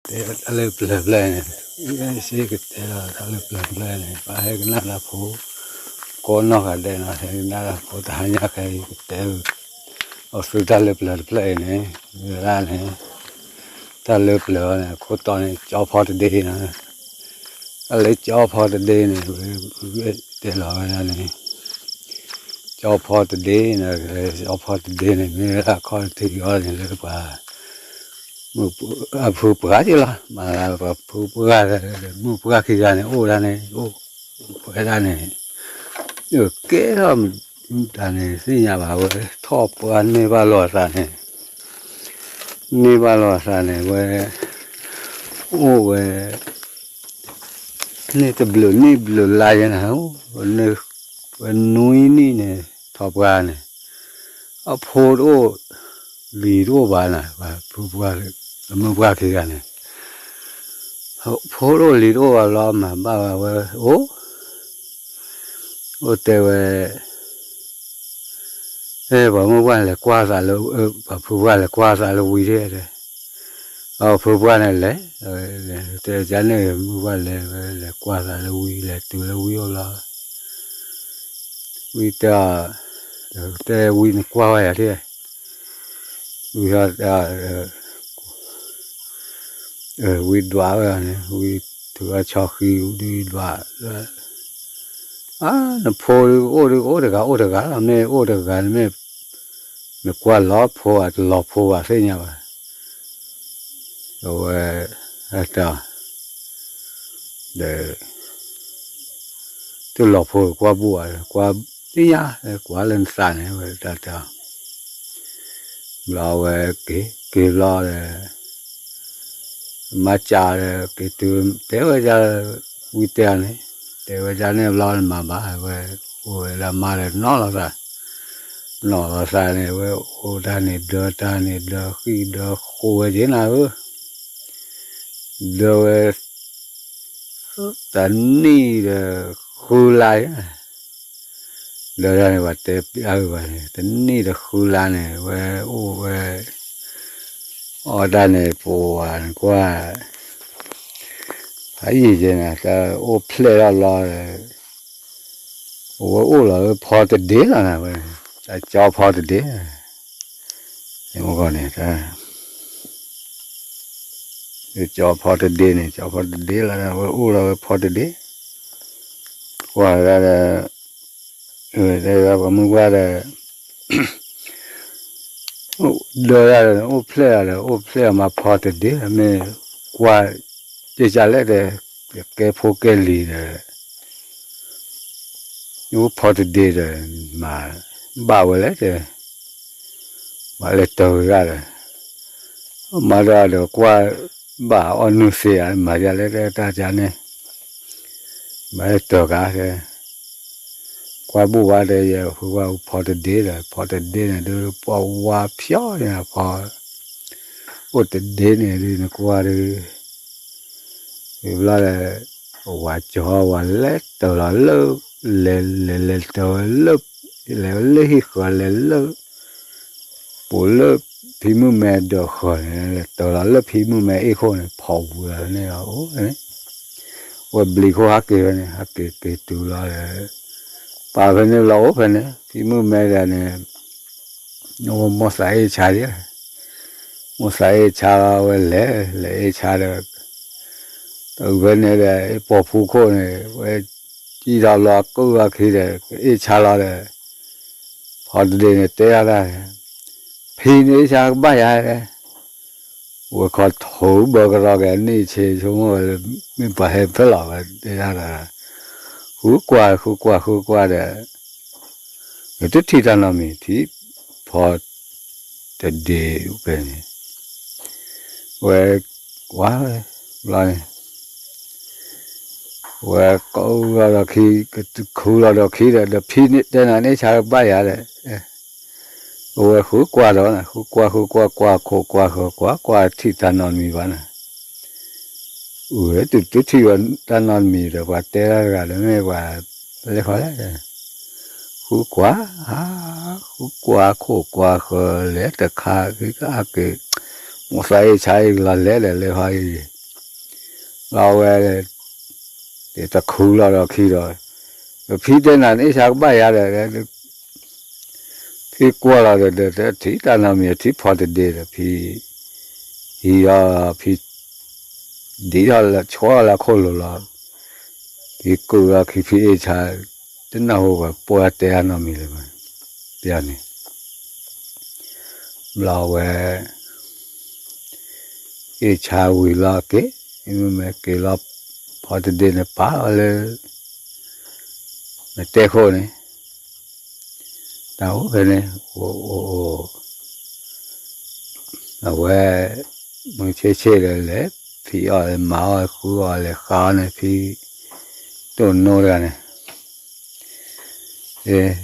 ကတဲတၢ်လၢပျၢၤတဖျၢၣ်န့ၣ်, စ့ကတဲလီၤတၢ်လၢပျၢၤတဖျၢၣ်န့ၣ် ပှၤဟဲကနၣ်တၢ်ဖိ, ကိးနီၢ်ဂၤဒဲးနီၤ ဟဲကနၣ်တၢ်ဖိ တဟါညါခဲအံၤ ကတဲ, အိၣ်သုတၢ်လၢပျၢၤတဖျၢၣ်အံၤန့ၣ်, ဝဲဒၣ်န့ၣ်, တၢ်လၢပျၢၤန့ၣ် အခိၣ်တီန့ၣ် ကၠီဖီတဒ့နီၤ, တၢ်လၢကၠီဖီတဒ့န့ၣ် တဲလီၤဝဲဒၣ်န့ၣ် ကၠီဖီတဒ့န့ၣ်, ကၠီဖီတဒ့န့ၣ် မ့ၢ်ဝဲဒၣ်ခီၣ်ထံးအီၤန့ၣ်လၢပှၤ အဖုပှၢ်က့လီၤ, မၤလၢပှၤဖုပှၢ်, မုၢ်ပှၢ်ခံဂၤန့ၣ် အိၣ်ဒၣ်န့ၣ်, အိၣ်ဝဲဒၣ်န့ၣ်, ကဲထီၣ်တၢ်န့ၣ် သ့ၣ်ညါဘၣ်ဝဲ, ထီၣ်ပှၢ်န့ၢ်ဘၣ်လိာ်အသးန့ၣ်, န့ၢ်ဘၣ်လိာ်အသးန့ၣ် ဝဲ, အိၣ်ဝဲ န့ၢ်တဘျုးနံၣ်ဘျုးလါယဲနၤ, ဝဲနွံနံၣ်န့ၣ် ထီၣ်ပှၢ်န့ၣ်, အဖိတအိၣ်, လံၤတအိၣ်ဘၣ်နၤ, မုၢ်ပှၢ်ခံဂၤန့ၣ်, ဖိတအိၣ်လံၤတအိၣ်ဘၣ်လီၤ မၤဘၣ်ဝဲ အိၣ်, အိၣ်တဲဝဲ ပှၤမုၢ်ပှၢ်လဲၤကွၢ်သးလၢ, ပှၤဖုပှၢ်လဲၤကွၢ်သးလၢဝံၤဒၣ်, အဖုပှၢ်န့ၣ်လဲၤ, တဲကန့ၣ် မုၢ်ပှၢ်လဲၤဝဲ လဲၤကွၢ်သးလၢဝံၤ လဲၤတုၤလၢဝံၤအိၣ်လီၤ, ဝံၤတဲအီၤ, တဲဝံၤန့ၣ်ကွၢ်ဝဲယၤဒၣ်, ဝံၤ ဝံၤဒွးဝဲန့ၣ် ဝံၤထုးအဆီဃံဒုးဒွး, အါ နဖိဒုးအိၣ်ဒုးအိၣ်တဂၤအိၣ်တဂၤလီၤ, မ့ၢ်အိၣ်တဂၤန့ၣ်မ့ၢ်, မ့ၢ်ကွၢ်လီၤဖိဧါ တလီၤဖိဘၣ်သ့ၣ်ညါဘၣ်, အဝဲ, တၢ် ဒီး တလီၤဖိကွၢ်ဘူၣ်အီၤ ကွၢ်သ့ၣ်ညါ ကွၢ်လၢနသးန့ၣ် ဝဲတၢ်တဲအီၤ, ဘျီဝဲက့ၤ က့ၤဘျီဒီး မၤစၢ်ဒီး က့ၤတုၤ တဲဝဲဒၣ် ဝံတဲအီၤန့ၣ်, တဲဝဲဒၣ်န့ၣ်ဘျီနမၤဘၣ် ဝဲအိၣ်ဝဲဒၣ်မါဒီးနီၢ်လီၤသး, နီၢ်လီၤသးန့ၣ် ဝဲအိၣ်တၢ်န့ၣ် ဒၢတၢ်န့ၣ် ဒၢဃံၣ်ဒၢဃိဝဲက့ၤနၤဧၢ, ဒၢဝဲ တနံၣ်ဒီးဃုလါ, ဒီးတၢ်န့ၣ် ပှၤတဲပျးဂ့ၤဘၣ်န့ၣ် တနံၣ်ဒီးဃုလါန့ၣ် ဝဲအိၣ်ဝဲ အီၣ်တၢ်န့ၣ် ပဝဲနကွၢ် ဖးယံာ်ကဲန့ၣ် တၢ်အိၣ်ဖျဲၣ်ထီၣ်လီၤဒီး အဝဲအိၣ်လီၤဝဲဖီတဒ့လီၤနၤဝဲ, တၢ်ကၠီဖီတဒ့, မ့ၢ်ဂီၢ်န့ၣ် ကၠီဖီတဒ့န့ၣ် ကၠီဖီတဒ့လီၤ အဝဲအိၣ်လီၤဝဲဖီတဒ့, ကွၢ်ဒၣ်ဒီး တဲဝဲပှၤမုၢ်ပှၢ်ဒီး ဒၢဒၣ်ဒီး အိၣ်ဖျဲၣ်ဒီး အိၣ်ဖျဲၣ်အမၤဖီတဒ့ မ့ၢ်ကွၢ် ကၠၢ်ကၠၢ်လဲၣ်ဒီး ကဲဖိကဲလံၤဒီး အိၣ်ဖီတဒ့ဒီး မၤဘၣ်ဝဲလဲၣ်တဲ မၤလဲၤတၢၤဂၤဒီး မၤဒီးဒီးကွၢ်ဘၣ်အီၣ်နုၢ်သ့ဧါ မၤယၤလဲၣ်တဲတၢ်ကၠၢ်န့ၣ် မၤလဲၤတၢၤဂၤတဲ ကွၢ်ဘူၣ်ဘၣ်ဒီး ယဲဃုဝဲဖီတဒ့ဒီး ဖီတဒ့န့ၣ်ဒုး ပှၤဝါဖျီညါဖီ အိၣ်တဒ့န့ၣ်ဒုး နကွၢ်ဒုး ဝံၤဘျီဒီး ဝၤကၠီဝဲလဲၤတၢၤလီၤလၢ လဲၤလဲၤလဲၤတၢၤဝဲလၢ လဲၤဝဲလၢဟံၣ်ဃၢၤလဲၤလၢ ပူၤလၢဖံမုၣ်မဲဒီးဃၢၤန့ၣ် လဲၤတၢၤလီၤလၢဖံမုၣ်မဲအ့ၣ်ခိၣ်န့ၣ် ဖီဝံၤလီၤန့ၣ်လီၤ အိၣ်န့ၣ် ဝဲဘျံးခိၣ်ဟးက့ၤဝဲန့ၣ် ဟးက့ၤက့ၤတုၤလီၤဒီး ပာ်ဖဲန့ၣ်လီၤအိၣ်ဖဲန့ၣ် ဖံမုၣ်မဲဒၣ်န့ၣ် ဝဲမိၢ်သးအ့ၣ်ဆါဒ် မိၢ်သးအ့ၣ်ဆါလီၤဝဲလဲၤ လဲၤအ့ၣ်ဆါဒီး တုၤဖဲန့ၣ်ဒီး ပိာ်ဖူခိၣ်န့ၣ် ဝဲကံၣ်ထီၣ်လီၤကုၢ်လီၤခံဒီး ကအ့ၣ်ဆါလီၤဒီး ဖီတဒ့န့ၣ်တဲဒၣ်တၢ် ဖံန့ၣ်အ့ၣ်ဆါကဘၣ်ယၤ ဝဲခီထိၣ်ဘၢကရီက့ၤန့ၢ်ဆ့ဆိကမိၣ်ဝဲလၢ မ့ၢ်ပှၤဟဲဖဲလီၤဝဲတဲဒၣ်တၢ် ဃုကွၢ်ဃုကွၢ်ဃုကွၢ်ဒီး တထံၣ်တၢ်နီတမံၤ ထံၣ်ဖီတဒ့ဖဲန့ၣ် ဝဲကွၢ်ဝဲဘျီန့ၣ် ဝဲကအိၣ်လီၤဒီးခံ ကခူလီၤဒီးခံဒီး ဒီးဖံန့ၣ်တဲနၤန့ၣ်ဆါကဘၣ်ယၤဒီး အဝဲဃုကွၢ်ဒီးနၤ ဃုကွၢ်ဃုကွၢ်ကွၢ်ခိၣ်ကွၢ်ဃၢၤကွၢ် ကွၢ်ထံၣ်တၢ်နီတမံၤဘၣ်နၤ အဝဲတုၤတထံၣ်ဝဲတၢ်နီတမံၤဒီး ပှၤတဲတၢ်တဂၤဒီးမ့ၢ်ပှၤလဲၤဃီလဲၣ် ဃုကွၢ် ဃုကွၢ်ခိၣ်ကွၢ်ဃၢၤလဲၤတခါ က့ၤကအါက့ၤ မိၢ်သးအ့ၣ်ဆါအ့ၣ်လီၤလဲၤဒီးလဲၤဃီအံၤ လီၤဝဲ, တခူလီၤဒီးခံဒီး, ဖံတဲနၤ နအ့ၣ်ဆါကဘၣ်ယၤဒီး, ဖံကွၢ်လီၤဒီး ထံၣ်တၢ်နီတမံၤ ထံၣ်ဖီတဒ့ဒီး ဖံ ဟံးအီၤ, ဖံ ဒံးထီၣ်လၢ ဆှီလၢခိၣ်လိၤလီၤ. ဖံကူၣ်လီၤခံ ဖံအ့ၣ်ဆါ တနၢ်ဟူပှၤတဲတၢ်နီတမံၤလၢၤဘၣ်, ပန့ၣ် ဘျီဝဲ အ့ၣ်ဆါဝံၤလီၤက့ၤ, မ့မ့ၢ်က့ၤလီၤ ဖီတဒ့န့ၣ် ပာ်လီၤလၢ နတဲခိၣ်န့ၣ်, တၢ်အိၣ်ဖဲန့ၣ် အိၣ်အိၣ်အိၣ်, အဝဲ မုၢ်ဆ့ၣ်ဆ့ၣ်ဒီး လဲၤဖံးအီၣ်လဲၤမၤအီၣ်ဃုအီၣ်လဲၤဃုအီၣ်န့ၣ် ဖံ တိၢ်နိတဂၤန့ၣ်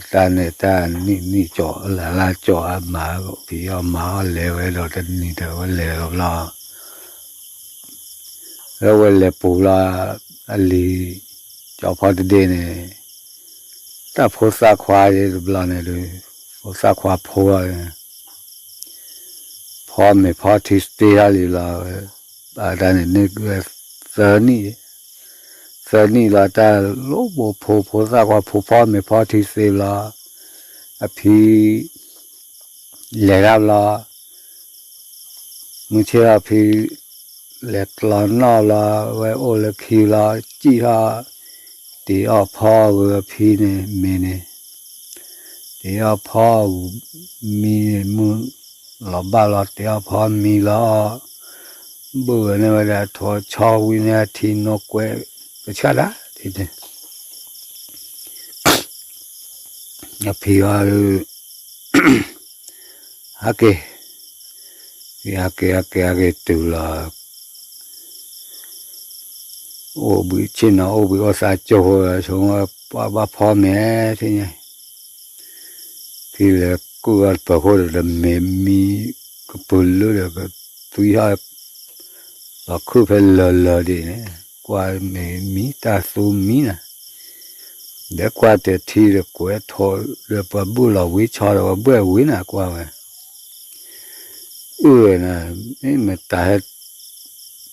တၢ်န့ၣ်တၢ်နံၣ်နံၣ်ကၠီၣ်လၢ်လၢ်ကၠီၣ်အမၤ ဖံးအီၣ်မၤအီၣ်လဲၤဝဲဒီးတနံၤဒီးဝဲလဲၤလီၤဘျီ လၢဝဲလဲၤပူၤလီၤ အလံၤ ကၠီဖီတဒ့န့ၣ် တၢ်ဖိသၣ်ခွါတဘျီန့ၣ်ဒီး ဖိသၣ်ခွါဖိ ဖီမ့ၤဖီထံသ့ထီၣ်လံလီၤ. ဘၣ်တၢ်န့ၣ်န့ၣ်ဝဲ သၢနံၣ်, သၢနံၣ်လီၤ တၢ်လိၣ်ဘိဖိ ဖိသၣ်ခွါဖိ ဖီမ့ၤဖီထံသ့လီၤ. အဖံ လဲၤတၢ်ဘျီ မုၢ်ဆ့ၣ်ထီၣ်ဖံ လဲၤကျီနီၣ်လီၤ ဝဲအိၣ်လၢခံလီၤ စံၣ်ထီၣ် တ့ၤအီၣ်ဖီဂုာ်အဖံန့ၣ် မ့ၤန့ၣ် တ့ၤအီၣ်ဖီဂုာ်မံန့ၣ် မုၢ်လီၤဘၣ်လီၤ တ့ၤအီၣ်ဖီမံလီၤ ဘုၣ်ဝဲန့ၢ်ဝဲဒၣ်ထိးဆီဝံၤန့ၢ်ထံနိကွဲး ကဆၣ်ဒၣ် အဖံအီၤ ဟးက့ၤ, ဖံဟးက့ၤ ဟးက့ၤ ဟးက့ၤတုၤလီၤ အိၣ်ဘှံးဆ့ၣ်နီၤ အိၣ်ဘှံးအိၣ်သါကၠိဖိ ဆိကမိၣ်ဝဲ ပှၤဘၣ်ဖီမ့ၤထံၣ်ညါ ဖံလဲၤကူၣ်အီၤတပၢၤခိၣ်ဒီး တမ့ၤမံ ကပုာ်လၢဒီး ကသွံထီၣ် လီၤခုၣ်ဖဲလၢာ်လၢာ်ဒံးန့ၣ် ကွၢ်မ့ၤမံ တၢ်သူမံနၤ ဒီးကွၢ်တဲာ်ထံဒီးကွဲးထိးဒီးပှၤဘုၣ်လီၤဝံဆီဒီးပှၤဘှဲၣ်ဝံနၤ ကွၢ်ဝဲ အၢၣ်ဝဲနၤ မ့ၢ်မတၤဟဲ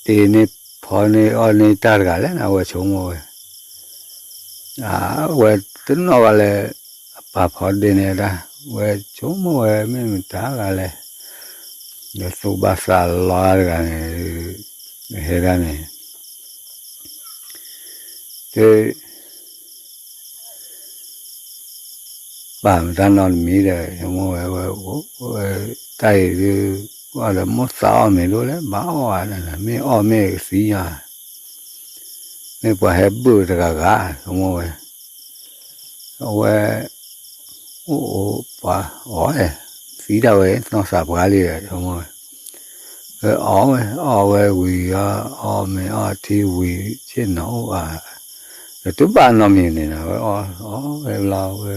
တ့န့ၢ်ဖီန့ၢ်အီၣ်န့ၢ်တၢ်တဂၤလဲၣ်နၤ ဝဲဆိကမိၣ်ဝဲ အဝဲတနီၣ်ဘၣ်လၢ အပာ်ဖီဒ့န့ၣ်ဒၣ် ဝဲဆိကမိၣ်ဝဲ မ့ၢ်မတၤတဂၤလဲၣ် ဒီးသူၣ်ဘၣ်သးလီတဂၤန့ၣ် ဟဲဒၣ်န့ၣ် တ ပာ်မတၤနီတမံၤဒီး ဆိကမိၣ်ဝဲ ဝဲ တၢ်အံၤဒုး ကွၢ်ဒီးမိၣ်သးအီၣ်မ့ၤဒိၣ်လဲၣ် ဘၣ်အီၣ်ဧါ မ့ၢ်အီၣ်မ့ၢ်ကသံညါ မ့ၢ်ပှၤဟဲဘုၣ်တဂၤဂၤ ဆိကမိၣ်ဝဲ အဝဲ အိၣ်အိၣ်ပှၤအီၣ် သံဒၣ်ဝဲ သီၣ်သးပှၤလံဒီး ဆိကမိၣ်ဝဲ အီၣ်ဝဲ အီၣ်ဝဲဝံၤ အီၣ်မ့ၤအီၣ်ထံဝံၤ ဆ့ၣ်နီၤအိၣ်ဘၣ် ဒီးတဘၣ်နီတမံၤန့ၣ် ဝဲအီၣ် အီၣ်ဝဲဘျီဝဲ တီၤလီၤ အဝဲ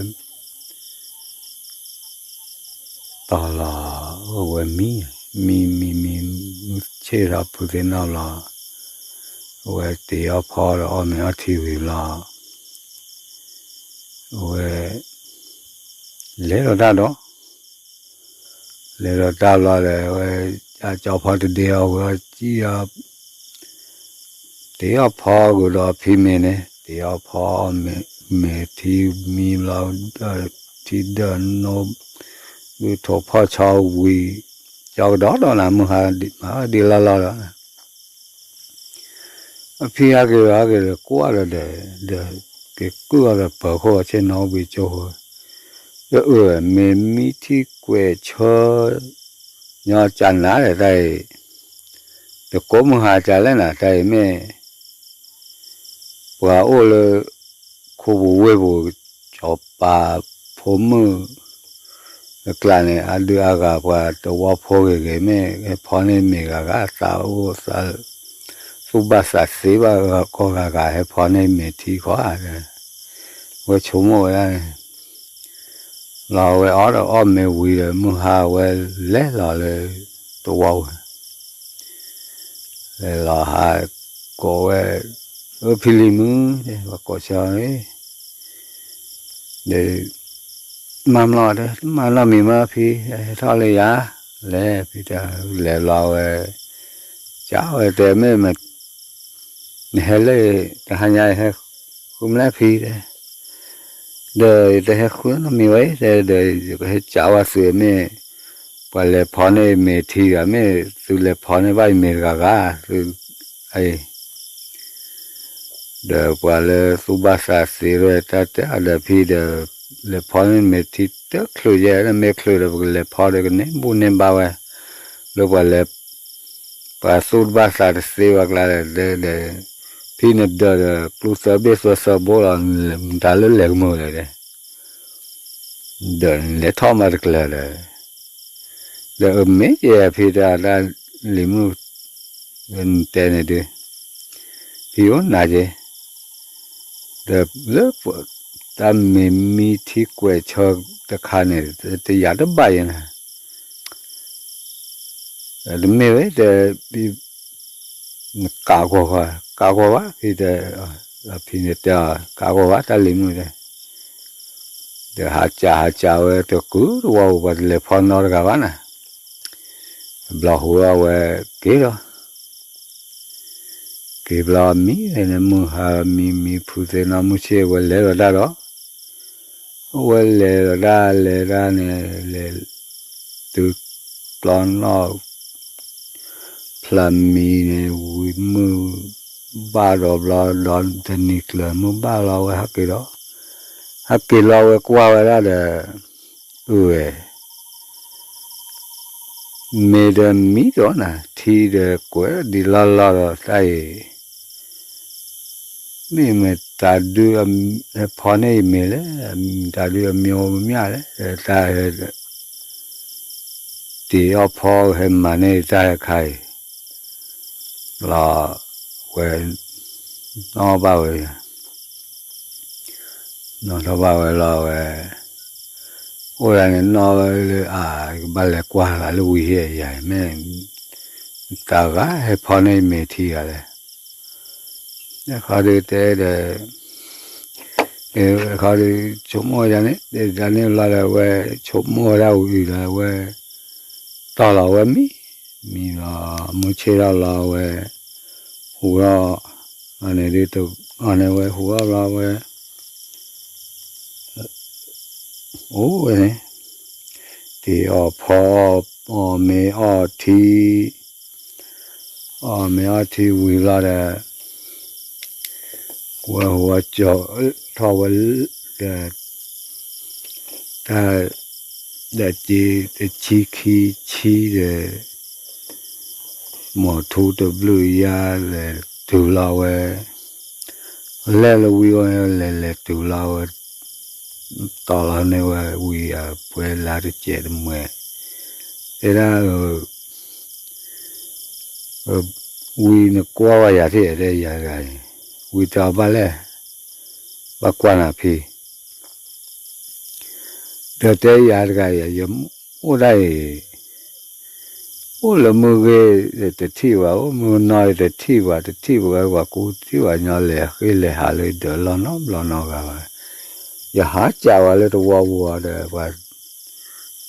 မံ မံမံမံ မုၢ်ဆ့ၣ်ထီၣ်ဖုသ့ၣ်နီၣ်ဘျီ အဝဲတ့ၤအီၣ်ဖီဒီးအီၣ်မ့ၤအီၣ်ထံဝံၤဘျီ အဝဲ လဲၤဒီးတၢ်ဒီး လဲၤဒီးတၢ်ဘျီဒီး အဝဲ ကၠီဖီတဒ့အီၤဝဲအီၤစံၣ်အီၤ တ့ၤအီၣ်ဖီကဒီးဖံမ့ၤန့ၣ် တ့ၤအီၣ်ဖီအီၣ်မ့ၤ မ့ၤထံမံဘျီ ထံဒၢၣ်နိ ဒုးထိးဖီၣ်ဆီဝံၤ ကၠီကဒီးဒီးနၤ မုၢ်ဟါဒ်မၤဒ်လီၢ်လီၢ်ဒီး အဖံဟးက့ၤဟးက့ၤဒီးကွၢ်ဒီးဒီး ဒီးက့ၤကုၢ်အီၤဒီးပၢၤခိၣ်ဆ့ၣ်နီၤအိၣ်ဘှံးကၠိဖိ ဒီးအၢ မ့ၢ်မံထံကွဲးဆၢ ညီကနၤဒီးတၢ်အံၤ တကိးမုၢ်ဟါကလဲၣ်နၤ တၢ်အံၤမ့ၢ် ပှၤအိၣ်လၢ ခိပူၤဝ့ၢ်ပူၤ ကၠီၤပၤဖိမုၣ် အကျါန့ၣ် အဒုးအဂၤပှၤတဝီဖိဂ့ၤဂ့ၤ မ့ၢ်ဟဲဖီန့ၢ်မ့ၤဂၤဂၤ သးအိၣ်သး သူၣ်ဘၣ်သးသ့ဘၣ်ဂၤကီၢ်ဂၤဂၤ ဟဲဖီန့ၢ်မ့ၤထံခီဧါ ဝဲဆိကမိၣ်ဝဲဒၣ်န့ၣ် လီၤဝဲအီၣ်ဒီးအီၣ်မ့ၤဝံၤဒီး မုၢ်ဟါဝဲလဲၤလီၤလၢ တဝီဝဲ လဲၤလီၤဟး ကိးဝဲ အၢ ဖံလံၤမုၢ် ပှၤကိးဆၢန့ၣ် ဒီး မၤမလီၤဒီး မၤနီတမံၤမးဖံ ဟဲထီၣ်လၢယၤ လဲၤဖံတၢ် လဲၤလီၤဝဲ ကဝဲတဲမ့ၢ်မ နဟဲလၢ တဟါညါဟဲဃုမလဲၣ်ဖံတဲ, ဒီးယတဟဲဃုနီတမံၤဝဲ တဲဒီး ယကဟဲကးဝဲသုမ့ၢ် ပှၤလဲၤဖီန့ၢ်မ့ၤထံဒီး မ့ၢ်သုလဲၤဖီန့ၢ်ဘၣ်ယမ့ၤတဂၤဂၤ သု အံၤ ဒီးပှၤလၢသူၣ်ဘၣ်သးသ့ဒီးတၢ်တဲအီၤဒီးဖံဒီး လဲၤဖီန့ၢ်မ့ၤထံတချုးယဲ မ့ၢ်ချုးဒီးပကလဲၤဖီဒီးကန့ၢ်ဘူၣ်န့ၢ်ဘါဝဲ လၢပှၤလဲၤ ပှၤသူၣ်ဘၣ်သးတသ့ဝဲကျါဒီး ဒီး ဖံနဒၢးဒီး ကျူသၢဘ့ၣ်သၢသၢဘိလီၤ မတၤလၢလဲၤကမုာ်လဲၣ်ဒီး ဒီးနလဲၤထီၣ်မၤတကျၢၤဒီး ဒီးအမ့ၢ်ယဲဖံတၢ်တၢ်လံၤမုၣ် နတဲန့ၣ်ဒုး ဖံအိၣ်နၤက့ၤ ဒီးလၢ တၢ်မ့ၢ်မံထံကွဲးဆၢတခါန့ၣ် တယာ်တဘၣ်ယဲနၤ တမ့ၢ်ဝဲတဲ နကးဂီၤဃီ ကးဂီၤဘၣ် ဖံတဲ ဖံန့ၣ်တဲ ကးဂီၤဘၣ်တၢ်လံၤမုၣ်တဲ ဒီးဟးကးဟးကးဝဲတကုၤတဝီပူၤ ပှၤတလဲၤဖီနီတဂၤဘၣ်နၤ ဘျီဟူအဝဲက့ၤလီၤ က့ၤဘျီမံန့ၣ် မုၢ်ဟါမံမံဖုသ့နီၢ်မုၢ်ဆ့ၣ်ဝဲလဲၤလီၤတၢ်ဒီး အဝဲလဲၤလီၤတၢ်လဲၤတၢ်န့ၣ် လဲၤ တုၤကျီနီၣ် ဖျၢၣ်မံန့ၣ် ဝံၤမုၢ်ဘၣ်ဒီးဘျီဒီးတနံၤကျၢၤမုၢ်ဘၣ်လီၤ အဝဲဟဲက့ၤဒီး ဟဲက့ၤလီၤ အဝဲကွၢ်ဝဲဒၣ်ဒီး အၢဝဲ မ့ၢ်ဒီးမံဒီးနၤ ထံဒီးကွဲးဒံးလီၢ်လီၢ်ဒီးတၢ်အံၤ မ့ၢ်မတၤဒုး ဖီန့ၢ်ယမ့ၤလဲၣ် မတၤဒုးအမံၤအိၣ်မးလဲၣ် တၢ်ဟဲ တ့ၢ်အီၣ်ဖီဟဲမၤန့ၢ်တၢ်ဟဲခါအံၤ လီၤ ဝဲ နီၣ်ဘၣ်ဝဲ နီၣ်ထီၣ်ဘၣ်ဝဲလီၤဝဲ အိၣ်ဒၣ်န့ၣ်နီၣ်ဝဲလၢအကဘၣ်လဲၤကွၢ်လၢ လၢဝံၤဟ့ၣ်ယၤ မ့ၢ် တဂၤဟဲဖီန့ၢ်မ့ၤထံဂၤလဲၣ် အခီဒုးတဲဒီး အခီဒုး ဆိကမိၣ်ဝဲဒၣ်န့ၣ် တၢ်န့ၣ်လီၤဒီးဝဲ ဆိကမိၣ်ဝဲဒၣ်ဝံၤဒီးဝဲ တီၢ်လီၤဝဲမံ မံလီၤ မုၢ်ဆ့ၣ်ထီၣ်လီၤဝဲ ဟူးထီၣ် အန့ၣ်ဒုး အန့ၣ်ဝဲဟူးထီၣ်လီၤဝဲ အိၣ်ဝဲန့ၣ် တ့ၢ်အီၣ်ဖီ အီၣ်မ့ၤအီၣ်ထံ အီၣ်မ့ၤအီၣ်ထံဝံၤလီၤဒီး ဝဲဟူးဝဲကၠီၤထီၣ်ဝဲ ဒီး တၢ် ဒီးက့ၤတဆံခံဆံဒီး မိၢ်ထူတဘျုးယါ လဲၤတုၤလီၤဝဲ လဲၤလၢဝံၤဝဲ လဲၤလဲၤတုၤလီၤဝဲ တီၢ်လီၤန့ၢ်ဝဲဝံၤအပှဲၤလၢတစဲးတမှဲၤ တဲဒၣ် ဝံၤနကွၢ်ဝဲယၤထံၣ်တဲယၤတဂၤအံၤ ဝံၤတဲအီၤဘၣ်လဲၣ် ဘၣ်ကွၢ်နၤဖံ ဒီးတဲယၤတဂၤအံၤ ယအိၣ်ဒၣ်အံၤ အိၣ်လၢမုၢ်ဂ့ၤတထံၣ်ဘၣ် အိၣ်မုၢ်နီၢ်တထံၣ်ဘၣ် တထံၣ်ဘၣ်ဝဲ ပှၤကူထံၣ်ဘၣ်ညီလဲၤဃ့လဲၤဟးလၢဒၢးလီၢ်နီတဘျီနီတဂၤဘၣ် ယဟးကးဝဲလၢတဝီပူၤဒီး ပှၤ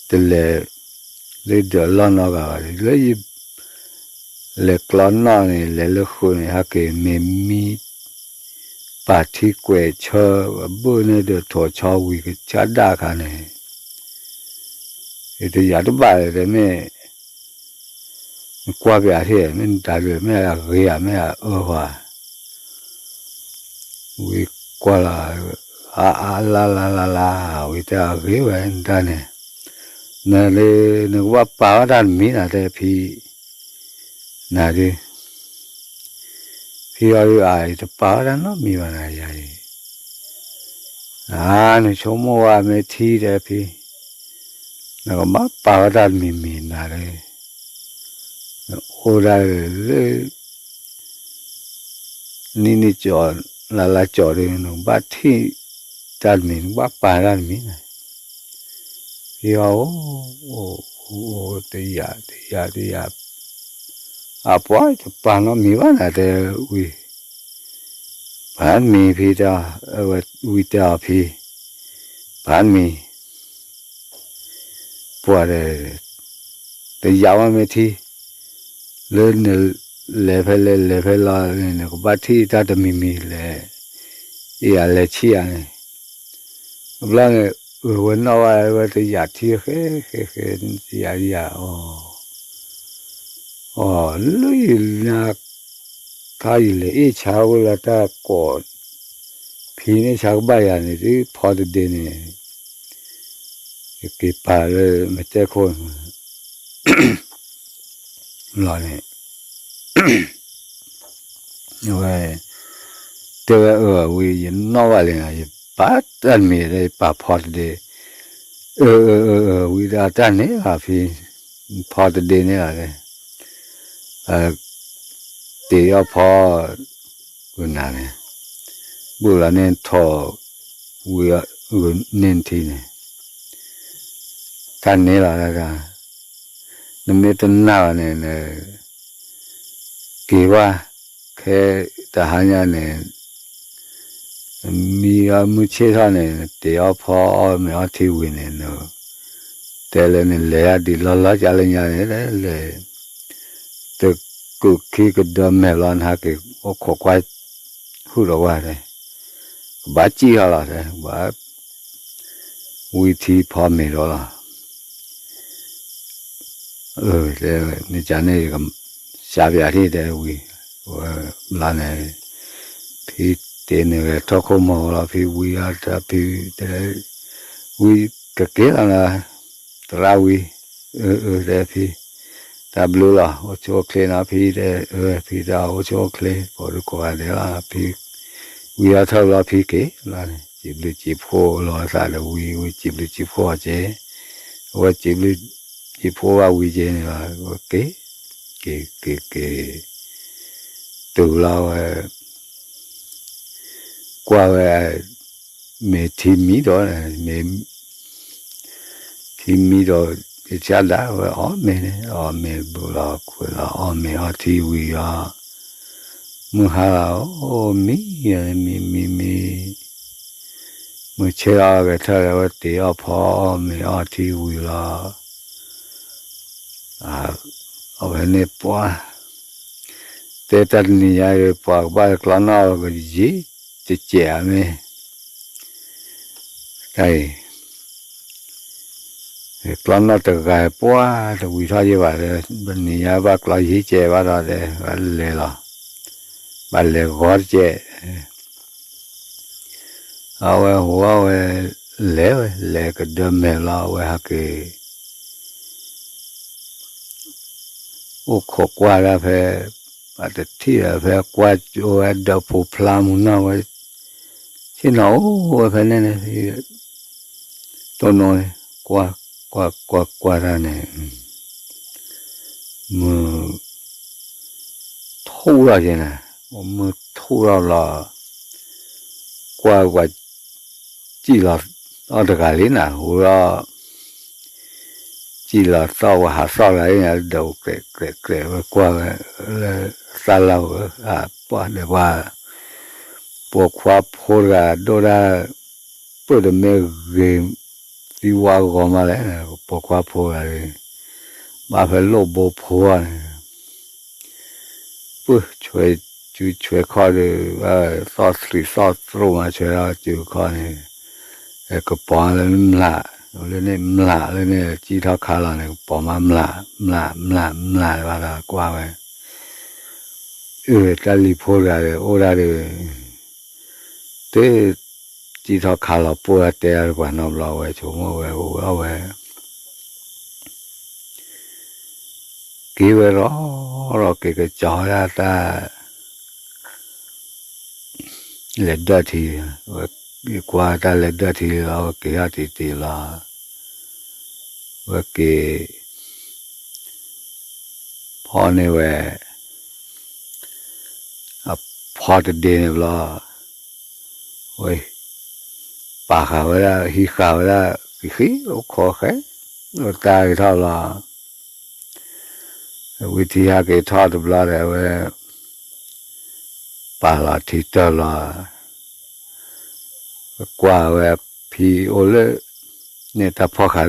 တလဲၤ လၢဒၢးလီၢ်နီတဂၤဘၣ် လၢယ လဲၤကျီနီၣ်န့ၣ် လဲၤလၢဃုာ်န့ၣ် ဟဲက့ၤမ့ၢ်မံ ပာ်ထံကွဲးဆၢ အဘုၣ်န့ၢ်ဒီးထိးဆီဝံၤကဆါဒၣ်ခါန့ၣ် ယတယာ်တဘၣ်လၢၤ တမ့ၢ် နကွၢ်ပယၤထံၣ် မ့ၢ်နတၤဒုး မ့ၢ်အဂ့ၤဧါ မ့ၢ်အအၢဃီဧါ ဝံၤကွၢ်လီၤ အါအါလါလါလါလါ ဝံၤတဲအဂ့ၤဝဲနတၢ်န့ၣ် န နကဘၣ်ပာ်ဝဲတၢ်တမံၤနၤတဲဖံ နၤဒုး ဖံအီၤဒုးအံၤ တပာ်ဝဲတၢ်နီတမံၤဘၣ်နၤယၤအံၤ အါ နဆိကမိၣ်ဝဲမ့ၢ်ထံတဲဖံ နကဘၣ်ပာ်ဝဲတၢ်တမံၤမံၤနၤလၢ နအိၣ်ဒၣ်လၢ နံၣ်နံၣ်ကၠီၤ လါလါကၠီၤဒီး နကဘၣ်ထံၣ်တၢ်တမံၤ နကဘၣ်ပာ်တၢ်တမံၤနၤ ဖံအီၤအိၣ် အိၣ် အိၣ် တယာ်တယာ်တယာ် အပှၤတပာ်နီတမံၤဘၣ်နၤတဲဝံၤ ပာ်တမံၤဖံတဲ ဝံၤတဲအီၤဖံ ပာ်တမံၤ ပှၤဒီး တယာ်ဝဲမ့ၢ်ထံ လၢန လဲၤဖဲလဲၣ်လဲၤဖဲလီၤန့ၣ် နကဘၣ်ထံၣ်တၢ်တမံၤမံၤလဲၣ်, အ့ၣ်ယၤလဲၤဆံၣ်ယၤန့ၣ်, အဘျီန့ၣ် အၢဝဲနီၣ်ဘၣ်ဝဲတယးထံဃဲဃဲဃဲ ယၤယၤအီၤ အီၤလၢယနါ ခါယလဲၤအ့ၣ်ဆါဝဲလီၤတၢ်ကိး ဖံန့ၣ်ဆါကဘၣ်ယၤန့ၣ် တုၤဖီတဒ့န့ၣ် ယက့ၤပာ်လၢမ့ၢ်တဲခိၣ် လီၤန့ၣ် ဝဲ တဲဝဲအၢဝံၤ ယနီၣ်ဘၣ်လံနီၤ ယပာ်တၢ်မ့ၢ်ဒီး ယပာ်ဖီတဒ့, အၢအၢအၢအၢ ဝံၤဒီးတၢ်န့ၣ်လီၤဖံ, ဖီတဒ့န့ၣ်လီၤ, တ့အီၣ်ဖီ ဝံၤနၤန့ၣ် ဘူၣ်လီၤန့ၢ်ထီၣ် ဝံၤန့ၢ်ထံန့ၣ် တၢ်န့ၣ်လီၤ, နမ့ၢ်တနာ်ဘၣ်န့ၣ် က့ၤဘၣ် ခဲတဟါညါန့ၣ် မံအီၣ်မုၢ်ဆ့ၣ်ထီၣ်န့ၣ် တ့အီၣ်ဖီအီၣ်မ့ၤအီထံဝံၤန့ၣ် တဲလၢနလဲၤဒၣ်ဒ်လီၤလီၤကၢ်လၢညါန့ၣ် လဲၤ တကုာ်ခံကဒၢမဲာ်လီၤ နဟးက့ၤအိၣ်ခိးကွၢ် ဟူးဒီးဝဲတဲ, ကဘၣ်စံၣ်ထီၣ်လီၤတဲ, ဘၣ် ဝံထံဖီမ့ၤဒီးလီၤ, အၢ တဲ မ့ၢ်ကန့ၣ် ယကစးပၠးထံၣ်တဲဝံၤ, ဝဲဘျီန့ၣ် ဖံတဲန့ၣ်ဝဲထီၣ်ခိၣ်မီၤလီၤ ဖံဝံအီၣ်တၢ်ဖံတဲ ဝံကက့ၤလီၤနၤ သရၣ်ဝံ, အၢ အၢ တဲဖံ, တၢ်ဘျုးလီၤ အိၣ်ဆူၣ်အိၣ်ချ့နီၤ ဖံတဲ အၢ ဖံတဲ အိၣ်ဆူၣ်အိၣ်ချ့ ကိးဒုကိးဂၤဒဲးလီၤ ဖံ, ဝံအီၣ်ထီၣ်ဘျီဖံက့ၤလီၤန့ၣ် စံးဘျုးစံးဖှိၣ်လီၤသးဒီးဝံ ဝံစံးဘျုးစံးဖှိၣ်အီၤက့ၤ, အဝဲစံးဘျုးစံးဖှိၣ်ဘၣ်ဝံက့ၤန့ၣ်လီၤ က့ၤ, က့ၤက့ၤက့ၤ တုၤလီၤဝဲ ကွၢ်ဝဲ မ့ၢ်ထံမံဒီး မ့ၢ် ထံမံဒီး ကစၢ်ဒၣ်ဝဲအီၣ်မ့ၤန့ၣ် အီၣ်မ့ၤဘူးလီၤခွဲးလီၤ အီၣ်မ့ၤအီထံဝံၤအီၤ, မုၢ်ဟါလီၤ အိၣ်မံ မံမံမံ မုၢ်ဆ့ၣ်အီၣ်ဂဲၤထၢၣ်လၢဝဲတ့အီၣ်ဖီအီၣ်မ့ၤအီထံဝံၤလီၤ, အဝဲန့ၣ်ပှၤ တဲတၢ်တနံၤညါအံၤ ပှၤကဘၣ်ကျီနီၣ်ကယံာ်တစဲးဧါမ့ၢ်, တၢ်အံၤ ကျီနီၣ်တဂၤပှၤတဝံၤထီၣ်ယဲဘၣ်, တနံၤညါဘၣ်ကျီယံာ်စဲးဘၣ်ဒီး ဘၣ်လဲၤလီၤ, ဘၣ်လဲၤဂီၤတစဲး အဝဲဟိဝဲ လဲၤဝဲ လဲၤကဒၢမဲာ်လီၤ အဝဲဟဲက့ၤ အိၣ်ခိးကွၢ်ဒၣ်ဖဲ အတထံၣ်ဒီးဖဲကွၢ်ဝဲဒီးဖိဖျါမုၢ်နီၢ်ဝဲ ဆ့ၣ်နီၤအိၣ်ဝဲဖဲန့ၣ်န့ၣ် တိၢ်နီၣ် ကွၢ် ကွၢ်ကွၢ်ကွၢ်တၢ်န့ၣ် မုၢ် ထူၣ်ထီၣ်က့ၤန့ၣ် မုၢ်ထူၣ်ထီၣ်လီၤ ကွၢ်ပှၤ စံၣ်လီၤအီၣ်တဂၤလံနၤ ဟူဒီး စံၣ်လီၤသီၣ်ဝဲဟးသီၣ်တဂၤလံနၤ ဒီးကြဲးကြဲးကြဲးဝဲကွၢ်ဝဲ လၢသၣ်လၢ်ဝဲ အပှၤဒီးပှၤ ပိာ်ခွါဖိတဂၤဒိၣ်ဒၣ် ပၢၢ်တမ့ၢ်ဂ့ၤ သံဝါဂီၤမးလဲၣ် ပိာ်ခွါဖိတဂၤ ဘၣ်ဖဲလိၣ်ဘိဖိန့ၣ် ပၢၢ်ဆွဲစုဆွဲခီၣ်ဒီး သီၣ်သရံးသီၣ်သရူးမးဆွဲထီၣ်စုခီၣ်န့ၣ် ကပီၤလၢမျး လၢန့ၣ်မျးလၢန့ၣ် စံၣ်ထီၣ်ခါလီၤန့ၣ် ကပီၤမးမျး မျး မျး မျးဘၣ်ဒီးကွၢ်ဝဲ အၢ တၢ်လံၤဖိတဂၤဒီး အိၣ်ဒၣ်ဒီး တ စံၣ်ထီၣ်ခါလီၤပိၢ်ဒၣ်တဲဒၣ်ပှၤနီတဘျီဝဲ ဆိကမိၣ်ဝဲအိၣ်ဝဲအီၣ်ဝဲ က့ၤဝဲရီ ရီက့ၤကစီၤဝဲဒၣ်တၢ် လဲၤဒၢထံ ဝဲကွၢ်တၢ်လဲၤဒၢထံလီၤ ဝဲက့ၤထီၣ်တံၤတံၤလီၤ ဝဲက့ၤ ဖီန့ၢ်ဝဲ အဖီတဒ့န့ၣ်ဘျီ ဝဲ ပာ်ဃာ်ဝဲဒၣ် ဟံးဃာ်ဝဲဒၣ် ကဃံအိၣ်ခိးဃဲ အိၣ်တၢ်က့ၤထီၣ်ဘျီ ဝံထံဟဲက့ၤထီၣ်တဘျီဒီးဝဲ ပာ်လီၤထံတၢၢ်လီၤ ကွၢ်ဝဲဖံအိၣ်လၢ န့ၣ်တၢ်ဖီၣ်ဃာ်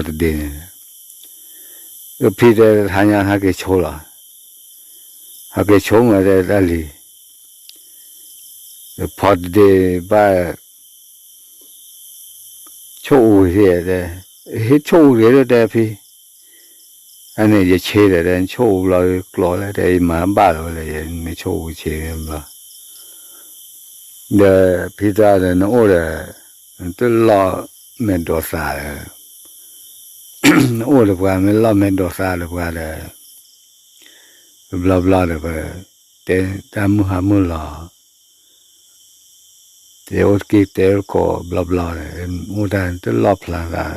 ဒီး ဖီတဒ့န့ၣ် ဖံတဲ ဟါညါဟဲက့ၤဆိလီၤ အက့ၤဆိကမိၣ်တဲတၢ်လံၤ, ဖီတဒ့ဘၣ် ဆိၣ်အူဟ့ၣ်တဲ, ဟ့ၣ်ဆိၣ်အူတဂ့ၤလၢတဲဖံ, အန့ၣ်ယဆ့ဒီးတဲ ဆိၣ်အူဘျီကျိးလၢတဲ ယမၤဘၣ်လီၤဝဲလၢ ယမ့ၢ်ဆိၣ်အူဆ့ဘျီ, ဒီးဖံတဲဒီး နအိၣ်ဒီး နတလီၢ်မဲာ်ဒိးသးဒီး နအိၣ်ဒီးပှၤမ့ၢ်လီၢ်မဲာ်ဒိးသးဒီးပှၤဒီး ဘျီဘျီဒီး ပတဲတၢ်မုၢ်ဟါမုၢ်လီၤ, တဲအိၣ်တက့ၢ်တဲတကိးဘျီဘျီဒီး အိၣ်တၢ်တလီၢ်ဖျါသး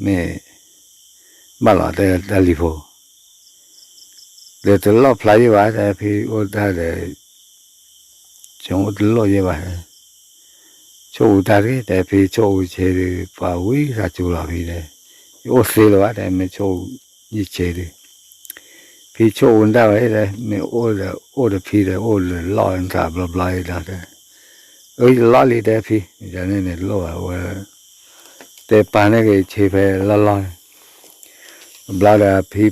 မ့ၢ်ဘၣ်လီၤတဲတၢ်လံၤဖိ, ဒီးတလီၢ်ဖျါယံၢ်ဘၣ် တဲဖံအိၣ်တၢ်ဒီး ဆိၣ်အိၣ်တလီၢ်ယံၢ်ဘၣ်, ဆိၣ်အူတၢ်တဂ့ၤ တဲဖံဆိၣ်အူဆ့ဒီး ပှၤဝံသးစူၤလီၤဖံတဲ, ယအိၣ်သ့လၢၤဘၣ် တဲမ့ၢ်ဆိၣ်အူ ယဆ့ဒီး, ဖံဆိၣ်အူတၢ်ဝဲတဲ မ့ၢ်အိၣ်ဒီးအိၣ်ဒီးဖံဒီး အိၣ်လၢလီၢ်နသးဘျီဘျီဒီး တဲ, အၢ ယလီၢ်လံ တဲဖံ, ယန့ၣ်န့ၣ် လိၣ်ဘၣ်ဝဲ တဲပာ်န့ၢ်က့ၤဆ့ဖဲလီၢ်လီၢ်န့ၣ်, ဘျီဒီး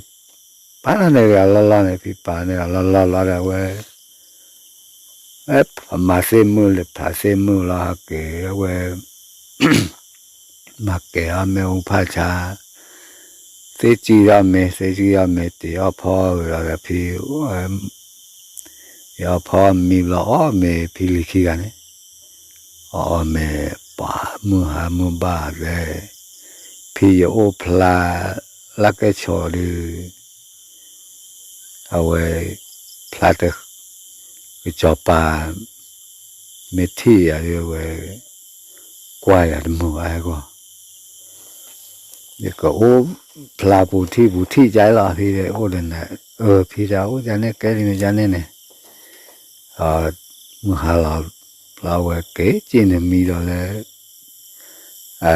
ဖံ ပာ်န့ၢ်က့ၤအလီၢ်လီၢ်န့ၣ် ဖံပာ်န့ၢ်အလီၢ်လီၢ်လီၤဒီးဝဲ အမၤသ့ၣ်မုၣ်လၢဖးသ့ၣ်မုၣ်လီၤ ဟဲက့ၤဝဲ မၤကဲၤအီၣ်မ့ၣ်အူဖးဆါ, သ့ၣ်ကံၢ်ထီၣ်မ့ၤ သ့ၣ်ကံၢ်ထီၣ်မ့ၤ တ့ၤအီၣ်ဖီဝံၤလီၤဒီးဖံ တ့ၤအီၣ်ဖီမံဘျီ အီၣ်မ့ၤဖံလံၤခံဂၤန့ၣ်, အီၣ်မ့ၤ ပှၤမုၢ်ဟါမုၢ်ဘၣ်သဲ, ဖံယအိၣ်ဖျါ လၢကဲဆိးဒုး အဝဲ ဖျါတ ကစီၤပၤ မ့ၢ်ထံၣ်ယၤဒုးဝဲ ကွၢ်ယၤတမုာ်ဘၣ်ဟဲဂီၢ်, ယကအိၣ်ဖျါပူၤထံၣ်ပူၤထံၣ်ကါလီၤ ဖံတဲ အိၣ်ဒီးနၤ အၢ ဖံတဲ အိၣ်ကါန့ၣ် ကဲဒ်န့ၣ်ကါန့ၣ်န့ၣ်, မုၢ်ဟါလီၤ ဖျါဝဲက့ၤက့ၤနမံဒီးလၢ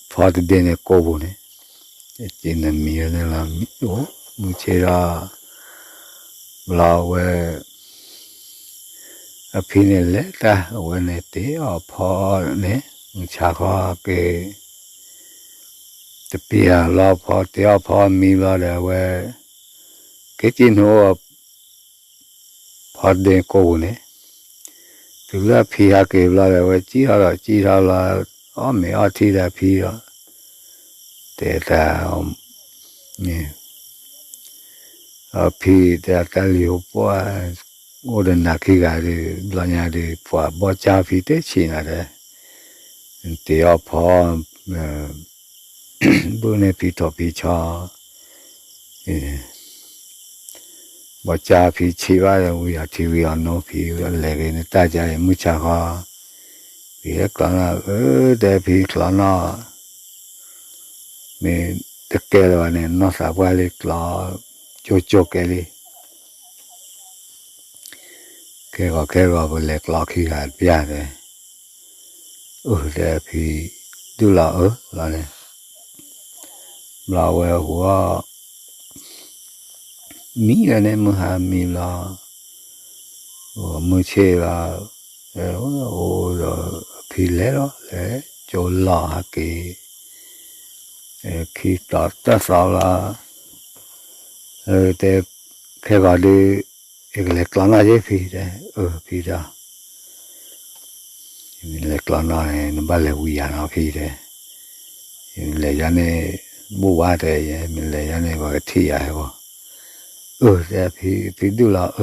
ဖီတဒ့န့ၣ်ကိာ်ပူၤန့ၣ်, က့ၤနမံဝဲန့ၣ်လီၤ မံအိၣ် မုၢ်ဆ့ၣ်ဒီး ဘျီဝဲ အဖံန့ၣ်လဲၤတၢ် အဝဲန့ၣ်တ့ၤအီၣ်ဖီန့ၣ် မုၢ်ဆါခီက့ၤ တပျံၤလီၤဖီ တ့ၤအီၣ်ဖီမံဘျီဒီး အဝဲ က့ၤက့ၤနအိၣ် ဖီတဒ့ကိာ်ပူၤန့ၣ်, တုၤလၢဖံဟးက့ၤဘျီဒီး အဝဲကံၣ်ထီၣ်ဒီးကံၣ်ထီၣ်လီၤ အီၣ်မ့ၤအီထံဒီးဖံဒီး တဲတၢ် ဖံတဲတၢ်လံၤဟိပှၢ် အိၣ်ဒီးနၤခံဂၤဒီး ဘျီညါဒီး ပှၤဘီၣ်ကၢ်ဖံတဲဆံးနၤဒီး တ့ၤအီၣ်ဖီ ဘုၣ်န့ၢ်ဖံထီၣ်ဖံဆီ ဘီၣ်ကၢ်ဖံဆံးဘၣ်ဒီး ဝံၤအီထံဝံၤအီနိဖံ လဲၤဂ့ၤနတၢ်ကါအံၤ မုၢ်ဆါခီ ဖံဟဲကျီနီၢ် အၢ တဲဖံကျီနီၢ် မ့ၢ်တကဲလၢၤဘၣ်န့ၣ် နီၢ်သးပှၢ်လံကျီ ကၠိကၠိကဲလံ ခဲဂီၤခဲဂီၤ ပလဲၤကျီခံဂၤတပျၢ်တဲ, အၢ တဲဖံ ဒုၣ်လီၤအၢလီၤန့ၣ်, ဘျီဝဲဟူအီၣ် မံလၢန့ၣ် မုၢ်ဟါမံလီၤ, မုၢ်ဆ့ၣ်လီၤ, အိၣ်ဒီးဖံလဲၤလီၤ လဲၤကၠိလီၤဟးက့ၤ ခံသီတၢ်သီလီၤ, တဲ ခဲဂီၤဒုး ယကလဲၤကျီနီၢ်ယဲဖံတဲ, အၢ ဖံတဲ ယမ့ၢ်လဲၤကျီနီၢ်န့ၣ် နဘၣ်လဲၤဝံၤယၤနီၤဖံတဲ, ယမ့ၢ်လဲၤယါန့ၣ် ဘိၣ်ဘၣ်တဲ ယမ့ၢ်လဲၤယါန့ၣ် ပှၤကထံၣ်ယၤဟဲဂီၢ်, အၢ တဲဖံ ဖံဒုၣ်လီၤအၢလီၤ,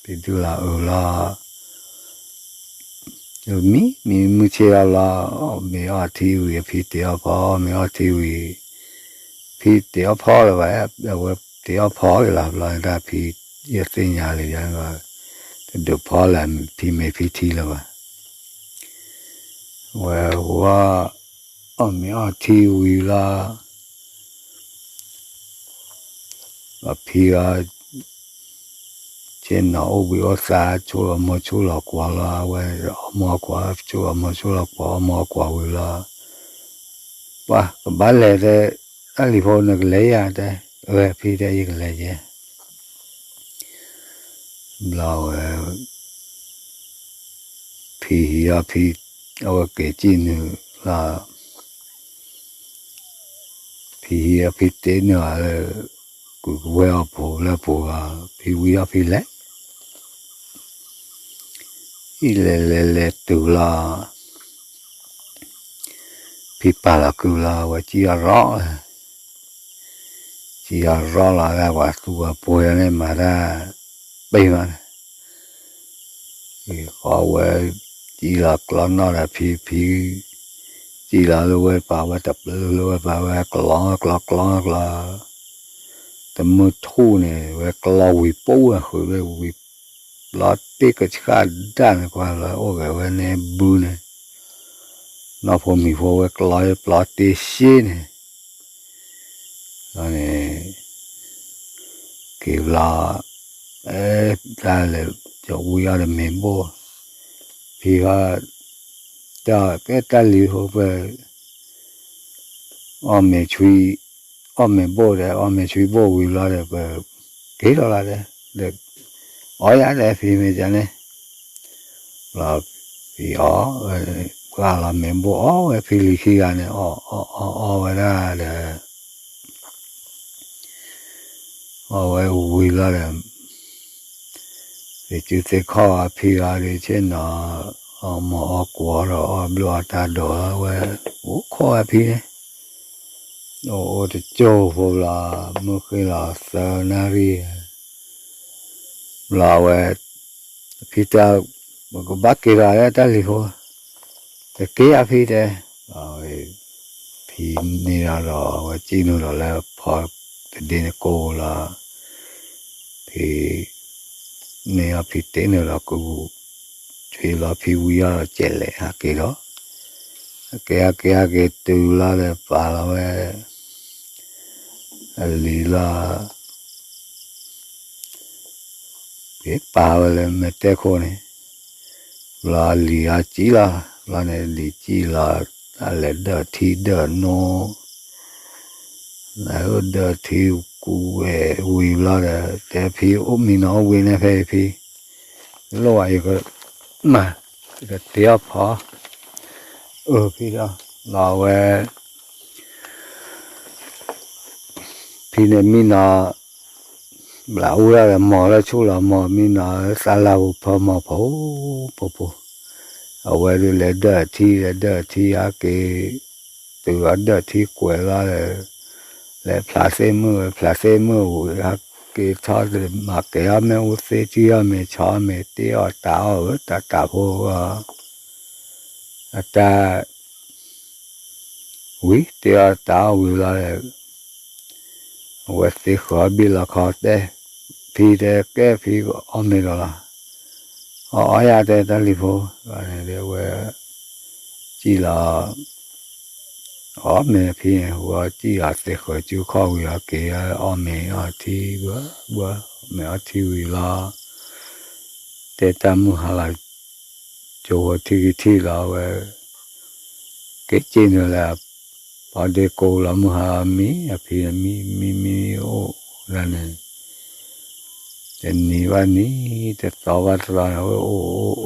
ဖံဒုၣ်လီၤအၢလီၤ မံ မံမုၢ်ဆ့ၣ်လီၤလီၤ, မ့ၢ်အီၣ်ထံဝံၤ ဖံတ့ၤအီၣ်ဖီ မ့ၢ်အီၣ်ထံဝံၤ ဖံတ့ၤအီၣ်ဖီလၢၤဘၣ်, အဝဲတ့ၤအီၣ်ဖီက့ၤလီၤ ဘျီတၢ်ဖံ ယသ့ၣ်ညါလံ တဒုးဖီလၢၤ ဖံမ့ၢ်ဖံထံလၢၤဘၣ်, ဝဲဝီ အီၣ်မ့ၢ်အီၣ်ထံဝံၤလီၤ အဖံအီၤ ဆ့ၣ်နီၤအိၣ်ဘှံးအိၣ်သါ ဆိၣ်လီၤမိၢ်ဆိၣ်လီၤကွီၤလီၤ အဝဲအီၣ်မိၢ်အီၣ်ကွီၤ ဆိၣ်လီၤမိၢ်ဆိၣ်လီၤကွီၤ အီၣ်မိၢ်အီၣ်ကွီၤဝံၤလီၤ ပှၤကဘၣ်လဲၤတဲ တၢ်လံၤဖိနကလဲၤယၤတဲ အဝဲဖံတဲယကလဲၤယဲ ဘျီဝဲ ဖံဟံးအီၤဖံ အဝဲက့ၤစံၣ်နုာ်လီၤ ဖံဟံးအီၤ ဖံတဲနုာ်အီၤလၢ ကုၢ်ကဝဲအီၤဖိလၢပူၤ, ဖံဝံၤအီၤဖံလဲၤ, ဟံၣ်လဲၤလဲၤလဲၤတုၤလီၤ, ဖံပာ်လီၤကုၢ်လီၤ အဝဲစံၣ်အီၤရီ, စံၣ်အီၤရီလီၤ လၢပှၤသူပှၤပှဲၤန့ၣ် မၤတၢ်ပ့ၤမးန့ၣ် ဃီဝဲ စံၣ်လီၤကျီနီၣ်ဒီးဖံဖံ, စံၣ်လီၤလၢဝဲပာ်ဝဲတပျုာ်လၢဝဲပာ်ဝဲ ကျီကျီကျီကျီ, တမုၢ်ထူၣ်န့ၣ် ဝဲကျီဝံၤပူၤဝဲဃုာ်ဝဲဝံၤ, ပျီတ့ၢ်ကဆှၣ်ဒၣ်န့ၣ် ကွၢ်လၢအိၣ်ဂဲၤဝဲန့ၣ်ဘုန့ၣ်, နီၢ်ဖိမံၤဖိဝဲကျီပျီတ့ၢ်ရှ့န့ၣ် လီၤန့ၣ် က့ၤဘျီ, အဲ, တၢ်လဲၤ, ကၠီဝံအီၤဒီးမ့ၤဘိၣ်, ဖံဟီ, တၢ်ကဲတၢ်လံၤဖိပှဲၤ, အီၣ်မ့ၤဆှံ, အီၣ်မ့ၤဘိၣ်ဒီး အီၣ်မ့ၤဆှံဘိၣ်ဝံၤလီၤဒီး ပက့ၤလီၤလၢ်ဒီး, ဒီး, အီယၤဒီးဖံမ့ၢ်ကန့ၣ် လီၤဖံအီ, ပှၢ်လီၤမ့ၤဘိၣ်အီဝဲဖံလံၤခံဂၤန့ၣ် အီအီအီအီဝဲဒၣ်ဒီး အီဝဲဝံၤလီၤဒီး, သ့ၣ်စုသ့ၣ်ခီၣ်အဖံဂၤဒီးဆ့ၣ်နီၤ, အီမီၤအီကွီၤဒီးအီဘျုးအီတၢ်ဒိးဝဲ, အိၣ်ခိးဝဲဖံန့ၣ်, အိၣ်အိၣ်တကၠိဖိလီၤ, မုၢ်ဃ့လီၤသၢနၣ်ရံၣ် ဘျီဝဲ, ဖံတဲ, ပကဘၣ်က့ၤလီၤလၢတၢ်လံၤဖိ, တက့ၤအဖံတဲ, ဖံန့ၢ်ဒီးအဝဲစံၣ်နုာ်ဒီးလၢဖီတဒ့န့ၣ်ကိးလီၤ, ဖံ န့ၢ်အီၤဖံတဲနုာ်ဒီးကုၢ်, ထွံၣ်လီၤဖံဝံၤအီၤဒီးကဲးလဲးဟးက့ၤဒီး, ဟးက့ၤဟးက့ၤဟးက့ၤတုၤလီၤဒီးပာ်လီၤဝဲ အလံၤလီၤ, က့ၤပာ်ဝဲလၢမဲာ်တဲၢ်ခိၣ်န့ၣ်, ဘျီအလံၤအီၤစံၣ်လီၤ, ဘျီန့ၣ်လံၤစံၣ်လီၤ, တၢ်လဲၤဒၢၣ်ထံဒၢၣ်နိ, လဲၤဒၢၣ်ထံကူဝဲဝံၤဘျီဒီး တဲဖံအိၣ်မံနီၤအိၣ်ဝံၤန့ၣ်ဖဲအံၤဖံ, လိၣ်ဝဲယကမၤ, ယကတ့အီၣ်ဖီ, အၢ ဖံဒီး, လီၤဝဲ ဖံန့ၣ်မံနီၤ, ဘျးအူဒၣ်ဒီးမီၤလၢဆူၣ်လီၤ မီၤမံနီၤလၢသးလၢပူၤဖၢမီၤဖိ, ဖိဖိ, အဝဲဒုးလဲၤဒၢၣ်ထံ လဲၤဒၢၣ်ထံဟးက့ၤ, တုၤလီၤဒၢၣ်ထံကွဲးလီၤဒီး, လဲၤဖျးသ့ၣ်မုၣ်ဝဲ ဖျးသ့ၣ်မုၣ်ဝံၤ ဟးက့ၤထီၣ်မ့ၣ်အူသ့ ထံၣ်အီၣ်မ့ၤဆီအီၣ်မ့ၤ တ့အီၣ်တၢ်အီၣ်ဧၢ တၢ်တၢ်ဖိဧၢ, အတၢ် ဝံၤ တ့အီၣ်တၢ်အီၣ်ဝံၤလီၤဒီး, အဝဲသ့ဃီၤဘ့ၣ်လီၤခီတဲ, ဖံတဲကဲဖံအီၣ်မ့ၤဒီးလီၤ, အီၣ်အီၣ်ယၤတဲတၢ်လံၤဖိ, န့ၣ်ဒီးအဝဲ စံၣ်လီၤ, အီၣ်မ့ၤဖံန့ၣ် ဟူအီၣ်စံၣ်လီၤသ့ဃီၤစုခီၣ်ဝံၤလီၤက့ၤအီၣ်မ့ၤအီထံဘၣ်ဘၣ်, မ့ၤအီထံဝံၤလီၤ, တဲတၢ်မုၢ်ဟါလီၤ ကၠိဝဲထံကထံၣ်လီၤဝဲ, က့ၤစ့ၣ်နုာ်လၢ, ပှၤဒ့ကိးလီၤမုၢ်ဟါလီၤမံ အဖံန့ၣ်မံမံမံအိၣ်လၢန့ၣ်, တနံၤဘၣ်နံၤ တသီဘၣ်တသီန့ၣ် ဝဲ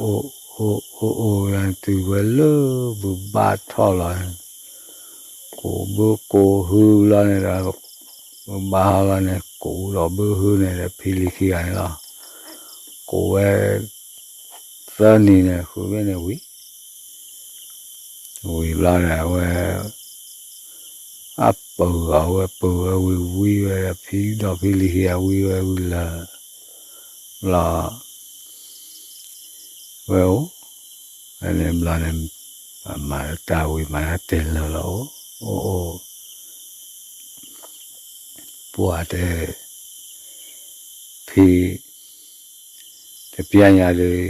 အိၣ်အိၣ်အိၣ်အိၣ်အိၣ်လၢန့ၣ် တုၤဝဲလၢဘုဘၣ်ထီၣ်လီၤန့ၣ်, ကိးဘုကိးဟုလီၤန့ၣ်ဒီး, ဘုဘၣ်ဟီလီၤန့ၣ် ကိးဒီးဘုဟုန့ၣ်ဒီးဖံလံၤခံဂၤန့ၣ်လီၤ, ကိးဝဲ သၢနံၤန့ၣ် ဃုဘ့ၣ်န့ၣ်ဝံၤ, ဝံၤဘျီဒီးအဝဲ, အပုၢ်အဝဲပုၢ်ဝဲဝံၤဝံၤဝဲဒီးဖံဒီးဖံလံၤခံဂၤဝံၤဝဲဝံၤလၢ, ဘျီ, ဝဲအိၣ်, ဖဲန့ၣ်ဘျီန့ၣ်, မၤတၢ်ဝံၤမၤတၢ်တဲလၢာ်လီၤအိၣ်, အိၣ်အိၣ် ပှၢ်တဲ, ဖံ, တပျၢ်ညါဒီး,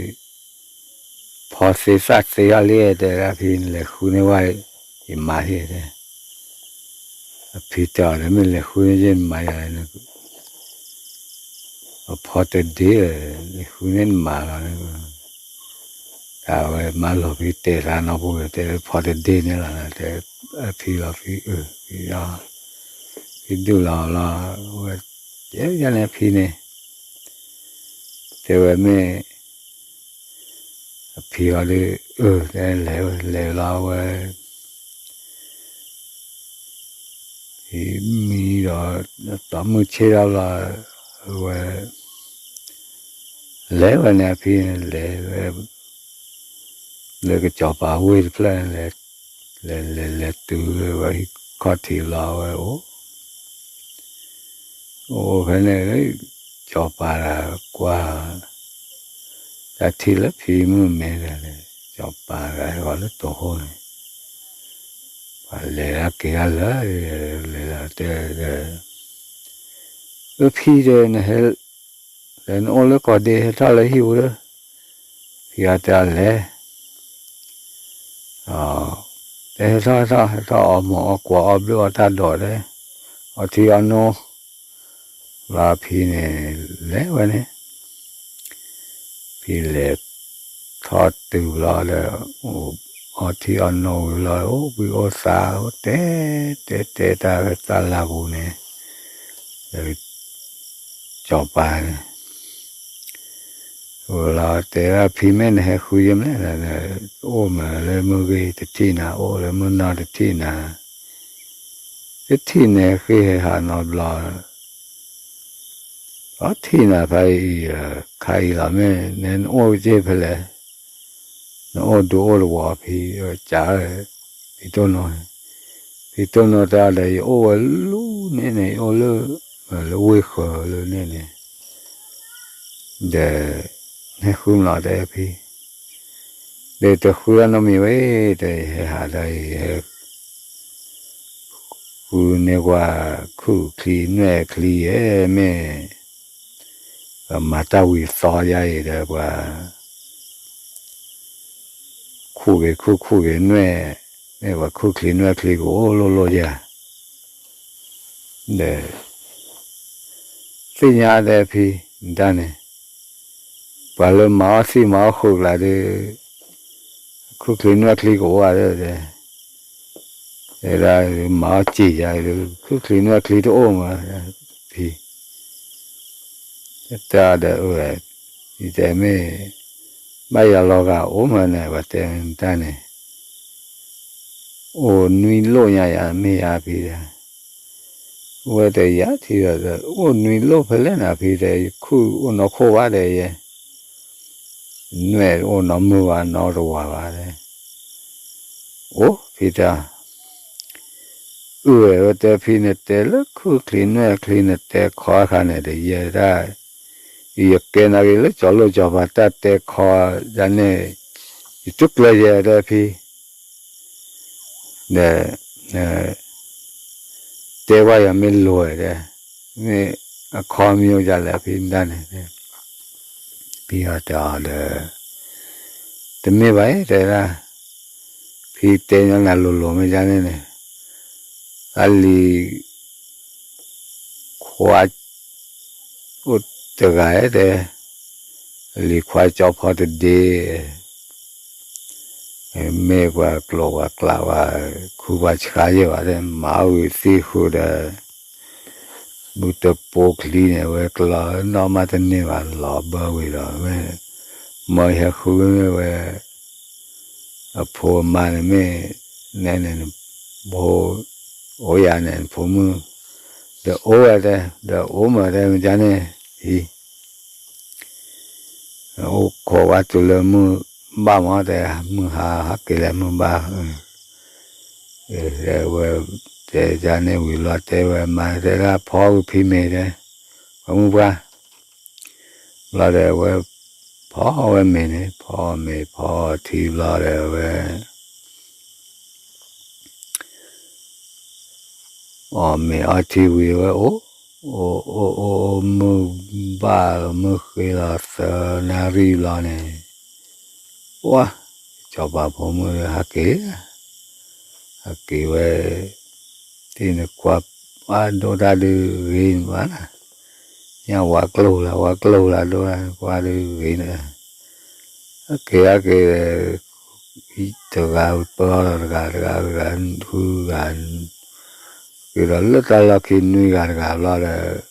ဖီသ့သၣ်သ့အီၤလံတဲဒၣ်ဖံ နလဲၤဃုန့ၢ်ဝဲ, ယမၤဟ့ၣ်တဲ, အဖံတဲအီၤ နမ့ၢ်လဲၤဃုန့ၢ်ယဲၢ်နမၤယၤလဲၣ်န့ၣ်, အဖီတဒ့, လဲၤဃုန့ၢ်နမၤလီၤန့ၣ်, တၢ်ဝဲမၤလီၤဖံတဲသးနီၢ်ပူၤဒီး တဲဖီတဒ့န့ၣ်လီၤ တဲ, အဖံလီၤဖံအၢ, ဖံဒုၣ်လီၤလီၤ, ဝဲ, တဲယၤန့ၣ်ဖံန့ၣ် တဲဝဲမ့ၢ်, အဖံအီၤဒီး, အၢ တဲလဲၤဝဲလဲၤလီၤဝဲ, ဖံ အံၤမံဒီး တီၢ်မုၢ်ဆ့ၣ်ထီၣ်လီၤ, ဝဲ လဲၤဝဲန့ၣ် အဖံန့ၣ် လဲၤဝဲ လၢကစီၤပၤဝ့ၢ်တဖျၢၣ်န့ၣ် လဲၤ လဲၤလဲၤလဲၤတုၤဝဲဟံၣ်ခီၣ်ထံးလီၤ ဝဲအိၣ် အိၣ်ဖဲန့ၣ် စီၤပၤတဂၤကွၢ် တၢ်ထံၣ်လၢဖံမုၣ်မဲတဂၤလဲၣ်, စီၤပၤတဂၤဟဲဃီၤလၢတိာ်ဃိန့ၣ် ပှၤလဲၤတၢ်က့ၤတၢ်လၢ လဲၤလီၤတဲဒီး အဖံတဲ နဟဲ ဒီးနအိၣ်လၢကီၢ်ဒ့ ဟဲထီၣ်လၢဟံၣ်ပူၤလၢ ဖံအီၤတဲအီၤလဲၤ တဲဟဲထီၣ်ဟဲထီၣ် ဟဲထီၣ်အီၣ်မ့ၤအီၣ်ကွီၢ်အီၣ်ဘျုးအီၣ်တၢ်ဒိးတဲ အီထံအီနိ လီၤဖံန့ၣ် လဲၤဝဲန့ၣ် ဖံလဲၤထီၣ်တုၤလီၤဒီး အီထံအီနိဝံၤလီၤ အိၣ်ဘှံးအိၣ်သါ အိၣ်တဲတဲတဲတၢ်လၢတၢ်လၢပူၤန့ၣ် ဒီး စီၤပၤန့ၣ် ဝံၤလီၤတဲဒၣ်ဖံမ့ၢ်နဟဲဃုယဲၢ်မလဲၣ်, အိၣ်မးလၢမုၢ်ဂ့ၤတထံၣ်နၤ အိၣ်လၢမုၢ်နီၢ်တထံၣ်နၤ, တထံၣ်နၤဃ့ဟဲဟးနီတဘျီ, အီထံၣ်နၤဖဲအံၤ ခါအံၤလီၤ မ့ၢ်နအိၣ်က့ၤဖဲလဲၣ်, နအိၣ်ဒူအိၣ်တဝီၤဖံ, ကး ဖံတိၢ်နိ, ဖံတိၢ်နိတဲအီၤဒီး ယအိၣ်ဝဲလၢန့ၣ်န့ၣ် ယအိၣ်လၢ လၢဝ့ၢ်ဃၢၤလၢန့ၣ်န့ၣ် ဒီး ဟဲဃုမးလီၤတဲဖံ, ဒီးတဃုလၢနီတမံၤဝဲ, ဒီးယဟဲဟးဒီးယဟဲ ဃုန့ၢ်ကွၢ် ခုၣ်ချံနွဲၣ်ချံဧဲမ့ၢ် ပှၤမၤတၢ်ဝံၤသီယါအံၤဒီးပှၤ ခူၣ်က့ၤခုၣ်ခူၣ်က့ၤနွဲၣ်, မ့ၢ်ပှၤခုၣ်ချံနွဲၣ်ချံကအိၣ်လိၣ်လိၣ်ယၤ, ဒီး သ့ၣ်ညါတဲဖံ နတၢ်န့ၣ်, ပှၤလၢမၤအီၣ်သံမၤအီၣ်ဃုာ်ကျါဒီး ခုၣ်ချံနွဲၣ်ချံကအိၣ်ဧါဒီး တဲဒၣ် မၤအီၣ်စံၣ်ယါဒီး ခုၣ်ချံနွဲၣ်ချံတအိၣ်မး, ဖံ တဲအီၤဒီး အဝဲ ယတဲမ့ၢ် ဘၣ်ယၤလီၤဂာ်အိၣ်မးန့ၣ် ပှၤတဲတၢ်န့ၣ် အိၣ်နွံလိၣ်ညါယၤ မ့ၢ်ယၤဖံဒီး ဝဲတဲယၤထံၣ်ဒီး အိၣ်နွံလိၣ်ဖဲလဲၣ်နၤဖံတဲ ယခုၣ်အိၣ်နီၢ်ခိၣ်ဘၣ်ဒီးယဲ နွဲၣ်အိၣ်နီတမုာ်ဘၣ် နီတဝၤဘၣ်ဒီး အိၣ်ဖံတဲ အုၣ်ဝဲတဲဖံန့ၣ်တဲလၢခုၣ်ချံနွဲၣ်ချံန့ၣ်တဲခီအခါန့ၣ်ဒီး ယဲဒၣ် ယကဲနာ်က့ၤလၢကၠီၤလိၣ်ကၠီၤပၤတၢ်တဲခီဒ်န့ၣ် ယတကျၢၤယဲတဲဖံ ဒီး တဲဘၣ်ယၤမ့ၢ်လိၤဝဲဒီး မ့ၢ်အခီမ့ၢ်အိၣ်ဒ်လဲၣ်ဖံဒၣ်န့ၣ် ဖံအီၤတဲအီၤဒီး တမ့ၢ်ဘၣ်အံၤတဲဒၣ် ဖံတဲညီနၤလိၤလိၤမ့ၢ်ဒ်န့ၣ်န့ၣ် အလံၤ ခွါ အိၣ်တဂၤတဲ အလံၤခွါကၠီဖီတဒ့ မ့ၢ်ပှၤကျိာ်ပှၤကျးပှၤ ခူပှၤဆှါယဲၢ်ဘၣ်တဲ မၤအီၣ်ဂ့ၤသ့ၣ်ဃုာ်ဒီး မုၢ်တပိာ်ချံန့ၣ် ဝဲကျီနီၢ်မးတန့ၢ်ဘၣ် လီၤဘၢဝံၤဒီး မ့ၢ် မၢယဟဲဃုမ့ၢ်ဝဲ အဖိအမါန့ၣ်မ့ၢ် နဲန့ၣ် ဖိ အိၣ်ယၤန့ၣ် ဖိမုၣ် ဒီးအိၣ်ဝဲတဲ ဒီးအိၣ်မးတဲမ့ၢ်ဒ်န့ၣ် အံၤ အိၣ်ခိးဝဲတုၤလၢမုၢ်ဘၣ်မးတဲ မုၢ်ဟါဟးက့ၤလၢမုၢ်ဘၣ် တဲဝဲ တဲဒ်န့ၣ်ဝံၤလီၤတဲဝဲ မၤတဲဒၣ်ဖီဝံၤဖံမ့ၤတဲ ပှၤမုၢ်ပှၢ် ဘျီဒီးဝဲ ဖီဝဲမ့ၤန့ၣ် ဖီမ့ၤဖီထံဘျီဒီးဝဲ အီၣ်မ့ၤအီထံဝံၤဝဲအိၣ် အိၣ်အိၣ်အိၣ်အိၣ် မုၢ်ဘၣ်လီၤမုၢ်ဃ့လီၤသၢနၣ်ရံၣ်ဘျီန့ၣ် ပှၤ စီၤပၤဖိမုၣ်ဟးက့ၤ ဟးက့ၤဝဲ တ့ၢ်နကွၢ် ပှၤဒိၣ်တၢ်ဒုးဂ့ၤန့ၣ်ဘၣ် ညၣ်ဝါကျိၤလၢ ဝါကျိၤလၢဒိၣ်တၢ် ကွၢ်ဒုးဂ့ၤန့ၣ် ဟဲက့ၤဟဲက့ၤ တဂၤပၢလီၤတဂၤ တဂၤတဂၤ ဃုဂၤ က့ၤဒီးလၢတၢ်လီၢ်ခံနွံဂၤတဂၤဘျီဒီး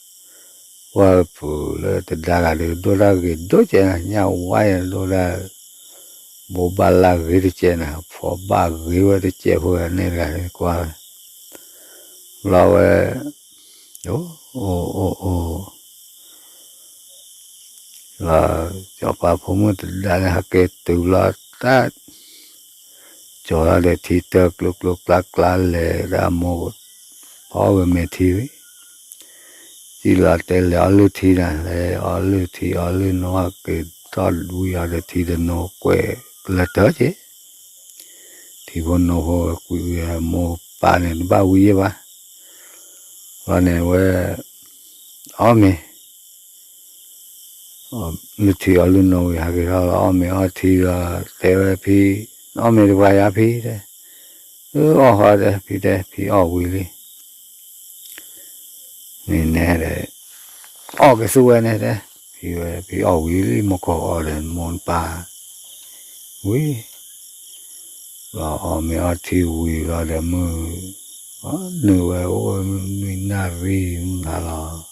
ပှၤပူၤလၢတဒါဂၤဒီး ဒိၣ်တၢ်ဂ့ၤဒိၣ်ကဲနၤ ညၣ်ဝါယဲဒိၣ်တၢ် ဘိးဘၣ်လၢဂ့ၤတကဲနၤ ဖီဘၣ်ဂ့ၤဝဲတကဲဖိန့ၣ်တဂၤကွၢ်ဝဲ ဘျီဝဲ အိၣ်အိၣ်အိၣ် လီၤ စီၤပၤဖိမုၣ်တဒါန့ၣ် ဟဲက့ၤတုၤလီၤတၢ် ကၠီၤလီၤဒီးထံတၢ်ကျိကျိကျါကျါလဲၤဒၣ်မိၢ် ဖီဝဲမဲာ်ထံဝံၤ စံၣ်လီၤတဲလဲၤအီၣ်လုၢ်ထံနၤ လဲၤအီၣ်လုၢ်ထံအီၣ်လုၢ်နိက့ၤထီၣ်ဝံၤအီၤဒီးထံတနိကွဲးလၢာ်တၢ်က့ၤ ထံဖိနိဖိကွံာ်ဝံၤ မိၢ်ပၢ်န့ၣ်တဘၣ်ဝံၤယဲၢ်ဘၣ် လီၤန့ၣ်ဝဲ အီၣ်မ့ၤ လုၢ်ထံအီၣ်လုၢ်နိဝံၤ ဟဲက့ၤထီၣ်လီၤ အီၣ်မ့ၤအီထံလီၤ တဲဝဲဖံ အီၣ်မ့ၤတပှၤယါဖံတဲ အၢ အီၣ်ဃီတဲ ဖံတဲ ဖံအီၣ်ဝံၤလံ န့ၣ်နဲဒီး အီၣ်က့ၤသူဝဲန့ၣ်တဲ ဖံဝဲ ဖံအီၣ်ဝံၤလံ မိၢ်ခိၣ်အီၣ်ဒီးမိၢ်ပၢ် ဝံၤ လီၤအီၣ်မ့ၤအီထံဝံၤလီၤဒီးမုၢ် နုာ်ဝဲအိၣ်ဝဲနွံနၣ်ရံၣ်မုၢ်ဟါလီၤ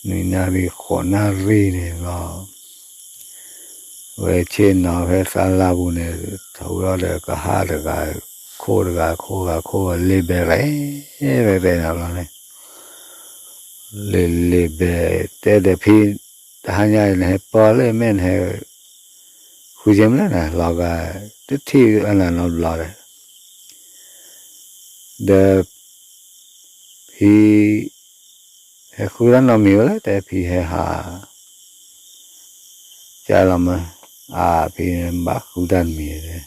နွံနၣ်ရံၣ်ဃိးနၣ်ရံၣ်န့ၣ်လီၤ ဝဲဆ့ၣ်နီၤဖဲသးလၢပူၤန့ၣ် ထီၣ်ဝဲအီၤဒီးကဟၣ်တဂၤ ခိၣ်တဂၤ ခိၣ်ဂၤ ခိၣ်ဂၤ လ့ၤဘဲရဲၣ် ရဲၣ်ရဲၣ်န့ၣ်ဘျီန့ၣ် လ့ၤလ့ၤဘဲ တဲဒီးဖံ တဟါညါအံၤ နဟဲပၢလၢမဲာ်နဟဲ ဃုက့ၤမနုၤနၤ လီၤဂာ် တထံၣ်အနၤနီတဘျီဒီး ဒီး ဖံ ဟဲဃုတၢ်နီတမံၤဝဲလၢ တဲဖံဟဲဟး ကၢ်လီၤမၢ် အါ ဖံဘၣ်ဃုတၢ်တမံၤတဲ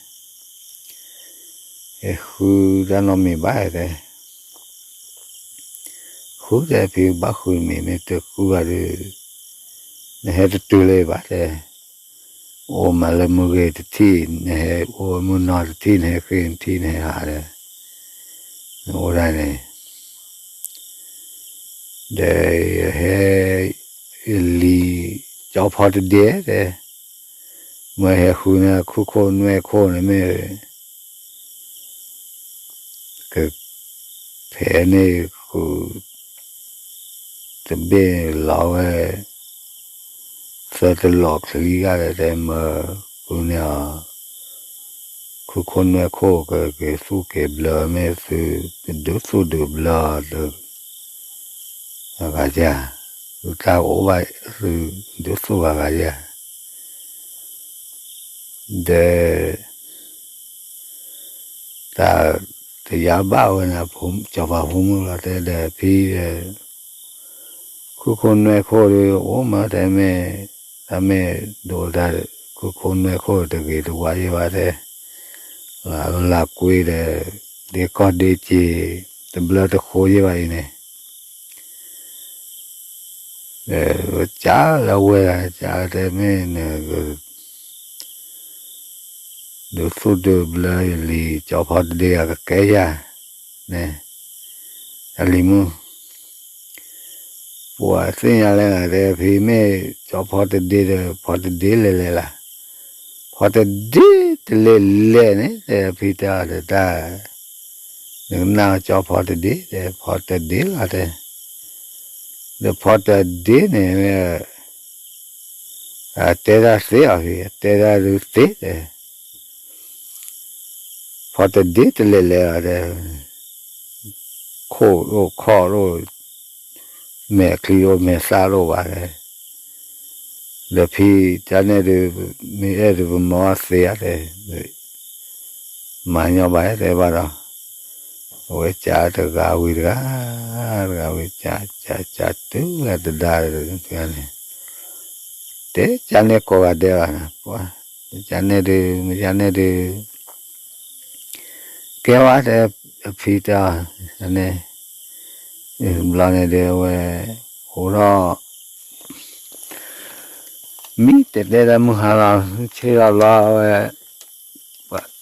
ဟဲဃုတၢ်နီတမံၤဘၣ်တဲ ဃုတဲဖံဘၣ်ဃုတမံၤ မ့ၢ်တဃုဘၣ်ဒီး နဟဲတတုၤလၢၤဘၣ်တဲ အိၣ်မးလၢမုၢ်ဂ့ၤတထံၣ် နဟဲအိၣ်မုၢ်နီၤတထံၣ် နဟဲဃ့ၢ်နထံၣ် နဟဲဟးဒီး နအိၣ်ဒၣ်န့ၣ် ဒီးယဟဲ ယလံၤ ကၠီဖီတဒ့တဲ မ့ၢ်ဟဲဃုန့ၣ် ခုၣ်ခိၣ်နွဲၣ်ခိၣ်န့ၣ်မ့ၢ် က ဖဲန့ၣ်ဃု တဘ့ၣ်လီၤဝဲ သၢတလီၤချံဂၤဒီးတဲမ့ၢ် ဃုန့ၢ်အီၤ ခုၣ်ခိၣ်နွဲၣ်ခိၣ်ကက့ၤသူၣ်က့ၤဘျၢမ့ၢ်သု ဒုးသူၣ်ဒုးဘျၢဒီး အဂၤယၤ သုတၢ်အိၣ်ဘၣ်သု ဒုးသူၣ်ဂၤဂၤယၤ ဒီး တၢ်တယါဘၣ်ဝဲန့ၣ် စီၤပၤဖိမုၣ်လီၤတဲဒီးဖံဒီး ခုၣ်ခိၣ်နွဲၣ်ခိၣ်ဒီး အိၣ်မးတဲမ့ၢ် တၢ်မ့ၢ်ဒိးတၢ် ခုၣ်ခိၣ်နွဲၣ်ခိၣ်တဂ့ၤတဝါယဲၢ်ဘၣ်တဲ လၢလၢကွ့ဒီး ဒ့ကီၢ်ဒ့စ့ၤ တဘျၢတဃိယဲၢ်ဘၣ်အံၤန့ၣ် ဒီးကၢ်လၢဝဲဒၣ် ကၢ်တဲမ့ၢ်န ဒုးသူၣ်ဒုးဘျၢယလံၤ ကၠီဖီတဒ့အကကဲယၤ န့ၣ် အလံၤမုၣ် ပှၤသ့ၣ်ညါလၢနၤတဲ ဖံမ့ၢ်ကၠီဖီတဒ့ဒီး ဖီတဒ့လဲၤလဲၤလၢ် ဖီတဒ့တလဲၤလဲၤန့ၣ် တဲဖံတဲအီၤဒီးတၢ် နကနၣ်ကၠီဖီတဒ့ တဲဖီတဒ့လီၤတဲ ဒီးဖီတဒ့န့ၣ် အတဲတၢ်သ့အီၤဖံ အတဲတၢ်ဒုးသ့တဲ ဖီတဒ့တလဲၤလဲၤလီၤတဲ ခိၣ်ဒိၣ်ခီၣ်ဒိၣ် မဲာ်ချံဒိၣ်မဲာ်သၣ်ဒိၣ်ဘၣ်တဲ ဒီးဖံကၢ်နဲၣ်ဒုး မ့ၢ်အဲၣ်ဒုးပမၤအီၤသ့ဧါတဲ မၤညီဘၣ်တဲဘၣ်ဒီး အဝဲကၢ်တဂၤဝံၤတဂၤ တဂၤဝံၤကၢ် ကၢ်ကၢ်တုၤလၢတဒါန့ၣ် တဲကၢ်နဲၣ်ကိးဂၤဒဲးဘၣ် ပှၤ ကၢ်နဲၣ်ဒုး မ့ၢ်ကၢ်နဲၣ်ဒုး ကဲဝဲတဲ အဖံတဲအီၤန့ၣ် ဘျီန့ၣ်ဒီးအဝဲ အိၣ်ထီၣ် မံတဲတဲလၢမုၢ်ဟါလီၤ ဆ့လီၤဘျီအဝဲ ပှၤ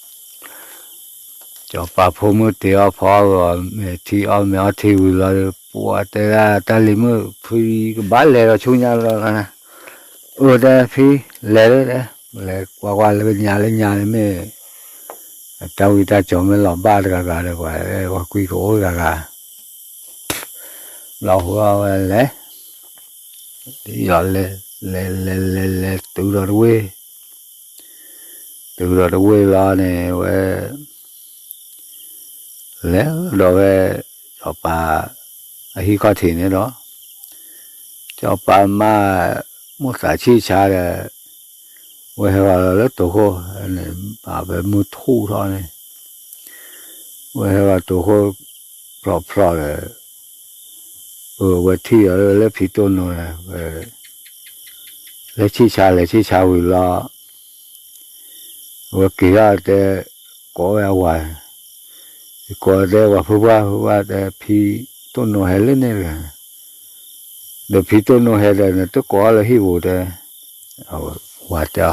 စီၤပၤဖိမုၣ်တ့အီၣ်ဖီအီၣ် မဲာ်ထံအီၣ်မဲာ်အီထံဝံၤလီၤ ပှၤတဲဒၣ်တၢ်လံၤမုၣ် ဖံကဘၣ်လဲၤဒီးဆူညါလီၤ အၢတဲဖံ လဲၤလၢတဲ လဲၤကွၢ်ကွၢ်လၢညါလၢညါန့ၣ်မ့ၢ် အတၢ်ဝံတၢ်ကၠီၤမ့ၢ်လီၤဘၣ်တဂၤဂၤဒီး ပှၤကွံကအိၣ်တဂၤဂၤ ဘျီဃုအီၣ်ဝဲလဲၤ လဲၤ လဲၤ လဲၤ လဲၤ လဲၤ တုၤဒီးတဝ့ၢ် တုၤဒီးတဝ့ၢ်လီၤန့ၣ် ဝဲ လဲၤဒီးဝဲ စီၤပၤအဟံၣ်ခီၣ်ထံးန့ၣ်ဒီး စီၤပၤမါ မိၣ်သးဆံၣ်ဆါဒီး ဝဲဟဲဂီၤလီၤလၢတိာ်ခိၣ်, ဖဲမုၢ်ထူၣ်ထီၣ်န့ၣ် ဝဲဟဲဂီၤတိာ်ခိၣ်ဖျိးဖျိးဒီး ဝဲထံၣ်အီၤလၢဖံတိၢ်နိဒီး လဲၤဆံၣ်ဆါ လဲၤဆံၣ်ဆါဝံၤလီၤ အဝဲက့ၤထီၣ်တဲ ကိးဝဲအဝၤ, ကိးတဲဝၤဖုပှၢ်ဖုပှၢ်တဲ ဖံတိၢ်နိဟဲလၢန့ၣ်တဂၤ, ဒီးဖံတိၢ်နိဟဲဒီး နတကိးအီၤလၢဟံၣ်ပူၤတဲ, ဝၤတဲ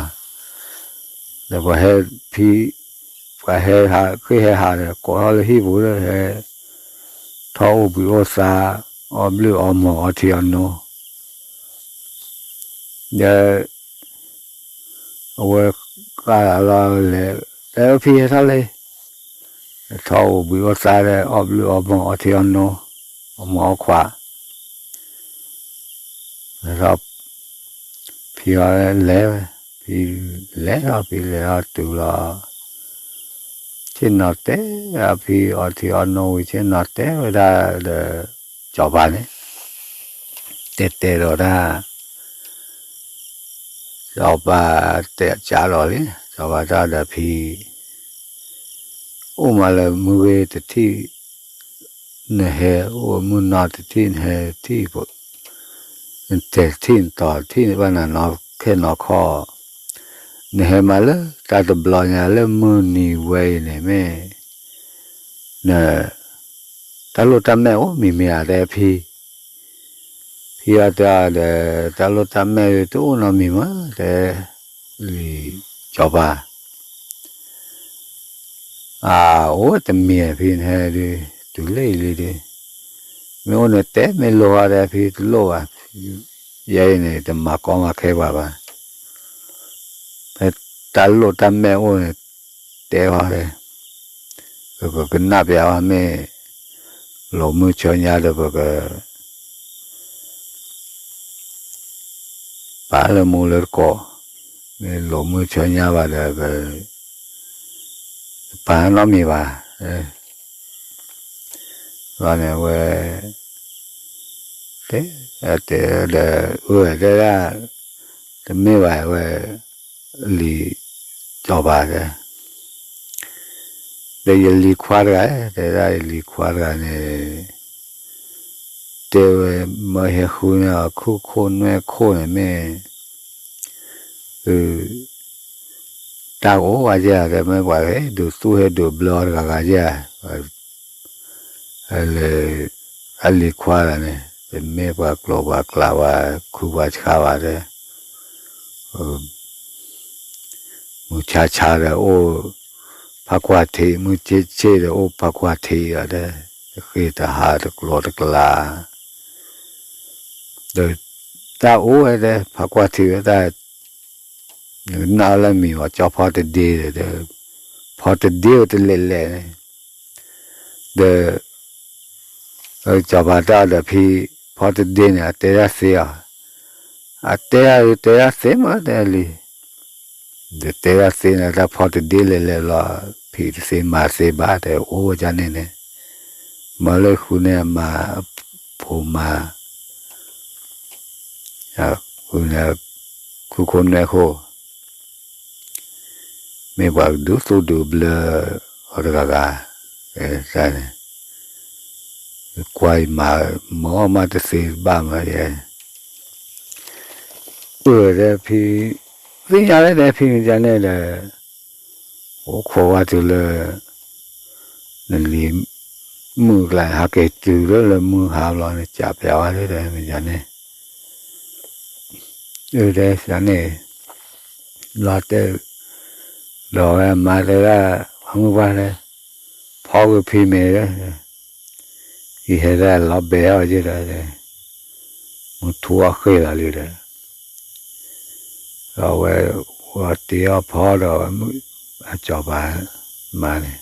အီၤ, ဒီးပှၤဟဲဖံ ပှၤဟဲဟး ဃ့ၢ်ဟဲဟးဒီး ကိးထီၣ်လၢဟံၣ်ပူၤဒီး ဟဲထီၣ်အိၣ်ဘှံးအိၣ်သါ အီၣ်ဘျုၣ်အီမီၤ အီထံအီနိ ဒီး အဝဲဃၣ်လီၤလီၤလဲၤ တဲဖံဟဲထီၣ်လံ, ထီၣ်အိၣ်ဘှံးအိၣ်သါဒီး အီၣ်ဘျုၣ်အီမီၤ အီထံအီနိ အီမီၤအီခွး ဖံအီၤလဲၤဝဲ, ဖံလဲၤထီၣ် ဖံလဲၤထီၣ်တုၤလီၤ ဆ့ၣ်နီၤတဲ ဖံအီထံအီနိဝံၤ ဆ့ၣ်နီၤတဲဝဲဒၣ်ဒီး စီၤပၤန့ၣ် တဲတဲဒီးဒၣ် စီၤပၤတဲကးလီၤလံ, စီၤပၤတဲဒီးဖံ အိၣ်မးလၢမုၢ်ဂ့ၤတထံၣ် နဟဲအိၣ်မုၢ်နီၤတထံၣ် နဟဲထံၣ် နတဲာ်ထံၣ်နတီၤထံၣ် နဘၣ်နၤနီၤခဲနီၤခီ, နဟဲမးလၢတၢ်တဘျီညါလၢမုၢ်နံၤဝဲအံၤန့ၣ်မ့ၢ် န တၢ်လိၣ်တၢ်မဲာ်အိၣ်မံၤမံၤဧါ တဲဖံ, ဖံအီၤတဲအီၤဒီး တၢ်လိၣ်တၢ်မဲာ်တအိၣ်နီတမံၤမး တဲ လံာ်စီၤပၤ အအိၣ်တမံၤဖံန့ၣ်ဒုး တုၤလၢအံၤလံဒုး မ့ၢ်အိၣ်န့ၣ်တဲ မ့ၢ်လိၣ်အီၤဒီးဖံတလိၣ်ဘၣ်, ယဲအံၤန့ၣ် တမၤကီမၤခဲပှၤဘၣ်, ဖဲတၢ်လိၣ်တၢ်မဲာ်အိၣ်န့ၣ် တဲအီၤဒီး ပကကနၣ်ပျးအီၤမ့ၢ် လိာ်မုၢ်ဆၢညါဒီးပက ပာ်လၢမူလၢတကိး, မ့ၢ်လိာ်မုၢ်ဆၢညါဘၣ်ဒီး ပ ပာ်နီတမံၤဘၣ်, ဘျီန့ၣ်ဝဲ တဲ တဲဒီး အၢ တဲဒၣ် တမ့ၢ်ဘၣ်ဝဲ လံာ်စီၤပၤတဲ ဒီးယလံၤခွါတဂၤ တဲဒၣ်ယလံၤခွါတဂၤန့ၣ် တဲဝဲ မၢဟဲဃုန့ၢ်အီၤ ခုၣ်ခိၣ်နွဲၣ်ခိၣ်န့ၣ်မ့ၢ် တၢ်ကအိၣ်ဝဲယဲၢ် တဲမ့ၢ်ပှၤဟဲဒုးသူၣ်ဟဲဒုးဘျၢအီၤတဂၤဂၤယဲၢ် လၢ အလံၤခွါတဂၤန့ၣ် တမ့ၢ်ပှၤကျိၤပှၤကျဲဘၣ် ခုပှၤဆှါဘၣ်တဲ မုၢ်ဆါဆါဒီးအိၣ်ဖးကွၢ်ထံး မုၢ်ဆ့ၣ်ဆ့ၣ်ဒီးအိၣ်ဖးကွၢ်ထံးအီၤတဲ တဃ့တဟးတကျိၤတကျဲ ဒီးတၢ်အိၣ်ဝဲတဲ ဖးကွၢ်ထံးဝဲတၢ် နကနၣ်လၢမံၤဝဲ ကၠီဖီတဒ့ဒီး ဖီတဒ့ဝဲတလဲၤလဲၤန့ၣ် ဒီး စီၤပၤတၢ်ဒီးဖံ ဖီတဒ့န့ၣ် အတဲဒၣ်သ့အီၤ, အတဲဒၣ် တဲဒၣ်သ့မး တဲလံ, ဒီးတဲဒၣ်သ့န့ၣ် တၢ်ဖီတဒ့လဲၤလဲၤလီၤ ဖံးတသ့မၤတသ့ဘၣ် တဲအိၣ်ဝဲဒ်န့ၣ်န့ၣ်, မၢလၢဃုန့ၢ်အမါ ဖိမါ ဃုန့ၢ် ခုၣ်ခိၣ်နွဲၣ်ခိၣ် မ့ၢ်ပှၤဒုးသူၣ်ဒုးဘျၢအီၤတဂၤဂၤ, န့ၣ် ကွၢ်အံၤမၤ မၢအီၣ်မးတသ့ဘၣ်မးယဲ, အၢ တဲဖံ, သ့ၣ်ညါလၢတဲဖံမ့ၢ်ဒ်န့ၣ်ဒီး, အိၣ်ခိးဝဲတုၤလၢ နလံၤမုၢ်ကျါန့ၣ် ဟးက့ၤတုၤလၢလၢမုၢ်ဟါဘျီန့ၣ် ကးပျးဝဲလၢဒီးမ့ၢ်ဒ်န့ၣ်, အၢ တဲန့ၣ် လီၤတဲာ်, ဒီးဝဲအမါတဲဒၣ် ပှၤမုၢ်ပှၢ်တဲ, ဖီက့ၤဖံမ့ၢ်, ယဟဲဒၣ်လီၤဘဲအီၤယဲဒီး, မုၢ်ထူအီၣ်ဃ့ၢ်လီၤလံဒီး, ဒီးဝဲ ဝဲတ့အီၣ်ဖီဒီး အစီၤပၤမါန့ၣ်,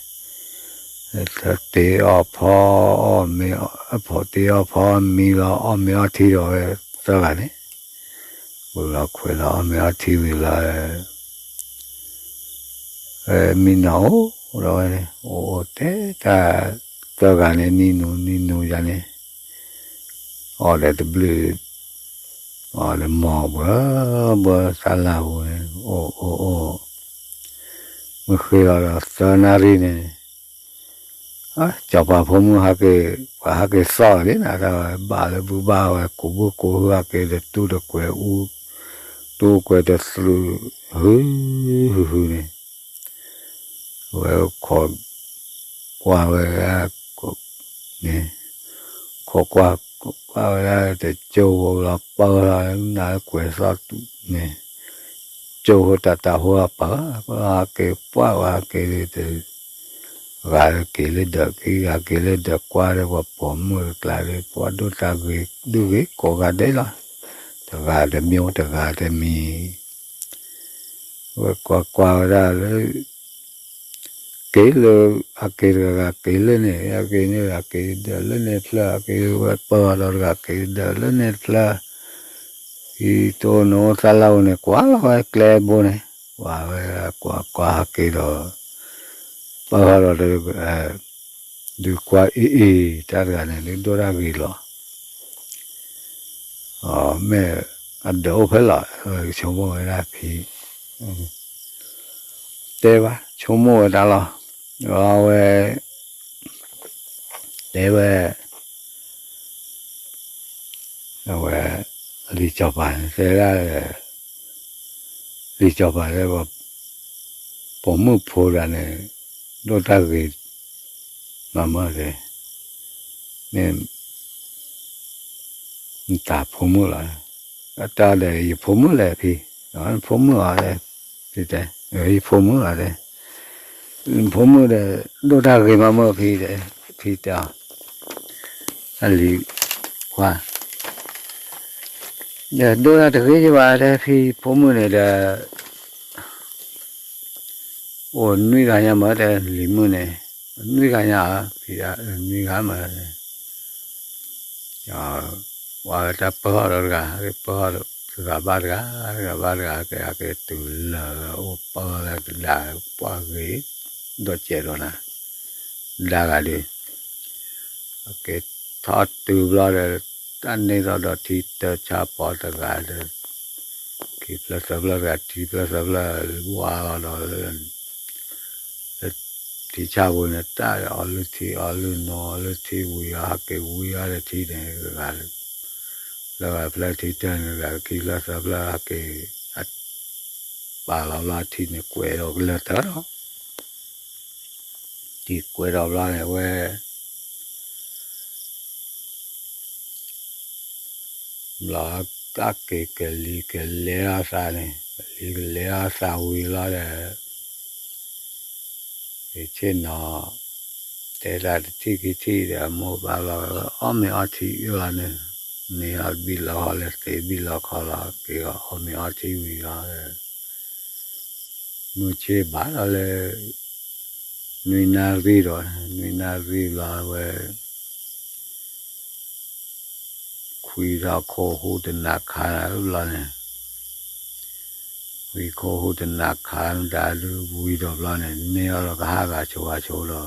တ့အီၣ်ဖီ, အီၣ်မ့ၤ, တ့အီၣ်ဖီမံလီၤ အီၣ်မ့ၤအီထံဒီးဝဲသၢဂၤန့ၣ်, ဝံၤလီၤခွဲးလီၤအီၣ်မ့ၤအီထံဝံၤလီၤ, မံနီၤအိၣ်ဒီးဝဲန့ၣ် အိၣ်အိၣ်တဲတၢ် သၢဂၤန့ၣ် နံၤနူၤနံၤနူၤယၤန့ၣ်, အီၣ်ဒီးတဘျုး, အီၣ်ဒီးမီၢ်ဘှီဘှီသးလၢ်ပူၤန့ၣ်, အိၣ်အိၣ်အိၣ်, မုၢ်ဃ့လီၤဒီးသၢနၣ်ရံၣ်န့ၣ်, စီၤပၤဖိမုၣ်ဟဲက့ၤ, ပှၤဟဲက့ၤသီၣ်လံနၤ, တၢ်ဝဲဘၣ်လၢဘုဘၣ်ဝဲ ကူးဘုကူးဟုဟဲက့ၤဒီး တူၢ်တကွဲးအူ, တူၢ်ကွဲးတသရူး, ဟု, ဟုဟုန့ၣ် ဝဲခိးကွၢ်ဝဲ, န့ၣ်, ခိးကွၢ်, ကွၢ်ဝဲဒၣ်တကၠိဖိလီၤ ပၢၢ်လီၤ နကွဲးသီၣ်တူာ်န့ၣ်, ကၠိဖိတၢ်တၢ်ဖိအပၢ်, ပၢ်ဟဲက့ၤပှၢ်ဝဲဟဲက့ၤဒီး ဂၤက့ၤလၢဒၢးခံ ဂၤက့ၤလၢဒၢးကွၢ်ဒီး ပှၤပိာ်မုၣ်တကျါဒီး ပှၤဒိၣ်တၢ်ဂ့ၤ ဒုးဂ့ၤကိးဂၤဒဲးလီၤ, တဂၤတမံၤ တဂၤတမံၤ ဝဲကွၢ်ကွၢ်ဝဲဒၣ်လၢ က့ၤလၢ အက့ၤတဂၤဂၤက့ၤလၢန့ၣ် အက့ၤန့ၣ် အက့ၤဒၢးလၢန့ၣ်တဖျၢၣ် အက့ၤဝဲပၢၢ်ဒီးတဂၤက့ၤဒၢးလၢန့ၣ်တဖျၢၣ်, အံၤတိၢ်နိသၣ်လၢ်ပူၤန့ၣ် ကွၢ်လီၤဝဲကျဲဘိန့ၣ်, ကွၢ်ဝဲကွၢ်ကွၢ်ဟဲက့ၤဒီး ပၢၢ်ဒီး ဒုးကွၢ်အံၤအံၤ တၢ်တဂၤန့ၣ် ဒုးဒိၣ်တၢ်ဂ့ၤလီၤ. မ့ၢ်အဒၢးအိၣ်ဖဲလီၤ ဆိကမိၣ်ဝဲဒၣ်ဖံ, တဲဘၣ်ဆိကမိၣ်ဝဲဒၣ်လီၤ. အဝဲ တဲဝဲ အဝဲ လံာ်စီၤပၤန့ၣ် တဲဒၣ် လံာ်စီၤပၤတဲ ပိာ်မုၣ်ဖိတဂၤန့ၣ် ဒိၣ်တၢ်ဂ့ၤမးမၢ်တဲ, မ့ၢ် နတၢ်ဖိမုၣ်လီၤ, အတၢ်ဒီးယဖိမုၣ်လဲၣ်ဖံ, ဖိမုၣ်အီၤတဲ, ဖံတဲ, ယဖိမုၣ်လီၤတဲ, ဖိမုၣ်ဒီး ဒိၣ်တၢ်ဂ့ၤမးမၢ်ဖံတဲ, ဖံတဲအီၤ, အလံၤခွါ ဒီးဒိၣ်တၢ်တဂ့ၤဘၣ်တဲ ဖံဖိမုၣ်န့ၣ်ဒီး အိၣ်နွံဂၤညါမၢ်တဲ လံၤမုၣ်န့ၣ်, နွံဂၤညါဧါ, ဖံတဲ နွံဂၤမၢ်, ပှၤဝဲတၢ်ပၢၢ်ထီၣ်ဒီးတဂၤ ဟဲက့ၤပၢၢ်ထီၣ်ဒီး တဂၤဘၣ်တဂၤ တဂၤဘၣ်တဂၤ ကဟဲက့ၤတုၤလၢာ် အိၣ်ပၢၢ်လၢတဒါ ပှၢ်ဂ့ၤ ဒီးစဲးဒီးနၤ ဒါဂၤဒီး အက့ၤထီၣ်တုၤဘျီဒီး တၢ်န့ၢ်ထီၣ်ဒီးထံတၢဆါပီတဂၤဒီး ခံဖျၢၣ်သၢဖျၢၣ်တဂၤ ထံဖျၢၣ်သၢဖျၢၣ် ဝါလီၤဒီး လၢထံဆါပူၤန့ၣ် တၢ်အီလုၢ်ထံအီလုၢ်နိ အီလုၢ်ထံဝံၤအီၤ ဟဲက့ၤဝံၤအီၤဒီးထံန့ၣ် တဂၤ လၢဂၤဖျၢၣ်ထံတၢန့ၣ် တဂၤခံဖျၢၣ်သၢဖျၢၣ် ဟဲက့ၤ ပာ်လီၤဘျီထံန့ၣ် ကွဲးဒီးကလၢာ်တၢၢ်လီၤ. ထံကွဲးဒီးဘျီန့ၣ် ဝဲ ဘျီတၢ်က့ၤကလံၤကလဲအီၤသးန့ၣ် ကလံၤကလဲအီၤသးဝံၤလီၤဒီး ယဆ့ၣ်နီၤ တဲတၢ်တထံၣ်ခံထံၣ်ဒီး အမိၢ်ပၢ်လီၤ အီၣ်မ့ၤအီထံအၢၣ်လီၤန့ၣ် မ့ၢ်အီၣ်ဘံၣ်လီၤဟီလၢသ့ဘံၣ်လီၤခီလီၤ က့ၤအီၣ်မ့ၤအီထံဝံၤလီၤ မုၢ်ဆ့ၣ်ဘၣ်လီၤလၢ နွံနၣ်ရံၣ်ဒီး နွံနၣ်ရံၣ်လီၤဝဲ ခွံထီၣ်ခိၣ်ဟူးတနးခါဘျီန့ၣ် ခွံခိၣ်ဟူးတနးခါဒၣ်ဒုးဝံၤဒီးဘျီန့ၣ် န့ၢ်အီၤဒီးကဟးဂၤဆိးဂၤဆိးဒီး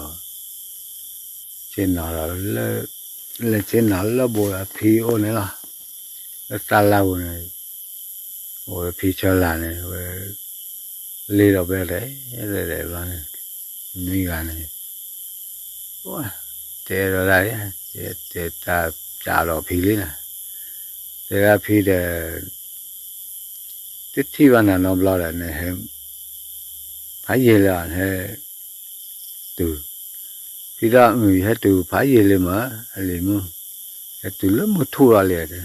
ဆ့ၣ်နီၤဒီး လၢဆ့ၣ်နီၤလၢဘိဒီးဖံအိၣ်န့ၣ်လီၤ. လၢတၢ်လၢ်ပူၤန့ၣ် အိၣ်ဒီးဖံဆၢလၢ်န့ၣ် ဝဲ လ့ဒီးဘဲလဲၣ် ဘျီန့ၣ် နွံဂၤန့ၣ် တဲဒီးဒၣ် တဲတၢ်ပျးဒီးဖံလံနၤ တဲဒၣ်ဖံဒီး တထံၣ်ဘၣ်နၤနီတဘျီဒီး နဟဲ ဖးယံာ်လၢနဟဲ တုၤ ဖံဒီး အု ယဟဲတုၤဖးယံာ်လံမး အလံၤမုၣ် ဟဲတုၤလၢမုၢ်ထူၣ်လီၤလံတဲ ဒီး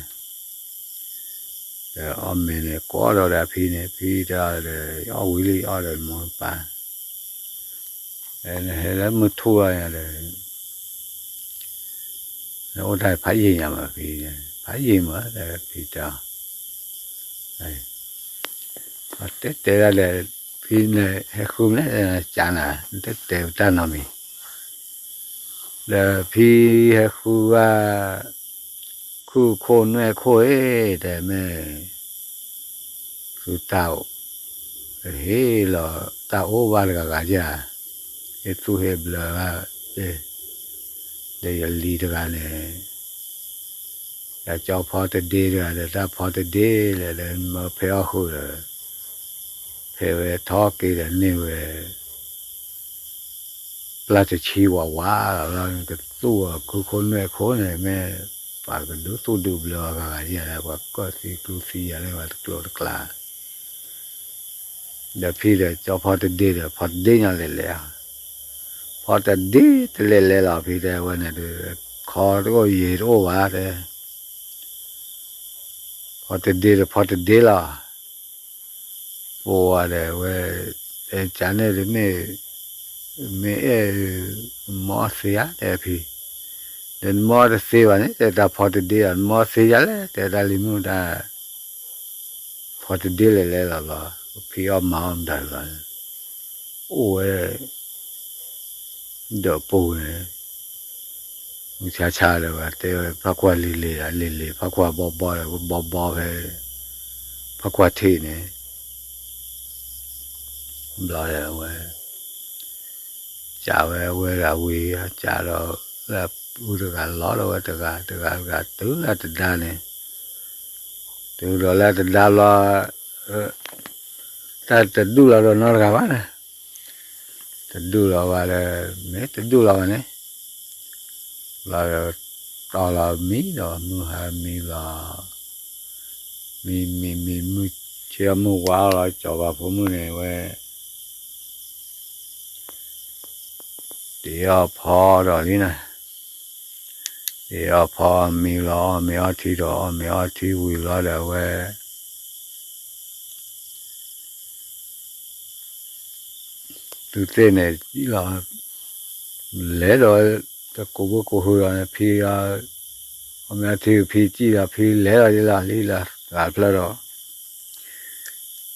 အီၣ်မ့ၤန့ၣ် ကိးဒီးဒီးဖံန့ၣ် ဖံတၢ်ဒီး အီၣ်ဝံၤလံအီၣ်ဒီးမိၢ်ပၢ် နဟဲလၢမုၢ်ထူၣ်လီၤညါဒီး နအိၣ်တၢ်ဖးယံာ်ညါမးဖံန့ၣ် ဖးယံာ်မး ဖံတဲ တဲတဲဒၣ်ဒီး ဖံန့ၣ် ဟဲဃုမ့ၢ် ကနၤ နတတဲတၢ်နီတမံၤ ဒီးဖံဟဲဃုဝဲ ခုၣ်ခိၣ်နွဲၣ်ခိၣ်အံၤ တဲမ့ၢ် သုတၢ် ဟ့ၣ်လီၤတၢ်အိၣ်ဘၣ်တဂၤဂၤဧါ ဟ့ၣ်သူၣ်ဟ့ၣ်ဘျၢဘၣ် ဟ့ၣ် ဒီးယလံၤတဂၤန့ၣ် ယကၠီဖီတဒ့တဂၤဒီး တၢ်ဖီတဒ့လဲၣ်ဒီး မၢဖဲအီၣ်ဃုာ်ဒီး ဖဲဝဲထီၣ်က့ၤဒီးန့ၢ်ဝဲ ပျၢ်တဆံဝးဝးလီၤလီၤ ကသူၣ်အီၤခုခိၣ်နွဲၣ်ခိၣ်န့ၣ် မ့ၢ်ပှၤကဒုးသူၣ်ဒုးဘျၢအဂၤဂၤယဲၢ်လၢ ပှၤကီၢ်သံကျူသံယၤန့ၣ် ပှၤတကျိၤတကျါ ဒီးဖံဒီးကၠီဖီတဒ့ဒီး ဖီတဒ့ညီလဲၤလဲၤ, ဖီတဒ့တလဲၤလဲၤလီၤဖံတဲဝဲန့ၣ်ဒီး ခီတအိၣ်ယံၤတအိၣ်ဘၣ်တဲ, ဖီတဒ့ဒီးဖီတဒ့လီၤ, ပဝဲဒီးဝဲ, ကန့ၣ်တမ့ၢ်, မ့ၢ်အဲၣ်, မီသ့ဧါတဲဖံ, ဒီးနမီတသ့ဘၣ်န့ၣ် တဲတၢ်ဖီတဒ့လီၤ နမီသ့ယၤလဲၣ် တဲတၢ်လံၤမုၣ်တၢ် ဖီတဒ့လဲၤလဲၤလီၤလီၤ, ဖံအီၣ်မၤအီၣ်မတၤလီၤ, အိၣ်ဝဲ, ဒီးပူၤန့ၣ်, မုၢ်ဆါဆါဒီးဝဲတဲဝဲ ဖးကွၢ်လံၤလံၤဒီးလံၤလံၤ ဖးကွၢ်ဘီဘီဒီးဘီဘီဖဲ, ဖးကွၢ်ထံးန့ၣ်, ဘျီဒီးဝဲ ကးဝဲအဝဲဒၣ်ဝံၤ ကးဒီး, လၢအပုၢ်တဂၤလီၤဒီးဝဲတဂၤ တဂၤတဂၤတုၤလၢတဒါန့ၣ်, တုၤဒီးလၢတဒါဘျီ, တၢ်တဒူၣ်လီၤဒီးနီတဂၤဘၣ်န့ၣ်, တဒူၣ်လီၤဘၣ်ဒီး, မ့ၢ်တဒူၣ်လီၤဘၣ်န့ၣ်, ဘျီဒီး, တီၢ်လီၤမံဒီးမုၢ်ဟါမံလီၤ, မံမံမံမုၢ်ဆ့မုၢ်ဝါလီၤ ကၠီၤပၤဖိမုၣ်န့ၣ်ဝဲ တ့အီၣ်ဖီဒီးလံနၤ, တ့အီၣ်ဖီအီၣ်မံလီၤ အီၣ်မ့ၤအီထံဒီး အီၣ်မ့ၤအီထံဝံၤလီၤဒီးအဝဲ, သုသ့ၣ်န့ၣ်လီၤ, လဲၤဒီး, တကိးဘိကိးဟုဒီးန့ၣ် ဖံ, အီၣ်မ့ၤအီထံဖံစံၣ်ဒီး ဖံလဲၤလီၤလံလီၤလံလၢသးတဖျၢၣ်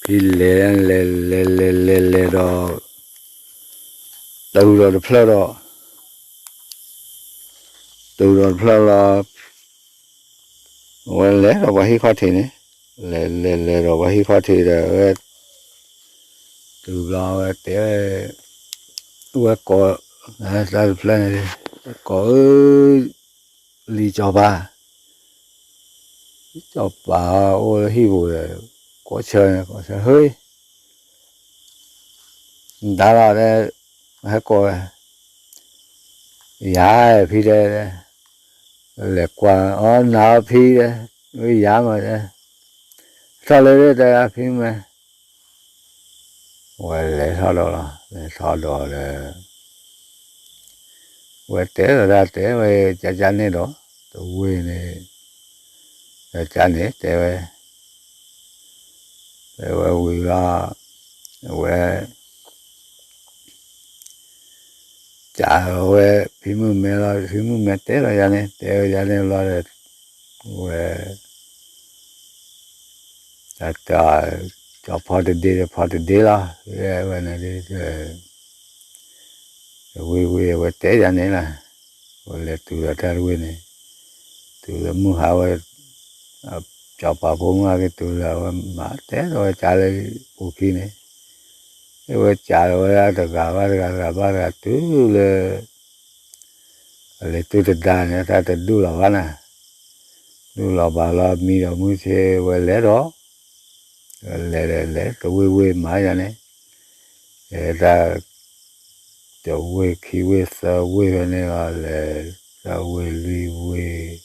ဒီး, ဖံလဲၤလဲၤလဲၤလဲၤလဲၤဒီး, တုၤဒီးတဖျၢၣ်ဒီး, တုၤဒီးတဖျၢၣ်လီၤ, အဝဲလဲၤဒီးပှၤဟံၣ်ခီၣ်ထံးန့ၣ်, လဲၤလဲၤလဲၤဒီးပှၤဟံၣ်ခီၣ်ထံးဒီးဝဲ, တုၤဘျီဝဲတဲ, ဝဲကိး, တၢ်တဖျၢၣ်န့ၣ်, ကိးဧၢ, လံၤကၠီၤပၤ, ကၠီၤပၤအိၣ်လၢဟံၣ်ပူၤဒီး, ကိးဆၢန့ၣ် ကိးဆၢ ဟ့ၣ် နဒါလီၤတဲ, ဟဲကိးဝဲ, ယၤဖံတဲ, လဲၤကွၢ်အီၣ်နၤအီဖံတဲ, ဝဲယၤမးတဲ, ထီၣ်လၢတဲဖံမ့ၢ်, ဝဲလဲၤထီၣ်ဒီးလီၤ လဲၤထီၣ်ဒီးဒီး ဝဲတဲဝဲဒၣ်တဲဝဲ ကကန့ၣ်ဒီး တဝ့ၢ်န့ၣ်, ကကန့ၣ်တဲဝဲ, တဲဝဲဝံၤလီၤ, အဝဲ ကးဝဲ ဖံမုၣ်မဲလီၤ ဖံမုၣ်မဲတဲလီၤယၤန့ၣ် တဲဝဲယၤန့ၣ်လီၤဒီး ဝဲ တၢ် ကၠီဖီတဒ့ဒီးဖီတဒ့လီၤ ဝဲန့ၣ် တဝ့ၢ်ဝ့ၢ် အဝဲတဲယၤန့ၣ်လီၤ, ဝဲလဲၤတုၤလီၤတၢ်တဝ့ၢ်န့ၣ်, တုၤလၢမုၢ်ဟါဝဲ, ကၠီပၤဖိမုၣ်ဟဲက့ၤတုၤလၢအဝဲမၤတဲဒီးဝဲကးလၢပူၤခံန့ၣ်, အဝဲကးလီၤဝဲဒၣ်တဂၤဘၣ်တဂၤ တဂၤဘၣ်တဂၤတုၤလၢ အလဲၤတုၤတဒါန့ၣ် တၢ်တဒူၣ်လီၤဘၣ်နၤ, ဒူၣ်လီၤဘၣ်လီၤမံဒီးမုၢ်ဆ့ဝဲလဲၤဒီး, လဲၤလဲၤလဲၤ တဝ့ၢ်ဝ့ၢ်မၤယၤန့ၣ်, လဲၤတၢ် တဝ့ၢ်ခံဝ့ၢ်သၢဝ့ၢ်ဖဲန့ၣ်လီၤ လဲၤ သၢဝ့ၢ်လွံၢ်ဝ့ၢ်,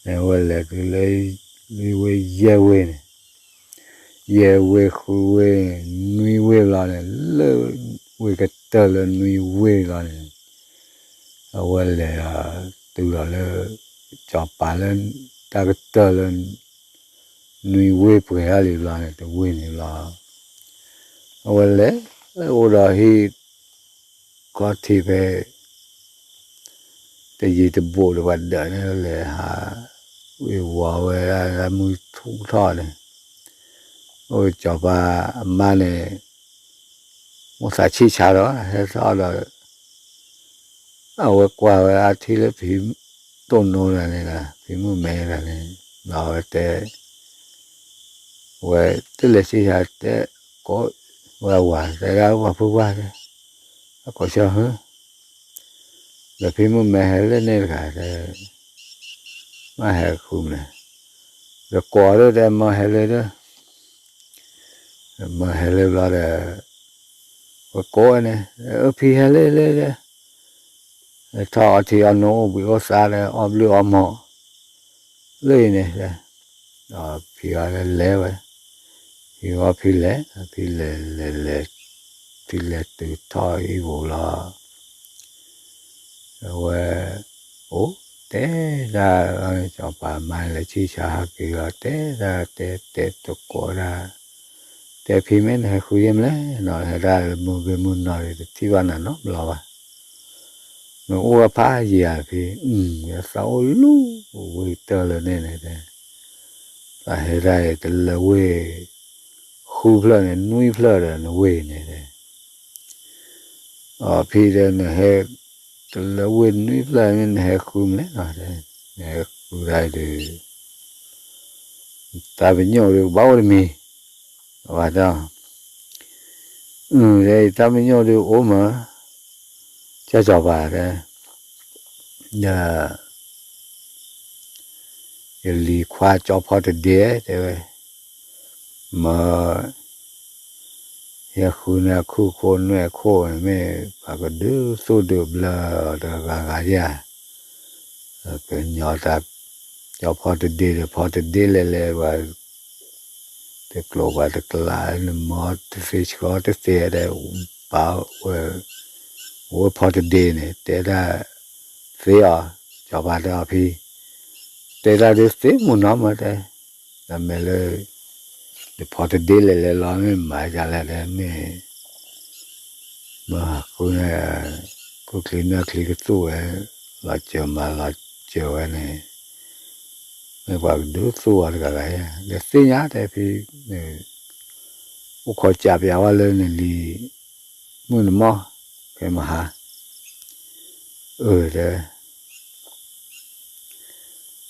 န့ၣ်ဝဲလဲၤတုၤလၢ လွံၢ်ဝ့ၢ်ယဲၢ်ဝ့ၢ်န့ၣ်, ယဲၢ်ဝ့ၢ်ဃုဝ့ၢ်, နွံဝ့ၢ်လီၤန့ၣ် လၢဝ့ၢ်ကတၢၢ်လၢနွံဝ့ၢ်လီၤန့ၣ်, အဝဲလဲၤဒီး တုၤလီၤလၢ ကၠီၤပၤလၢ တၢ်ကတၢၢ်လၢ နွံဝ့ၢ်ပှဲၤထီၣ်လံဘျီန့ၣ် တဝ့ၢ်န့ၣ်လီၤ, အဝဲလဲၤ အိၣ်ဒီးဟံၣ် ခီၣ်ထံးဖဲ တယံၤတဘူးဒီးပှၤဒၢးန့ၣ်လဲၤဟး ဝ့ၤဝီၤဝဲဒၣ်လၢမုၢ်ထူၣ်ထီၣ်န့ၣ်, အိၣ်ကၠီၤပၤအမါန့ၣ် မိၢ်သးဆံၣ်ဆါဒီး ဟဲထီၣ်ဒီး အဝဲကွၢ်ဝဲအထံလၢဖံ တိၢ်နိတဂၤန့ၣ်လီၤ ဖံမုၣ်မဲတဂၤန့ၣ်, ဒီးအဝဲတဲ ဝဲတလဲၤဆံၣ်ဆါတဲ ကိးဝဲအဝၤ တဲဒၣ်ပှၤဖိခွါတဲ အကိးဆၢဟၢ ဒီးဖံမုၣ်မဲာ်ဟဲလၢန့ၣ်တဂၤ, မ့ၢ်ဟဲဃုမလဲၣ်, ဒီးကိးဒီးတဲမၢဟဲလၢဒီး, မၢဟဲလၢဘျီဒီး, ဝဲကိးန့ၣ်, အဖံဟဲလၢလၢဒီး, ထီၣ်အီထံအီနိအိၣ်ဘှံးအိၣ်သါဒီး အီၣ်ဘျုးအီမီၤ လၢအံၤန့ၣ်, ဒီးဖံဂၤလဲၤဝဲ, ဖံဂၤဖံလဲၤ, ဖံလဲၤလဲၤလဲၤ, ဖံလဲၤတုၤထီၣ်အံၤပူၤလီၤ. အဝဲ, အိၣ်, တဲဒၣ်, စီၤပၤမါလဲၤဆံၣ်ဆါဟးက့ၤလီၤ, တဲဒၣ်တဲတဲတကိးဒၣ်, တဲဖံမ့ၢ်နဟဲဃုယဲၢ်မလဲၣ်နီၤ, ဟဲဒၣ်လၢမုၢ်ဂ့ၤမုၢ်နီၤဒီး တထံၣ်ဘၣ်နၤနီတဘျီဘၣ်. နအိၣ်ဝဲဖးယံာ်ဧါဖံ, ယသးအိၣ်လူၤဝံၤတၢၢ်လၢန့ၣ်န့ၣ်တဲ, သးဟဲဒၣ်အံၤ တလၢဝ့ၢ်ဃုဖျၢၣ်န့ၣ် နွံဖျၢၣ်ဒီးနဝ့ၢ်န့ၣ်တဲ, အဖံတဲ နဟဲ, တလၢဝ့ၢ်နွံဖျၢၣ်မ့ၢ်နဟဲဃုမလဲၣ်နီၤ, နဟဲဃုဒၣ်အံၤဒီး တၢ်ပညိၣ်ဒုးကဘၣ်အိၣ်တမံၤ, ဘၣ်တဲ, အ, တၢ်ပညိၣ်ဒုးအိၣ်မး, ကၢ်စီၤပၤတဲ, ဒီး, ယလံၤခွါကၠီဖီတဒ့တဲဝဲ, မၢ ယဃုန့ၣ်အခုၣ်ခိၣ်နွဲၣ်ခိၣ်န့ၣ် မ့ၢ်ပှၤကဒုးသူၣ်ဒုးဘျၢအီၤတဂၤဂၤယါ, ကညီတၢ်, ကၠီဖီတဒ့ဒီးဖီတဒ့လဲၣ်လဲၣ်, ပှၤတကျိၤပှၤတကျး, နမၤတသ့ဆှီတသ့ဒီး, ပာ်ဝဲ, ဝဲဖီတဒ့န့ၣ် တဲဒၣ်သ့အီၤ, စီၤပၤတဲအီၤဖံ, တဲဒၣ်ဒုးသ့မုၢ်နီၤမးတဲ, တၢ်မ့ၢ်လၢ, ဒီးဖီတဒ့လဲၣ်လဲၣ်လီၤ မ့ၢ်မၤယၤလဲၣ်တဲမ့ၢ် မ့ၢ်ဃုန့ၣ်, ခိၣ်ချံနၢၣ်ချံကသူၣ်ဝဲ, လီၤစၢၤမၤလီၤစၢၤဝဲန့ၣ်, မ့ၢ်ပှၤကဒုးသူၣ်အီၤတဂၤဂၤယါ, ဒီးသ့ၣ်ညါတဲဖံ, အိၣ်ခိးကးပျးဝဲလၢနလံၤ, မုၢ်နမီၢ်, ဖဲမဟါ, အၢတဲ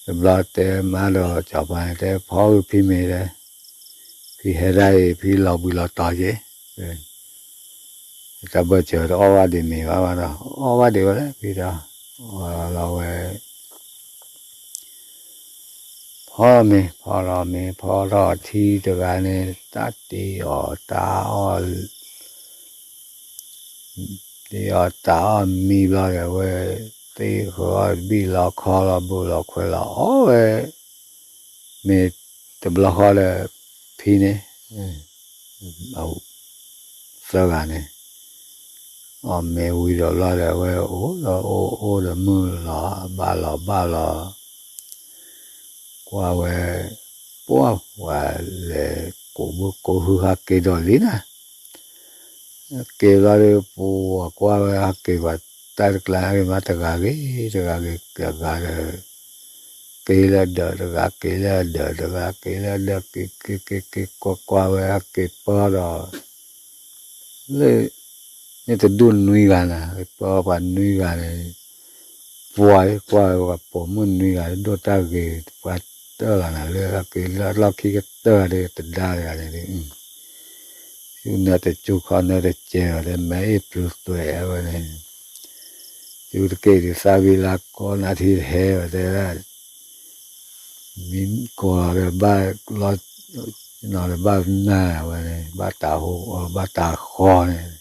တဘျီတဲမါဒီးစီၤပၤန့ၣ်တဲ ဖီဧၢဖံမ့ၤတဲ, ဖံဟဲဒၣ်အံၤ ဖံလီၤဘှံးလီၤတီၤက့ၤ, တၢ်ဘၢၣ်စၢၤတအီၣ်ဘၣ်ဒံးမ့ၤဘၣ်ဘၣ်ဒီး အီၣ်ဘၣ်ဒံးဝဲလၢဖံဒီး, အီၣ်လီၤဝဲ ဖီမ့ၤ ဖီလီၤမ့ၤ ဖီထီၣ်ထံတဂၤန့ၣ် တၢ်တ့အီၣ်တၢ်အီၣ်, တ့အီၣ်တၢ်အီၣ်မံဘျီဒီးဝဲ, သ့ဃၢၤအီၣ်တဘံၣ်လီၤခီလီၤဘိၣ်လီၤခွဲးလီၤအီၣ်ဝဲ, မ့ၢ်တဘျီဃီဒီး ဖံန့ၣ် သၢဂၤန့ၣ် အီၣ်မ့ၤဝံၤဒီးဘျီဒီး အဝဲအိၣ်ဒီးအိၣ်အိၣ်ဒီးမုၢ်လီၤဘၣ်လီၤဘၣ်လီၤ, ကွၢ်ဝဲ, ပှၢ်ဝဲလဲၤကိးဘုကိးဟုဟးက့ၤဒီးလံနၤ, က့ၤဘျီဒီး ပှၢ်ကွၢ်ဝဲဟးက့ၤပှၤတၢ်တကျါ ဟဲက့ၤမးတဂၤဂ့ၤ တဂၤဂ့ၤတဂၤဒီး က့ၤလၢဒၢးတဂၤ က့ၤလၢဒၢးတဂၤ က့ၤလၢဒၢး က့ၤက့ၤက့ၤက့ၤကွၢ်ကွၢ်ဝဲ ဟဲက့ၤပၢဒီး လၢ န့ၣ်တဒူၣ်နွံဂၤနၤ ပၢပှၤနွံဂၤန့ၣ် ပှၤကွၢ်ဝဲပှၤပိာ်မုၣ်နွံဂၤ ဒိၣ်တၢ်ဂ့ၤပှၤတၢၢ်လီၤနၤ လၢဟဲက့ၤလၢလီၢ်ခံကတၢၢ်ဒီးတဒါတဂၤန့ၣ် ဆူနၢတစူၤခီနၢတစဲးဘၣ်တဲ မဲအ့ၣ်ပျူၤသွဲးဝဲန့ၣ် ဆူတက့ၢ်ဒုးသးဝံၤလၢကိးနၢ်ထံတဟဲဘၣ်တဲဒၣ် မံကိးဒီးဘၣ်လီၤ နီၤဒီးဘၣ်နၢ်ဝဲန့ၣ် ဘၣ်တၢ်ဟူးအီၤ ဘၣ်တၢ်ဃီန့ၣ်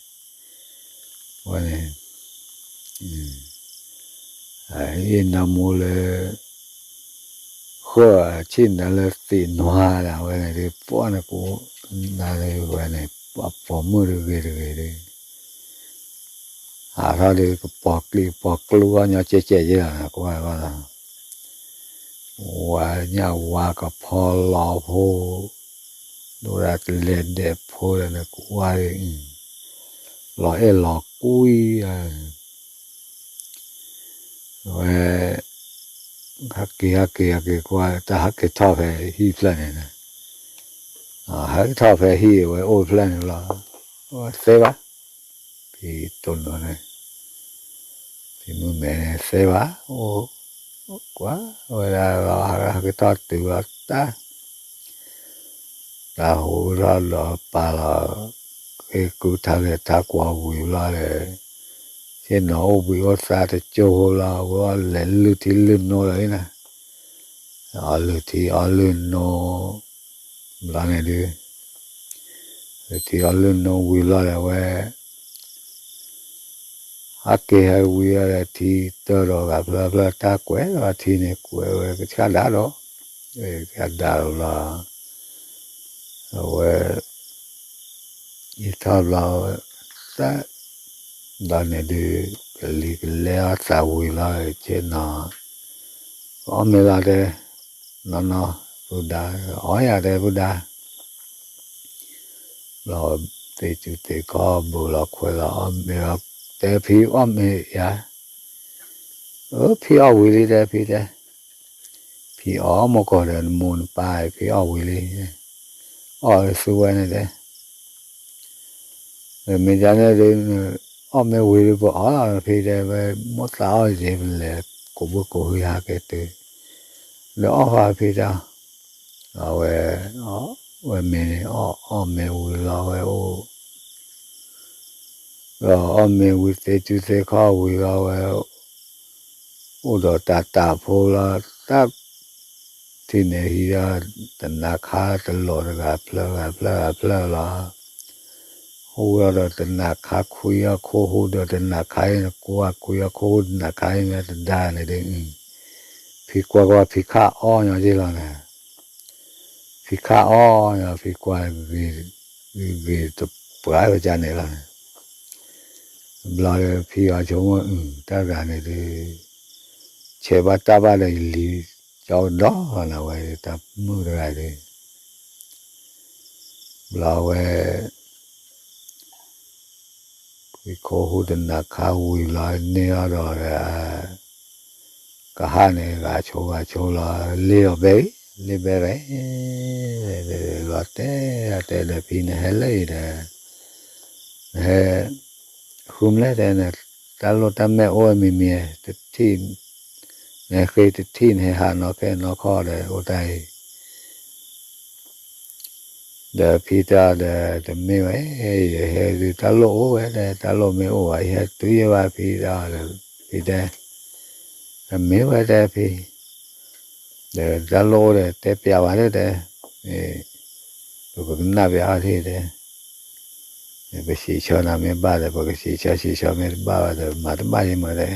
ဝဲန့ၣ် အ့ၣ်နၢမူလၢ ဃၢဆ့ၣ်နၤလၢသ့ၣ်နွါဒၣ်ဝဲန့ၣ် ပှၢ်န့ၣ်ကနၤဝဲန့ၣ် အပိာ်မုၣ်တဂ့ၤတဂ့ၤဒီး ဟးထီၣ်ဒီး ကပိာ်ကျံးကပိာ်ကျူအီၣ်ညီကဲကဲယဲၢ်လီၤ ကွၢ်ဘၣ်လီၤ ဝၤညၣ်ဝါကဖီလီၤဖိ ဒိၣ်ဒၣ်တလဲၤဒဲးဖိဒီးနကွၢ်ဒီး လီၤအဲၣ်လီၤကွံ ဝဲ ဟဲက့ၤဟဲက့ၤဟဲက့ၤကွၢ် တၢ်ဟဲက့ၤထီၣ်ဖဲဟံၣ်ဖျၢၣ်န့ၣ် ဟဲက့ၤထီၣ်ဖဲဟံၣ်ဝဲအိၣ်ဖျၢၣ်န့ၣ်လီၤ သဲဘၣ် ဖံတိၢ်နီၣ်န့ၣ် ဖံမုၣ်မဲာ်န့ၣ်သဲဘၣ် အိၣ်ကွၢ်ဝဲဒၣ်လီၤ ဟဲက့ၤထီၣ်တုၤလီၤတၢ် တၢ်ဟူးထီၣ်ဒီးပာ်လီၤ ဃ့ကုထါဂဲၤထါကွီၤဝံၤဘျီဒီး ဆ့ၣ်နီၤအိၣ်ဘှံးအိၣ်သါတကၠိဖိလီၤ, ဝဲအီၣ်လဲၤလုၢ်ထံလုၢ်နိလီၤလံနၤ, အီၣ်လုၢ်ထံအီလုၢ်နိ ဘျီန့ၣ်ဒုး လုၢ်ထံအီလုၢ်နိဝံၤလီၤဒီးဝဲ ဟဲက့ၤဟဲဝံၤဒီးထံတၢၢ်ဒီးဂၤဖျၢၣ်ဖျၢၣ် တၢ်ကွဲးဒီးထံန့ၣ် ကွဲးဝဲကဆၣ်ဒၣ်ဒီး ကဆၣ်ဒၣ်လီၤ အဝဲ ယထီၣ်ဘျီဝဲ တၢ် ဘျီန့ၣ်ဒုး ကလံၤကလဲအီၣ်သးဝံၤလီၤ ဆ့ၣ်နီၤ အီၣ်မ့ၤလီၤတဲ နီၢ်နီၢ် ပုၢ်ဒါ အီၣ်ယၤတဲပုၢ်ဒါ ဘျီသ့ၣ်စူၤသ့ၣ်ခီ ဘူးလီၤခွဲးလီၤအီၣ်မ့ၤလီၤ တဲဖံအီၣ်မ့ၤယၤ အၢ ဖံအီၣ်ဝံၤလံတဲဖံတဲ ဖံအီၣ်မိၢ်ကီၢ်ဒီးနမိၢ်နပၢ် ဖံအီၣ်ဝံၤလံ အီၣ်သုဝဲန့ၣ်တဲ မ့ၢ်ဒ်န့ၣ်ဒုး အီၣ်မ့ၢ်ဝံၤဒုး ပအီၣ်လီၤဖံတဲ ဝဲမိၢ်သးအီၣ်ယဲၢ်ပလဲၤ ကိးဘုကိးဟုဟးက့ၤတုၤ ဒီးအီၣ်ဃီဖံတဲ အဝဲ ဝဲမ့ၢ်န့ၣ် အီၣ်မ့ၢ်ဝံၤလီၤဝဲအိၣ် ဒီးအီၣ်မ့ၢ်ဝံၤသ့ၣ်စူၤသ့ၣ်ခီဝံၤလီၤဝဲ အိၣ်ဒီးတၢ်တၢ်ဖိလီၤ တၢ် ထံၣ်န့ၣ်ဟံးဒီး တနၤခါတလီၢ်တဂၤဖျၢၣ်ဂၤဖျၢၣ်ဂၤဖျၢၣ်လီၤ ဟူဒီးတနၤခါခွံအခိၣ် ဟူဒီးတနၤခါအံၤန့ၣ် ကွၢ်ခွံအခိၣ် ဟူတနၤခါအံၤမ့ၢ်တဒါန့ၣ်ဒ် ဖံကွၢ်ကွၢ် ဖံခၣ်အီၣ်ညီက့လီၤန့ၣ် ဖံခၣ်အီၣ်ညီ ဖံကွၢ်ဂ့ၤ ဂ့ၤတပှၢ်ဝဲကန့ၣ်လီၤန့ၣ် ဘျီဒီးဖံအီၤဆိကမိၣ် အု တၢ်တဂၤန့ၣ်ဒုး ဆဲးဘၣ်တၢ်ဘၣ်ဒီးယလံၤကၠီကဒီးလီၤန့ၣ် ဝဲတၢ်မုၣ်တဂၤဒုး ဘျီဝဲ ခွံခိၣ်ဟူတနၤခါဝံၤလီၤန့ၢ်အီၤဒီး ကဟၣ်န့ၣ် ဂၤဆိဂၤဆိလီၤ လ့ၢ်လီၤဘဲအံၤ လ့ၢ်ဘဲရဲၣ် လီၤတဲတဲဒီးဖံန့ၣ်ဟဲလၢအံၤဒီး နဟဲ ဃုမလဲၣ်တဲန့ၣ် တၢ်လိၣ်တၢ်မဲာ်အိၣ်ဝဲမံၤမံၤ တထံၣ် နဟဲဃ့တထံၣ် နဟဲဟးနီၣ်ခဲနီၣ်ခီဒီး အိၣ်တၢ်အံၤ ဒီးဖံတဲဒီး တမ့ၢ်ဝဲ ယဟဲဒုးတၢ်လိၣ်အိၣ်ဝဲဒီး တၢ်လိၣ်မ့ၢ်အိၣ်ဘၣ် ယဟဲတုၤယဲဘၣ်ဖံဒီး ဖံတဲ တမ့ၢ်ဝဲတဲဖံ ဒီးတၢ်လိၣ်အိၣ်ဒီး တဲပျးဝဲဒီးတဲ ပကနၣ်ပျးအီၤထံၣ်တဲ ပစံးဆၢနၤမ့ၢ်ဘၣ်ဒီး ပကစံးဆၢ စံးဆၢမ့ၢ်တဘၣ်ဘၣ်ဒီး မၤတဘၣ်ယံမးတဲ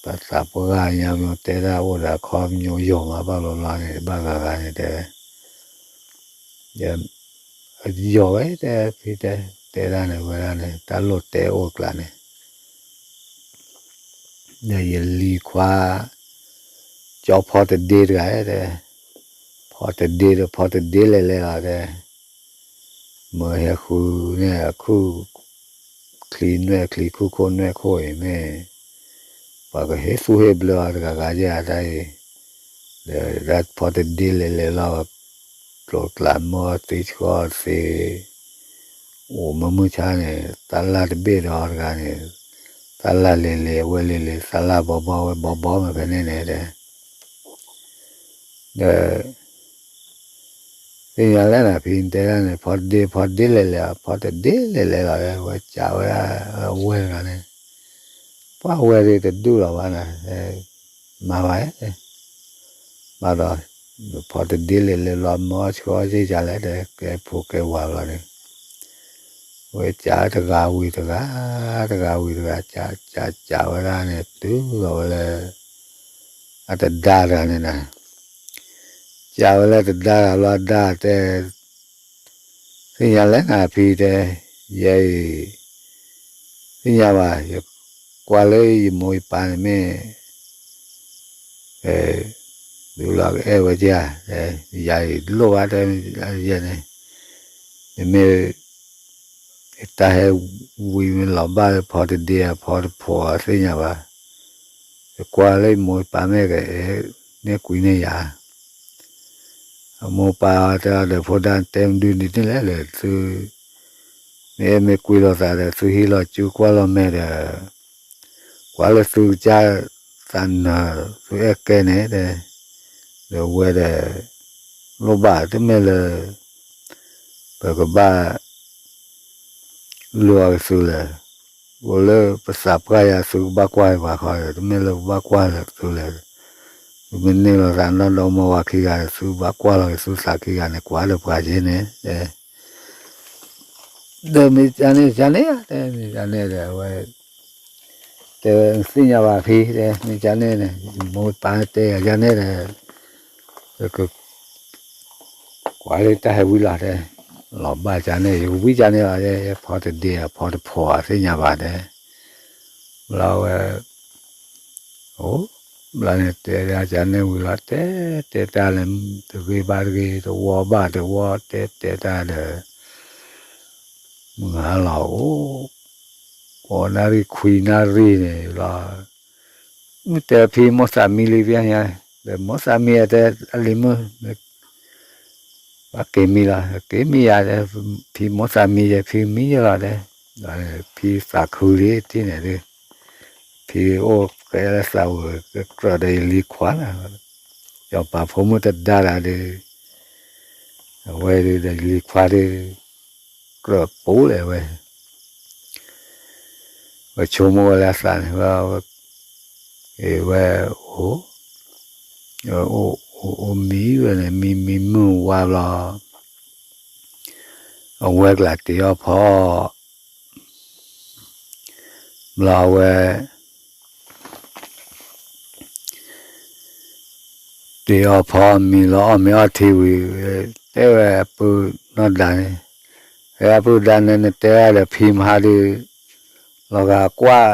ပသးပှၢ်ညါမ့ၢ်တဲဒၣ်အိၣ်ဒီးအခီပညီယီၤမးဘၣ်လီၤလီၤန့ၣ် ဘၣ်ဂၤဂၤန့ၣ်တဲဝဲ ယီၤဝဲတဲဖံတဲ တဲဒၣ်န့ၣ်ဝဲဒၣ်န့ၣ် တၢ်လိၣ်တဲအိၣ်ကျါန့ၣ် ဒီးယလံၤခွါ ကၠီဖီတဒ့တဂၤတဲ ဖီတဒ့ဒီးဖီတဒ့လဲၣ်လဲၣ်လီၤတဲ မ့ၢ်ဟဲဃုန့ၣ်အခုၣ် ချံနွဲၣ်ချံ ခုၣ်ခိၣ်နွဲၣ်ခိၣ်အံၤမ့ၢ် ပှၤကဟ့ၣ်သူၣ်ဟ့ၣ်ဘျၢအီၤတဂၤဂၤယဲၢ်တၢ်အံၤ ဒီးတၢ်ဖီတဒ့လဲၣ်လဲၣ်လီၤ ကျိၤကျးမၢသ့ဆှီသ့ အိၣ်မုာ်မုာ်ဆါန့ၣ် သးလၢ်တဘ့ၣ်ဒီးတဂၤန့ၣ် သးလၢ်လဲၤလဲၤ အဝဲလဲၤလဲၤ သးလၢ်ဘီဘီ ဝဲဘီဘီမ့ၢ်ဖဲန့ၣ်န့ၣ်တဲ ဒီး သ့ၣ်ညါလဲၣ်နၤ ဖံတဲဒၣ်န့ၣ် ဖီတဒ့ ဖီတဒ့လဲၣ်လဲၣ် ဖီတဒ့လဲၣ်လဲၣ်လီၤ ဝဲကးဝဲဒၣ် အဝဲၢ်တဂၤန့ၣ် ပှၤဝဲၢ်ဒ်တဒူၣ်လီၤဘၣ်နၤ မၤဘၣ် ဘၣ်ဒီး ဖီတဒ့လဲၣ်လဲၣ်လီၤ မၢဆှီက့ၤကလဲၣ် တဲကဲဖိကဲဝၤလီၤန့ၣ် ဝဲကးတဂၤဝံၤတဂၤ တဂၤဝံၤတဂၤ ကးကးကးဝဲဒၣ်န့ၣ် တုၤလီၤဝဲလၢ အတဒါတဂၤန့ၣ်နၤ ကးဝဲလၢတဒါတဂၤလီၤ အဒါတဲ သ့ၣ်ညါလဲၣ်နၤဖံတဲ ယဲအံၤ သ့ၣ်ညါဘၣ် ယကွၢ်လၢယမိၢ်ယပၢ်န့ၣ်မ့ၢ် ဒုးလီၤကအဲၣ်ဝဲက့ၤဧါ ယၤအံၤလိၣ်ဘၣ်တဲ ယဲန့ၣ် နမ့ၢ် တၢ်ဟဲဝံၤမ့ၢ်လီၤဘၣ်လၢဖီတဒ့ ဖီတဖိး သ့ၣ်ညါဘၣ် ယကွၢ်လၢယမိၢ်ယပၢ်မ့ၢ်ကအဲၣ်န့ၢ်ကွံာ်န့ၢ်ယၤ အမိၢ်ပၢ်တဲအီၤဒီး ဖိဒါတဲမနုၤဒ်န့ၣ်လဲၣ်ဒီး သု မ့ၢ်အဲၣ်မ့ၢ်ကွံလိာ်သးဒီး သုဟံးလီၤစုကွၢ်လီၤမဲာ်ဒီး ကွၢ်လၢသုကစၢ်သးနၢၤ သုအဲၣ်ကဲန့ၣ်တဲ ဒီးဝဲဒီး လိၣ်ဘၣ်တမ့ၢ်လၢ ပကဘၣ် လိၣ်အီၤကသုလဲၣ်, အိၣ်လၢပသးပှၢ်ယၤသုကဘၣ်ကွၢ်လၢပှၤခီ, တမ့ၢ်လၢပဘၣ်ကွၢ်လၢသုလဲၣ်, သုမ့ၢ်န့ၢ်လိာ်သးနီၢ်ဒီမါဝၤခံဂၤ သုဘၣ်ကွၢ်လီၤက့ၤသုသးခံဂၤန့ၣ် ကွၢ်လၢပှၤက့န့ၣ်, ဒီးမ့ၢ်ကန့ၣ်ကန့ၣ်, တဲမ့ၢ်ကန့ၣ်ဒီး အဝဲ တဲဝဲ သ့ၣ်ညါဘၣ်ဖံတဲ မ့ၢ်ကန့ၣ်န့ၣ် မိၢ်ပၢ်တဲယၤကန့ၣ်ဒီး ကကွၢ်လၢတၢ်ဟဲဝံလီၤတဲ, လီၤဘၣ်ကန့ၣ် ယကဝံကန့ၣ်လီၤတဲ, ယဖီတဒ့ အဖီတဖိး အသ့ၣ်ညါဘၣ်တဲ, ဘျီဝဲ အိၣ် ဘျီန့ၣ်တဲဒၣ်ကန့ၣ်ဝံၤလီၤ တဲ တဲတၢ်န့ၣ် တဂ့ၤဘၣ်တဂ့ၤ တဝီဘၣ်တဝီ တဲတဲတၢ်ဒီး မုၢ်ဟါလီၤအိၣ် အိၣ်နၣ်ရံၣ်ခွံနၣ်ရံၣ်န့ၣ်လီၤ, မုၢ်တဲဖံမိၢ်သးမံလံဖဲညါ, ဒီးမိၢ်သးမံတဲအလံၤမုၣ် ဘၣ်က့ၤမံလီၤ, က့ၤမံယၤတဲ, ဖံမိၢ်သးမံယဲ ဖံမံယဲလီၤတဲ, ဖံသးခုလံတံၢ်န့ၣ်ဒုး, ဖံအိၣ်ဃဲလၢသးဝဲ ကကြၢးဒီးယလံၤခွါလီၤ, စီၤပၤဖိမုၣ်တဒါတၢ်ဒုး, အဝဲဒုးဒီးယလံၤခွါဒုး, ကြၢးပူၤလဲၣ်ဝဲ ဝဲဆိကမိၣ်ဝဲလၢအသးန့ၣ်, ဝဲအိၣ်, အိၣ်မံဝဲန့ၣ် မံမံမုၢ်ဝါဘျီ, အဝဲကျးတ့အီၣ်ဖီ, ဘျီဝဲ တ့အီၣ်ဖီမံၤလီၤအီၣ်မ့ၤအီထံဝံၤ, တဲဝဲအပုၢ်နီၢ်ဒါန့ၣ်, ဖဲအပုၢ်ဒါန့ၣ် နတဲဒၣ်ဒီးဖံမဟါဒုး, လီၤဂာ်ကွၢ်,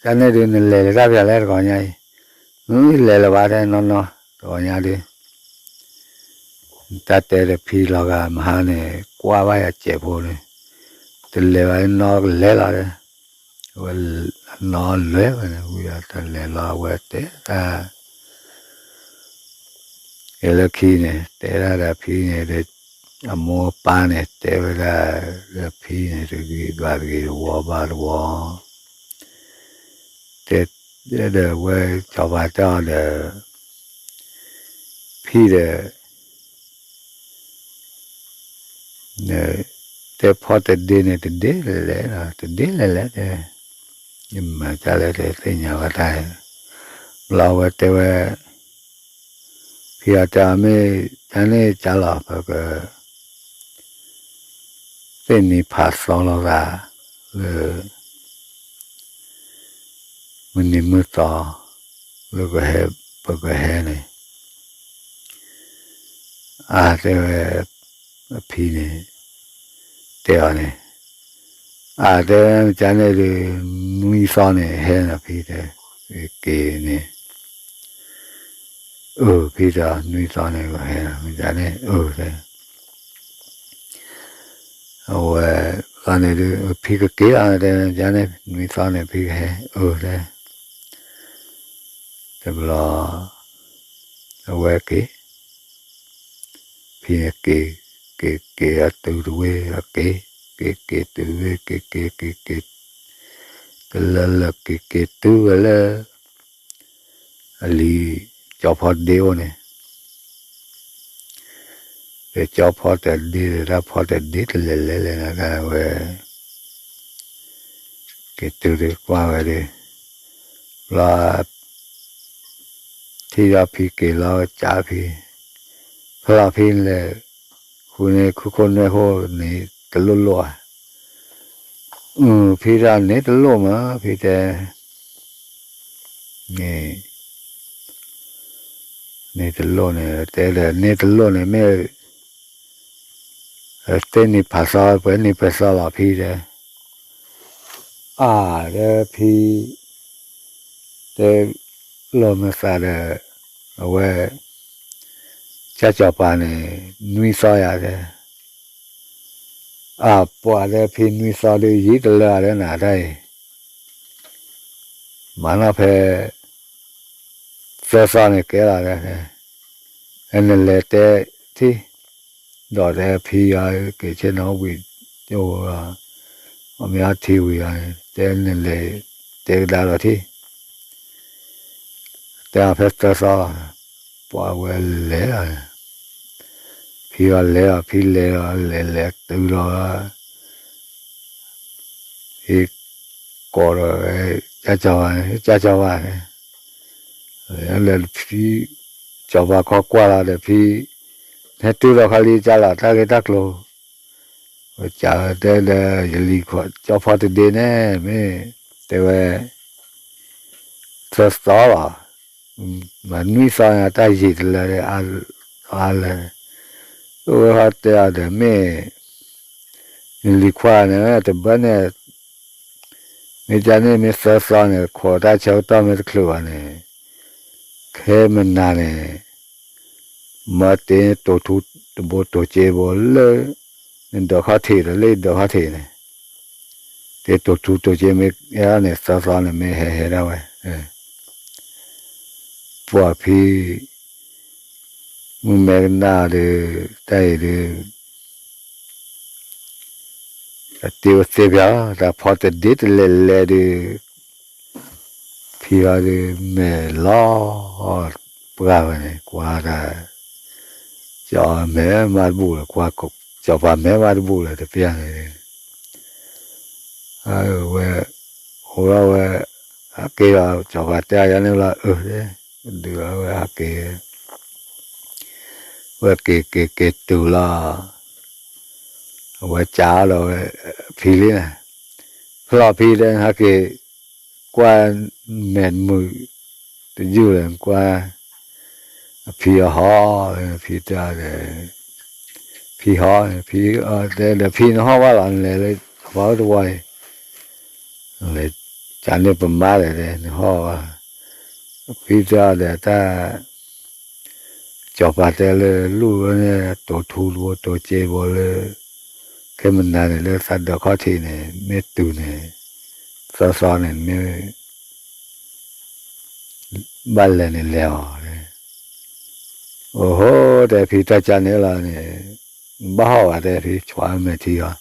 တၢ်န့ၣ်ဒုးနလဲၤလၢတၢ်ဖဲလဲၣ်တဂီၤညါအံၤ, လဲၤလၢၤဘၣ်တဲနီၢ်နီၢ်တဂီၤညါဒုး, တၢ်တဲဒီးဖံလီၤဂာ်မဟါန့ၣ် ကွၢ်ဘၣ်ယၤစဲးဖိန့ၣ်, တလဲၤဘၣ်နီၢ်ကလဲၤလီၤ, ဝဲနီၢ်လဲၤဝဲန့ၣ် ဝံၤဒီးတလဲၤလီၤ အဝဲတဲတၢ် ကဲလၢခံန့ၣ် တဲဒၣ်ဒီးဖံန့ၣ်ဒီး အမိၢ်အပၢ်န့ၣ် တဲဝဲဒၣ်လၢဖံန့ၣ် တဂ့ၤဘၣ်တဂ့ၤ တဝီဘၣ်တဝီ, တဲဒီးဝဲစီၤပၤတဲအီၤဒီး ဖံဒီး တဲဖီတဒ့န့ၣ် တဒ့လဲၣ်လဲၣ်, တဒ့လဲၣ်လဲၣ်တဲ, ယမၤတၢ်လၢတသ့ၣ်ညါဘၣ်တၢ်, ဘျီဝဲတဲဝဲ, ဖံအီၤတဲအီၤ မ့ၢ်တၢ်န့ၣ်ကလီၤ ပက သ့ၣ်နံၤဖးသီလိာ်သး လၢ မုၢ်နံၤမုၢ်သီ လၢကဟဲ ပကဟဲန့ၣ်, အါတဲဝဲ အဖံန့ၣ် တဲအီၤန့ၣ်, အါတဲဝဲ မ့ၢ်တၢ်န့ၣ်ဒီး နွံသီန့ၣ်ဟဲနီၤဖံတဲ, က့ၤန့ၣ် အၢ ဖံတဲအီၤ နွံသီန့ၣ်ဟဲနီၤ မ့ၢ်တၢ်န့ၣ် အၢ တဲ အဝဲ လီၤန့ၣ်ဒုး ဖံကက့ၤလီၤတဲ မ့ၢ်တၢ်န့ၣ် နွံသီန့ၣ် ဖံကဟဲ အၢ တဲ တဘျီ အဝဲက့ၤ ဖံန့ၣ်က့ၤ က့ၤက့ၤအတုၤတဝ့ၢ် အက့ၤ က့ၤက့ၤတုၤဝ့ၢ် က့ၤက့ၤက့ၤက့ၤ တလၢလၢက့ၤက့ၤတုၤဝဲလၢ အလံၤ ကၠီဖီတဒ့အိၣ်န့ၣ် ဒီးကၠီဖီတဒ့ဒီး တၢ်ဖီတဒ့တလဲၤလဲၤလဲၤနၤ တၢ်ဝဲ က့ၤတုၤဒီးကွၢ်ဝဲဒီး ဘျီ ထံၣ်ဒီးဖံက့ၤလီၤ ကးဖံ ဖဲလီၤဖံလဲၤ ဃုန့ၣ် ခုခိၣ်နွဲၣ်ခိၣ်န့ၣ် တလိၣ်လိၣ်ဧါ အု ဖံဒီးန့ၣ်တလိၣ်မး ဖံတဲ န့ၣ် န့ၣ်တလိၣ်န့ၣ် တဲဒီး န့ၣ်တလိၣ်န့ၣ် မ့ၢ် သ့ၣ်နံၤဖးသီ ပှဲၤနံၤပှဲၤသီလီၤဖံတဲ အါ တဲဖံ တဲ လီၤမ့ၢ်သးဒီး အဝဲ ကၠၢ်စီၤပၤန့ၣ် နွံသီယၤတဲ အါ ပှၤတဲဖံနွံသီဒီးယံာ်တလၢဧါတဲနၤတၢ်အံၤ မၤနီၢ်ဖဲ သၢသီန့ၣ်ကဲလီၤတဲ နလဲၤတဲထံၣ် ဒီးတဲဖံအံၤက့ၤဆ့ၣ်နီၤဝံၤ အိၣ် အီၣ်မ့ၤအီထံဝံၤအီၤ တဲနလဲၤ တဲကဒါဒီးထံၣ် တဲအီၤဖဲသၢသီလီၤ ပှၤဝဲလဲၤလီၤ ဖံအီၤလဲၤလီၤ ဖံလဲၤလီၤ လဲၤလဲၤတုၤလီၤ အ အ့ ကိးဒီး ကၢ်စီၤပၤန့ၣ် ကၢ်စီၤပၤန့ၣ် လဲၤဖံ စီၤပၤခီကွၢ်လီၤဒီးဖံ ဟဲတုၤဒီးခီလံကၢ်လီၤ တၢ်ဂ့ၢ်တၢ်ကျိၤ ကၢ်တဲဒီး ယလံၤခွါ ကၠီဖီတဒ့န့ၣ် မ့ၢ်တဲဝဲ သၢသီလီၤ မၤနွံသီန့ၣ် တၢ်ယံာ်တလၢ အါလၢ အိၣ်ဝဲဟီတဲအီၤဒီး မ့ၢ် နလံၤခွါန့ၣ် တဘၢန့ၣ် မ့ၢ်ကန့ၣ် မ့ၢ်သၢသီန့ၣ် ခိးတၢ်ဆၢကတီၢ်မ့ၢ်တချုးဘၣ်န့ၣ် ခဲမနၤန့ၣ် မၤတ့တိာ်ထူတဘိတိာ်စ့ဘိလၢ နဒၢးခီၣ်ထံးဒီးလၢယဒၢးခီၣ်ထံးန့ၣ် တ့တိာ်ထူတိာ်စ့မ့ၢ်န့ၣ် သၢသီန့ၣ်မ့ၢ်ဟဲဟဲဒၣ်ဝဲ ပှၤဖံ မုၢ်မဲကနၣ်ဒီး တၢ်အံၤဒီး တၢ်တ့ဝဲသ့ပၠး တၢ်ဖီတဒ့တလဲၤလဲၤဒီး ဖံဟီဒီး မဲာ်လီၤပှၢ်ဝဲန့ၣ် ကွၢ်တၢ် ကၠီမဲာ်မးတဘူၣ်လၢၤ ကွၢ် ကၠီပၤမဲာ်မးတဘူၣ်လၢၤ တပျၢ်န့ၣ် ဝဲ အိၣ်လီၤဝဲ ဟးက့ၤလီၤ ကၠီပၤတဲအီၤယၤန့ၣ်လီၤ အၢ ဒုးဝဲဟးက့ၤ ဝဲက့ၤက့ၤက့ၤတုၤလီၤ အဝဲကးဒီးဝဲ ဖံလံန့ၣ် ဖျီၣ်ဖံတဲ ဟဲက့ၤ ကွၢ်မဲာ်မုာ်တယုၢ်လၢ ကွၢ် အဖံအဟီၣ် ဖံတဲဒီး ဖံဟီၣ် ဖံတဲဒီး ဖံနဟီၣ်ဘၣ်လီၤ နလဲၤလၢအဖီတဝီအံၤ လဲၤ ကန့ၣ်ပမါလဲၣ်တဲ နဟီၣ်ဘၣ် ဖံတဲအီၤဒီးတၢ် ကၠီၤပၤတဲလၢလူၢ်န့ၣ် တိာ်ထူတဘိတိာ်စ့ဘိလၢ ခဲမနၤန့ၣ် လၢသးဒၢးခီၣ်ထံးန့ၣ် မ့ၢ်တုၤန့ၣ် သၢသီန့ၣ် မ့ၢ် ဘၣ်လဲၤန့ၣ်လဲၤအီၤ အိၣ်ဟိ တဲဖံတၢ်ကန့ၣ်လီၤန့ၣ် ဘၣ်ဟီၣ်ဘၣ်တဲဖံ ဆွးမဲာ်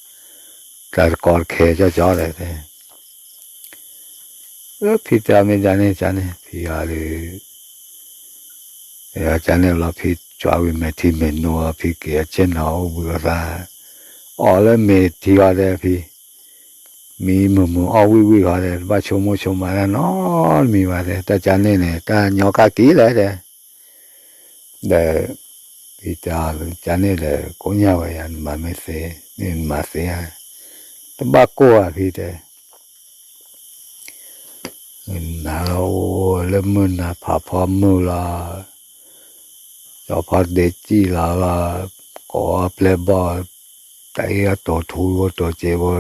ထံအီၤ တၢ်တကီတခဲကၠီကၠီဒီးတဲ ဖံတဲမ့ၢ်ကန့ၣ်ကန့ၣ် ဖံအီၤဒီး ကန့ၣ်လီၤ ဖံဆွးဝံၤမဲာ်ထံမဲာ်နိအီၤ ဖံက့ၤအဆ့ၣ်နီၤအိၣ်ဘှံးအသး အီၣ်လၢမဲာ်ထံအီၤဒီးဖံ မံမုာ်မုာ်အီၣ်ဝံၣ်ဝံၣ်ဃီဒီး တဘၣ်ဆိကမိၣ်ဆိကမးတၢ်နီတမံၤဘၣ်တဲ တၢ်ကန့ၣ်န့ၣ် တၢ်ညီကၢ်က့ၤလဲၣ်တဲ ဒီး ဖံတဲအီၤကန့ၣ်ဒီး ကိးညါဝဲယၤ နမၤမ့ၢ်သ့ မ့ၢ်နမၤသ့ဧါ တဘၣ်ကိၢ်ဧါဖံတဲ နၤလီၤအိၣ်လၢမုၢ်နၤဖးဖီမုၢ်လီၤ ကၠီၤဖီဒ့စံၣ်လီၤလီၤ ကိးအီၤပျဲၢ်ဘီၣ် တၢ်အ့ၣ်အီၤတိာ်ထူဘိတိာ်စ့ဘိ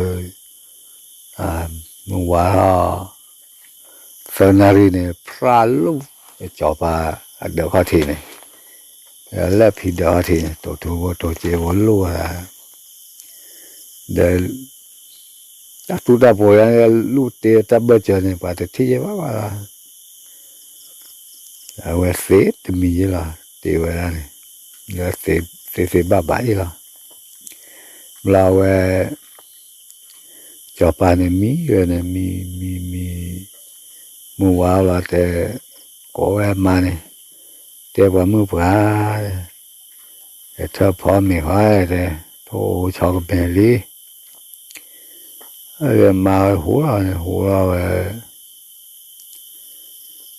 မုၢ်ဝါထီၣ် သၢနၣ်ရံၣ်န့ၣ် ဖြးလူၢ် ကၠီၤပၤအဒၢးခီၣ်ထံးန့ၣ် လၢဖံဒၢးခီၣ်ထံးန့ၣ် တိာ်ထူဘိတိာ်စ့ဘိလူၢ်ဝဲဒၣ် ဒီး တၢ်သူတၢ်ပှီၤယါန့ၣ် လူၢ်တ့တၢ်ဘၢၣ်စၢၤန့ၣ် ပှၤတထံၣ်ယဲၢ်ဘၣ်ဘၣ်လီၤ အဝဲသ့တမံၤယဲၢ်လီၤ တ့ဝဲဒၣ်န့ၣ် လၢသ့သ့ဘၣ်ဘၣ်ယဲၢ်လီၤ ဘျီဝဲ ကၠီၤပၤန့ၣ်မံဝဲန့ၣ် မံမံမံ မုၢ်ဝါလီၤတဲ ကိးဝဲမါန့ၣ် တဲပှၤမုၣ်ပှၤ ထၢၣ်ဖီမ့ၤဃီတဲ ထိၣ်အိၣ်ဆီကမဲာ်လံ မါဝဲဟူးလီၤန့ၣ် ဟူးလီၤဝဲ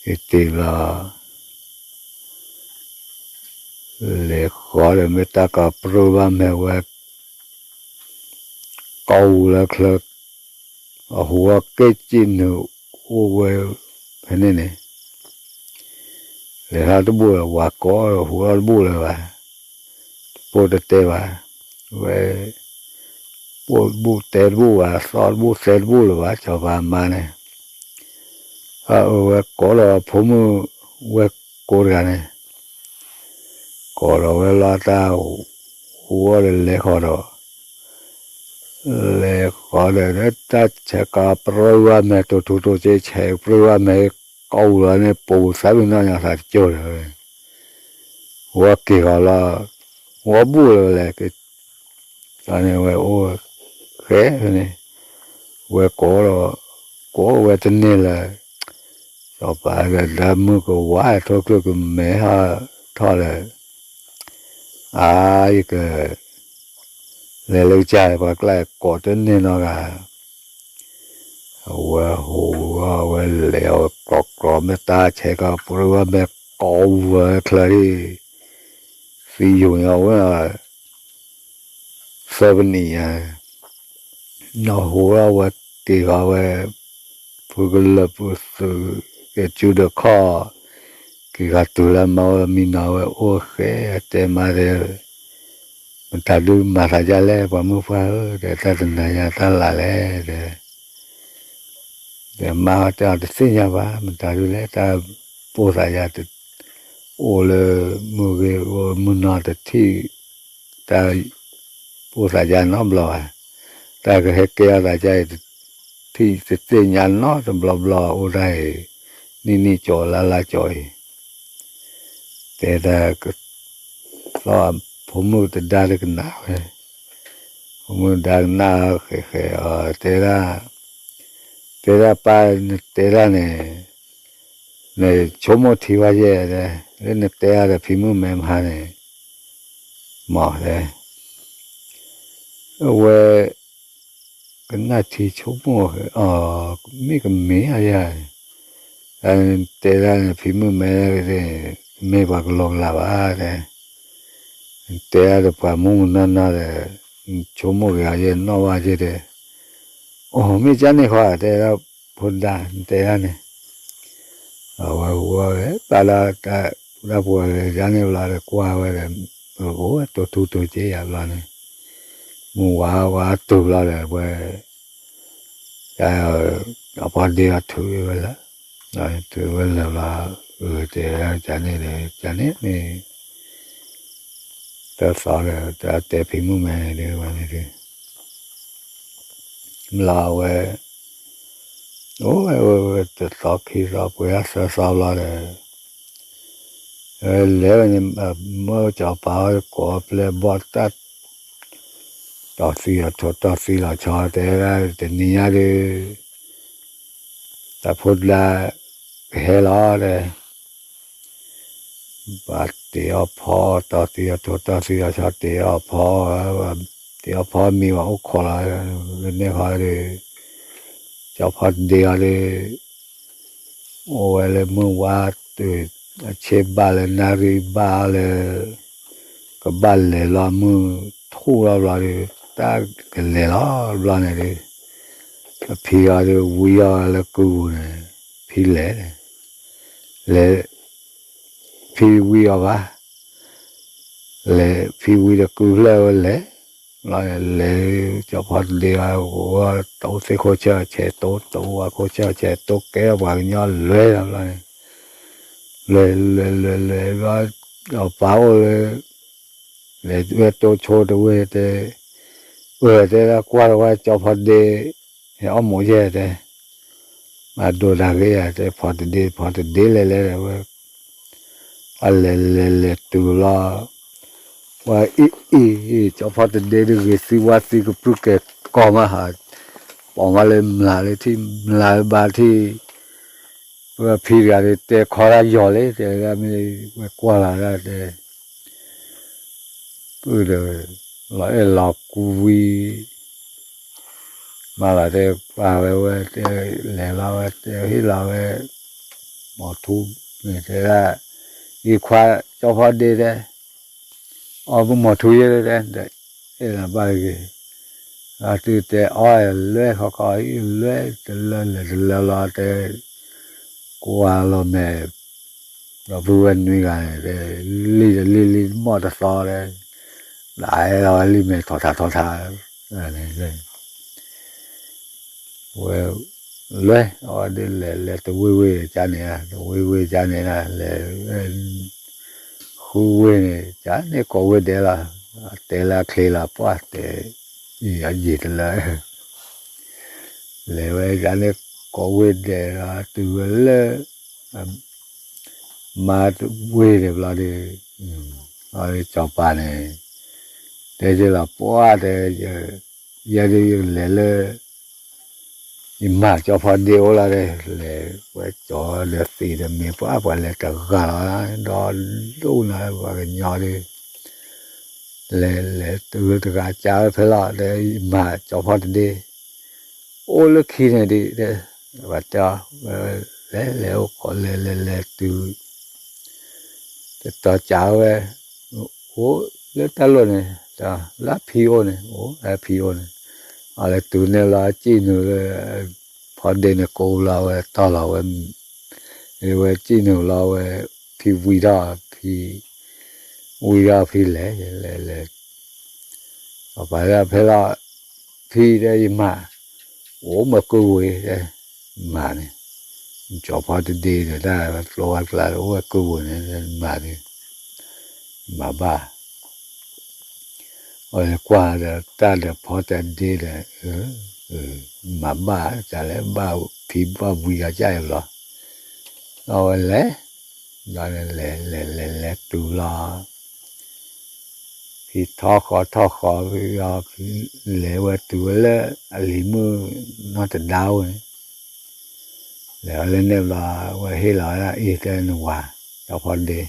ယတ့ၢ်လီၤ လဲၤဃီဒီးမ့ၢ်တၢ်ကပြၢဘၣ်မဲာ်ဝဲ ကိးဝူၤလၢချၢ အဟူးအီၣ်က့ၢ်စံၣ်နုာ်အိၣ်ဝဲ ဖဲန့ၣ်န့ၣ် လဲၤထီၣ်တဘူၣ်လၢၤ ဝၤကိးဒီးဟူးထီၣ်တဘူၣ်လၢၤဘၣ် တပိၢ်တတဲဘၣ် ဝဲ ပိၢ်တဘူၣ်တဲတဘူၣ်ဘၣ် သီတဘူၣ်သဲတဘူၣ်လၢၤဘၣ် ကၠီၤပၤမါန့ၣ် အဝဲကိးဒီးဖိမုၣ် ဝဲၢ်ကိးတဂၤန့ၣ် ကိးဒီးဝဲလီၤတၢ် ဟူးအီၣ်ဒီးလဲၤဃီဒီး လဲၤဃီဒီး တၢ်ဆဲးကပြၢဝဲမဲာ် တိာ်ထူတိာ်စ့ဆဲးပြၢဝဲမဲာ် ကိးဝူၤလီၤန့ၣ် ပူၤသးဘၣ်နီၢ်ညီသးတကၠိၢ်ဒီး ဝဲက့ၤဃီလီၤ ဝဲဘူၣ်လၢၤဝဲလဲၣ် န့ၣ်ဝဲအိၣ် ဃဲန့ၣ် ဝဲကိးဒီး ကိးဝဲတန့ၢ်လၢၤ စီၤပၤဒီးမုၢ်ကဝါထိၣ်ကျၢၢ်ကမဲထီၣ်ထီၣ်လၢ အါ ယက လဲၤလၢကစၢ်ပှၤကျါ ကိးတန့ၢ်နီတဂၤ ဝဲ အဝဲဟိးဝဲ အဝဲလဲၤအီၤကျီကျီ မ့ၢ်တၢ်ဆဲးကီး ပရၢဝဲမ့ၢ်ကိးဝဲချၢဒၣ် သံယိာ်န့ၣ် အဝဲ သၢပနံၣ်ညါ နီၢ်ဟူဝဲ အဝဲတ့ၢ်ဃီဝဲ ဖုကလၢာ်ဖုသုး က့ၤကၠူဒီးခီၣ် က့ၤဂၤတုၤလၢမၤဝဲမံနီၤဝဲအိၣ်ဃဲ တဲမါတဲ မတၤဒုးမၤသးဒ်လဲၣ် ပှၤမုၣ်ပှၢ်ဧၢ တဲ တၢ်တနၤညါတၢ်လၢ်လဲၣ် တဲ တဲမါတဲအီၤတသ့ၣ်ညါဘၣ် မတၤဒုးလဲၣ် တၢ်ပိၢ်သးယၤ အိၣ်လၢမုၢ်ဂ့ၤအိၣ်မုၢ်နီၤတထံၣ် တၢ်ပိၢ်သးယၤနီတဘျီဘၣ်, တၢ်ကဟဲကဲအီၤသးယၤအံၤ ထံၣ်တသ့ၣ်ညါနီတဘျီဘျီ အိၣ်တၢ်အံၤ နံၣ်နံၣ်ကၠီလါလါကၠီအံၤ, တဲတၢ်ကသီၣ် ဖိမုၣ်တဒါတကနၣ်ဝဲ, ဖိမုၣ်ဒါကနၣ်ဃဲးဃဲးအီၤ တဲဒၣ်, တဲဒၣ်ပၢ်နတဲဒၣ်န့ၣ် နဆိကမိၣ်ထံဝဲယဲၢ်, လၢနတဲအါဒီးဖံမုၣ်မဲမဟါန့ၣ်, မ့ၢ်တဲ, အဝဲ ကနၣ်ထံဆိကမိၣ်အီၤ မ့ၢ်ကမ့ၢ်အါယၤ, တဲဒၣ်န့ၣ် ဖံမုၣ်မဲန့ၣ် မ့ၢ်ပှၤကလီကလီဘၣ်တဲ, တဲဒၣ်ဒီးပှၤမုၢ်မုၢ်နီၢ်နီၢ်ဒီး ဆိကမိၣ်က့ၤအီၤယဲၢ်နီၣ်ဘၣ်ယဲၢ်တဲ, အိၣ်မ့ၢ်ကန့ၣ်ဃီတဲဒၣ်, ဖိဒါတဲဒၣ်န့ၣ် အဝဲဟူဝဲ ပာ်လီၤတၢ်ပူၤတၢ်ပူၤလၢယၤန့ၣ်ဘျီဒီး ကွၢ်ဝဲဒီး အိၣ်တိၢ်ထူတိၢ်က့ယၤဘျီန့ၣ်, မုၢ်ဝါဝါတုၤလီၤဒီး ဝဲ အဖီဒ့အီၤထုးဝဲလၢာ်, ထုးဝဲလၢာ်ဘျီ, အၢတဲဒၣ်န့ၣ်ဒီး ကန့ၣ်မ့ၢ် တၢ်သီဒီး တၢ်တဲဖံမုၣ်မဲန့ၣ်ဒီး ဝဲန့ၣ်ဒီး ဘျီဝဲ အိၣ်ဝဲဝဲတသီခံသီပှဲၤအသၢသီဘျီဒီး လဲၤဝဲန့ၣ် မၢကၠီၤပၤဝဲကိးပျဲၢ်ဘီၣ်တၢ် တီၢ်သံလီၤထိး တီၢ်သံလီၤဆီ တဲဒၣ်တနံၤညါဒီး တၢ်ဖိတဒါ ကဟဲလီၤဒီး ဘၣ်တ့ၢ်အီၣ်ဖီ တီၢ်သံလီၤထိး တီၢ်သံလီၤဆီ တ့ၢ်အီၣ်ဖီ, တ့ၢ်အီၣ်ဖီမံၤဘၣ်အိၣ်ခိးလီၤ, လၢန့ၣ်ခီဒီး ကၠီၤဖီတဒ့အီၤဒီး အိၣ်ဝဲလၢမုၢ်ဝါတုၤ အဆ့ဘၣ်လၢနၣ်ရံၣ်ဘၣ်လၢ ကဘၣ်လဲၤလီၤမုၢ်ထူၣ်လီၤဘျီဒီး တၢ်ကလဲၤလီၤဘျီန့ၣ်ဒီး အဖံအီၤဒီးဝံအီၤလၢကုပူၤန့ၣ် ဖံလဲၤ လဲၤ ဖံဝံအီၤဘၣ်, လဲၤဖံဝံဒီးကုဖျၢၣ်ဝဲလဲၤ, လဲၤ ကၠီၤဖီတဒ့အီၤ တအိၣ်သ့ၣ်ခိၣ်ဆၢၣ်ဆဲးတိ တအိၣ်ဝဲခိၣ်ဆၢၣ်ဆဲးတိ ကဲပှၤကညီလွဲလီၤဘျီန့ၣ်, လဲၤလဲၤလဲၤလဲၤဘျီ အပၢ်အိၣ်လၢ လဲၤဝဲတိဆိတဝ့ၢ်တဲ, အၢ တဲဒၣ်ကွၢ်တဝဲ ကၠီၤဖီတဒ့ ဟဲအီၣ်မိၢ်ယဲၢ်တဲ, မၤဒိးတၢ်ဂ့ၤယၤတဲ ဖီတဒ့ ဖီတဒ့လဲၤလဲၤဝဲ အလဲၤလဲၤလဲၤတုၤလီၤ, ဝဲအံၤအံၤ ကၠီၤဖီတဒ့ဒ်ဂ့ၤသံဝါသံကပြုၢ်ကဲၤကီၢ်မးဟး, ပိာ်မးလၢမျးလၢထံၣ် မျးလၢဘါထံၣ်, ဝဲဖံတဂၤဒီးတဲခီတၢ်ယီၤလံ တဲဒၣ်မ့ၢ်ဝဲကွၢ်လီၤဒၣ်တဲ ပုၢ်ဒီး လီၤအဲၣ်လီၤကွံ မၤလီၤတဲပာ်ဝဲဝဲတဲ လဲၤလီၤဝဲတဲဟ့ၣ်လီၤဝဲ မီၤထူန့ၣ်တဲဒၣ် အံၤခွါကၠီဖီဒ့တဲ အီၣ်ပမီၤထူယဲတဲ အဲၣ်လီၤဘၣ်တဂ့ၤ အတုတဲအီၣ်လွဲခီခီ လွဲတလၢလဲၤတလၢလီၤတဲ ကွၢ်လီၤမဲာ် ဒီပုၢ်ဝဲၢ်နွံဂၤန့ၣ် လံၣ်တလံၣ်လံၣ်မီၢ်တသီဒီး ဒၣ်အဲၣ်လီၤဝဲလံာ်မဲာ်ထီၣ်ထါထီၣ်ထါ ဝဲ လွဲ အဝဲဒ်လဲၤလဲၤတဝ့ၢ်ဝ့ၢ်ကန့ၣ် တဝ့ၢ်ဝ့ၢ်ကန့ၣ် လဲၤ ဃုဝ့ၢ်န့ၣ် ကန့ၣ်ကိးဝ့ၢ်ဒဲးလီၤ တဲလၢအချ့လီၤ ပှၢ်တဲ အံၤအယံာ်တလၢ လဲၤဝဲကန့ၣ်ကိးဝ့ၢ်ဒဲးလီၤ တုၤဝဲလၢ မါတဝ့ၢ်န့ၣ်ဘျီဒီး စီၤပၤန့ၣ် တဲက့ၤလီၤပှၢ်တဲ ယဲဒ်ယလဲၤလၢ ယမၤကၠီဖီဒ့အိၣ်လီၤဒီး လဲၤဝဲကၠီဒီးသံးဒီးမ့ၢ်ပှၢ် ပှၤလဲၤတဂၤလီၤ ဒီဒူၣ်နၤပှၤကညီဒီး လဲၤလဲၤတုၤတဂၤကၢဝဲဖဲလီၤဒီး ယမၤကၠီဖီတဒ့ အိၣ်လၢခံန့ၣ်ဒံး, ဘၣ်တဲအီၤ, လဲၤလဲၤအိၣ်ခိး လဲၤလဲၤလဲၤတုၤ တတီၤကးဝဲ, အိၣ်လၢတၢ်လီၢ်န့ၣ်, လၢဖံအိၣ်န့ၣ်, အိၣ်လၢဖံအိၣ်န့ၣ်, အလဲၤတုၤန့ၣ်လီၤ စံၣ်နုာ်လၢ ဖီဒ့န့ၣ်ကိးလီၤဝဲတီၢ်လီၤဝဲ, ဝဲစံၣ်နုာ်လီၤဝဲ, ဖံဝံထီၣ်, ဖံဝံထီၣ်ဖံလဲၤလဲၤလဲၤ စီၤပၤတဲဖဲလီၤ, ဖံတဲယမၤ, အိၣ်မၤကုဝ့ၤ, မၤန့ၣ်, ကၠီဖီတဒ့ဒီးတၢ်ကျိဝဲကျါအိၣ်ဝဲကုဝ့ၤန့ၣ်, မၤန့ၣ်, မၤဘၣ်, အဝဲကွၢ်ဒီးတၢ်ဒီးဖီတဒ့ဒီး, မၤဘၣ်, တၢ်လဲၤဘၣ်ဖံဘၣ်ဝံဂၤကၢ်အံၤလီၤ, အဝဲလဲၤ, ဒီးလဲၤလဲၤလဲၤလဲၤလဲၤတုၤလီၤ ဖံထီၣ်ဃီထီၣ်ဃီ, ဖံလဲၤဝဲတုၤဝဲလၢအလံၤမုၣ်နီၢ်တဒါအိၣ်န့ၣ်, လဲၤဝဲလၢန့ၣ်ဘျီ, ဝဲဟ့ၣ်လီၤဝဲဒၣ်အံၤတဲနဝၤ, ကၠီဖီတဒ့,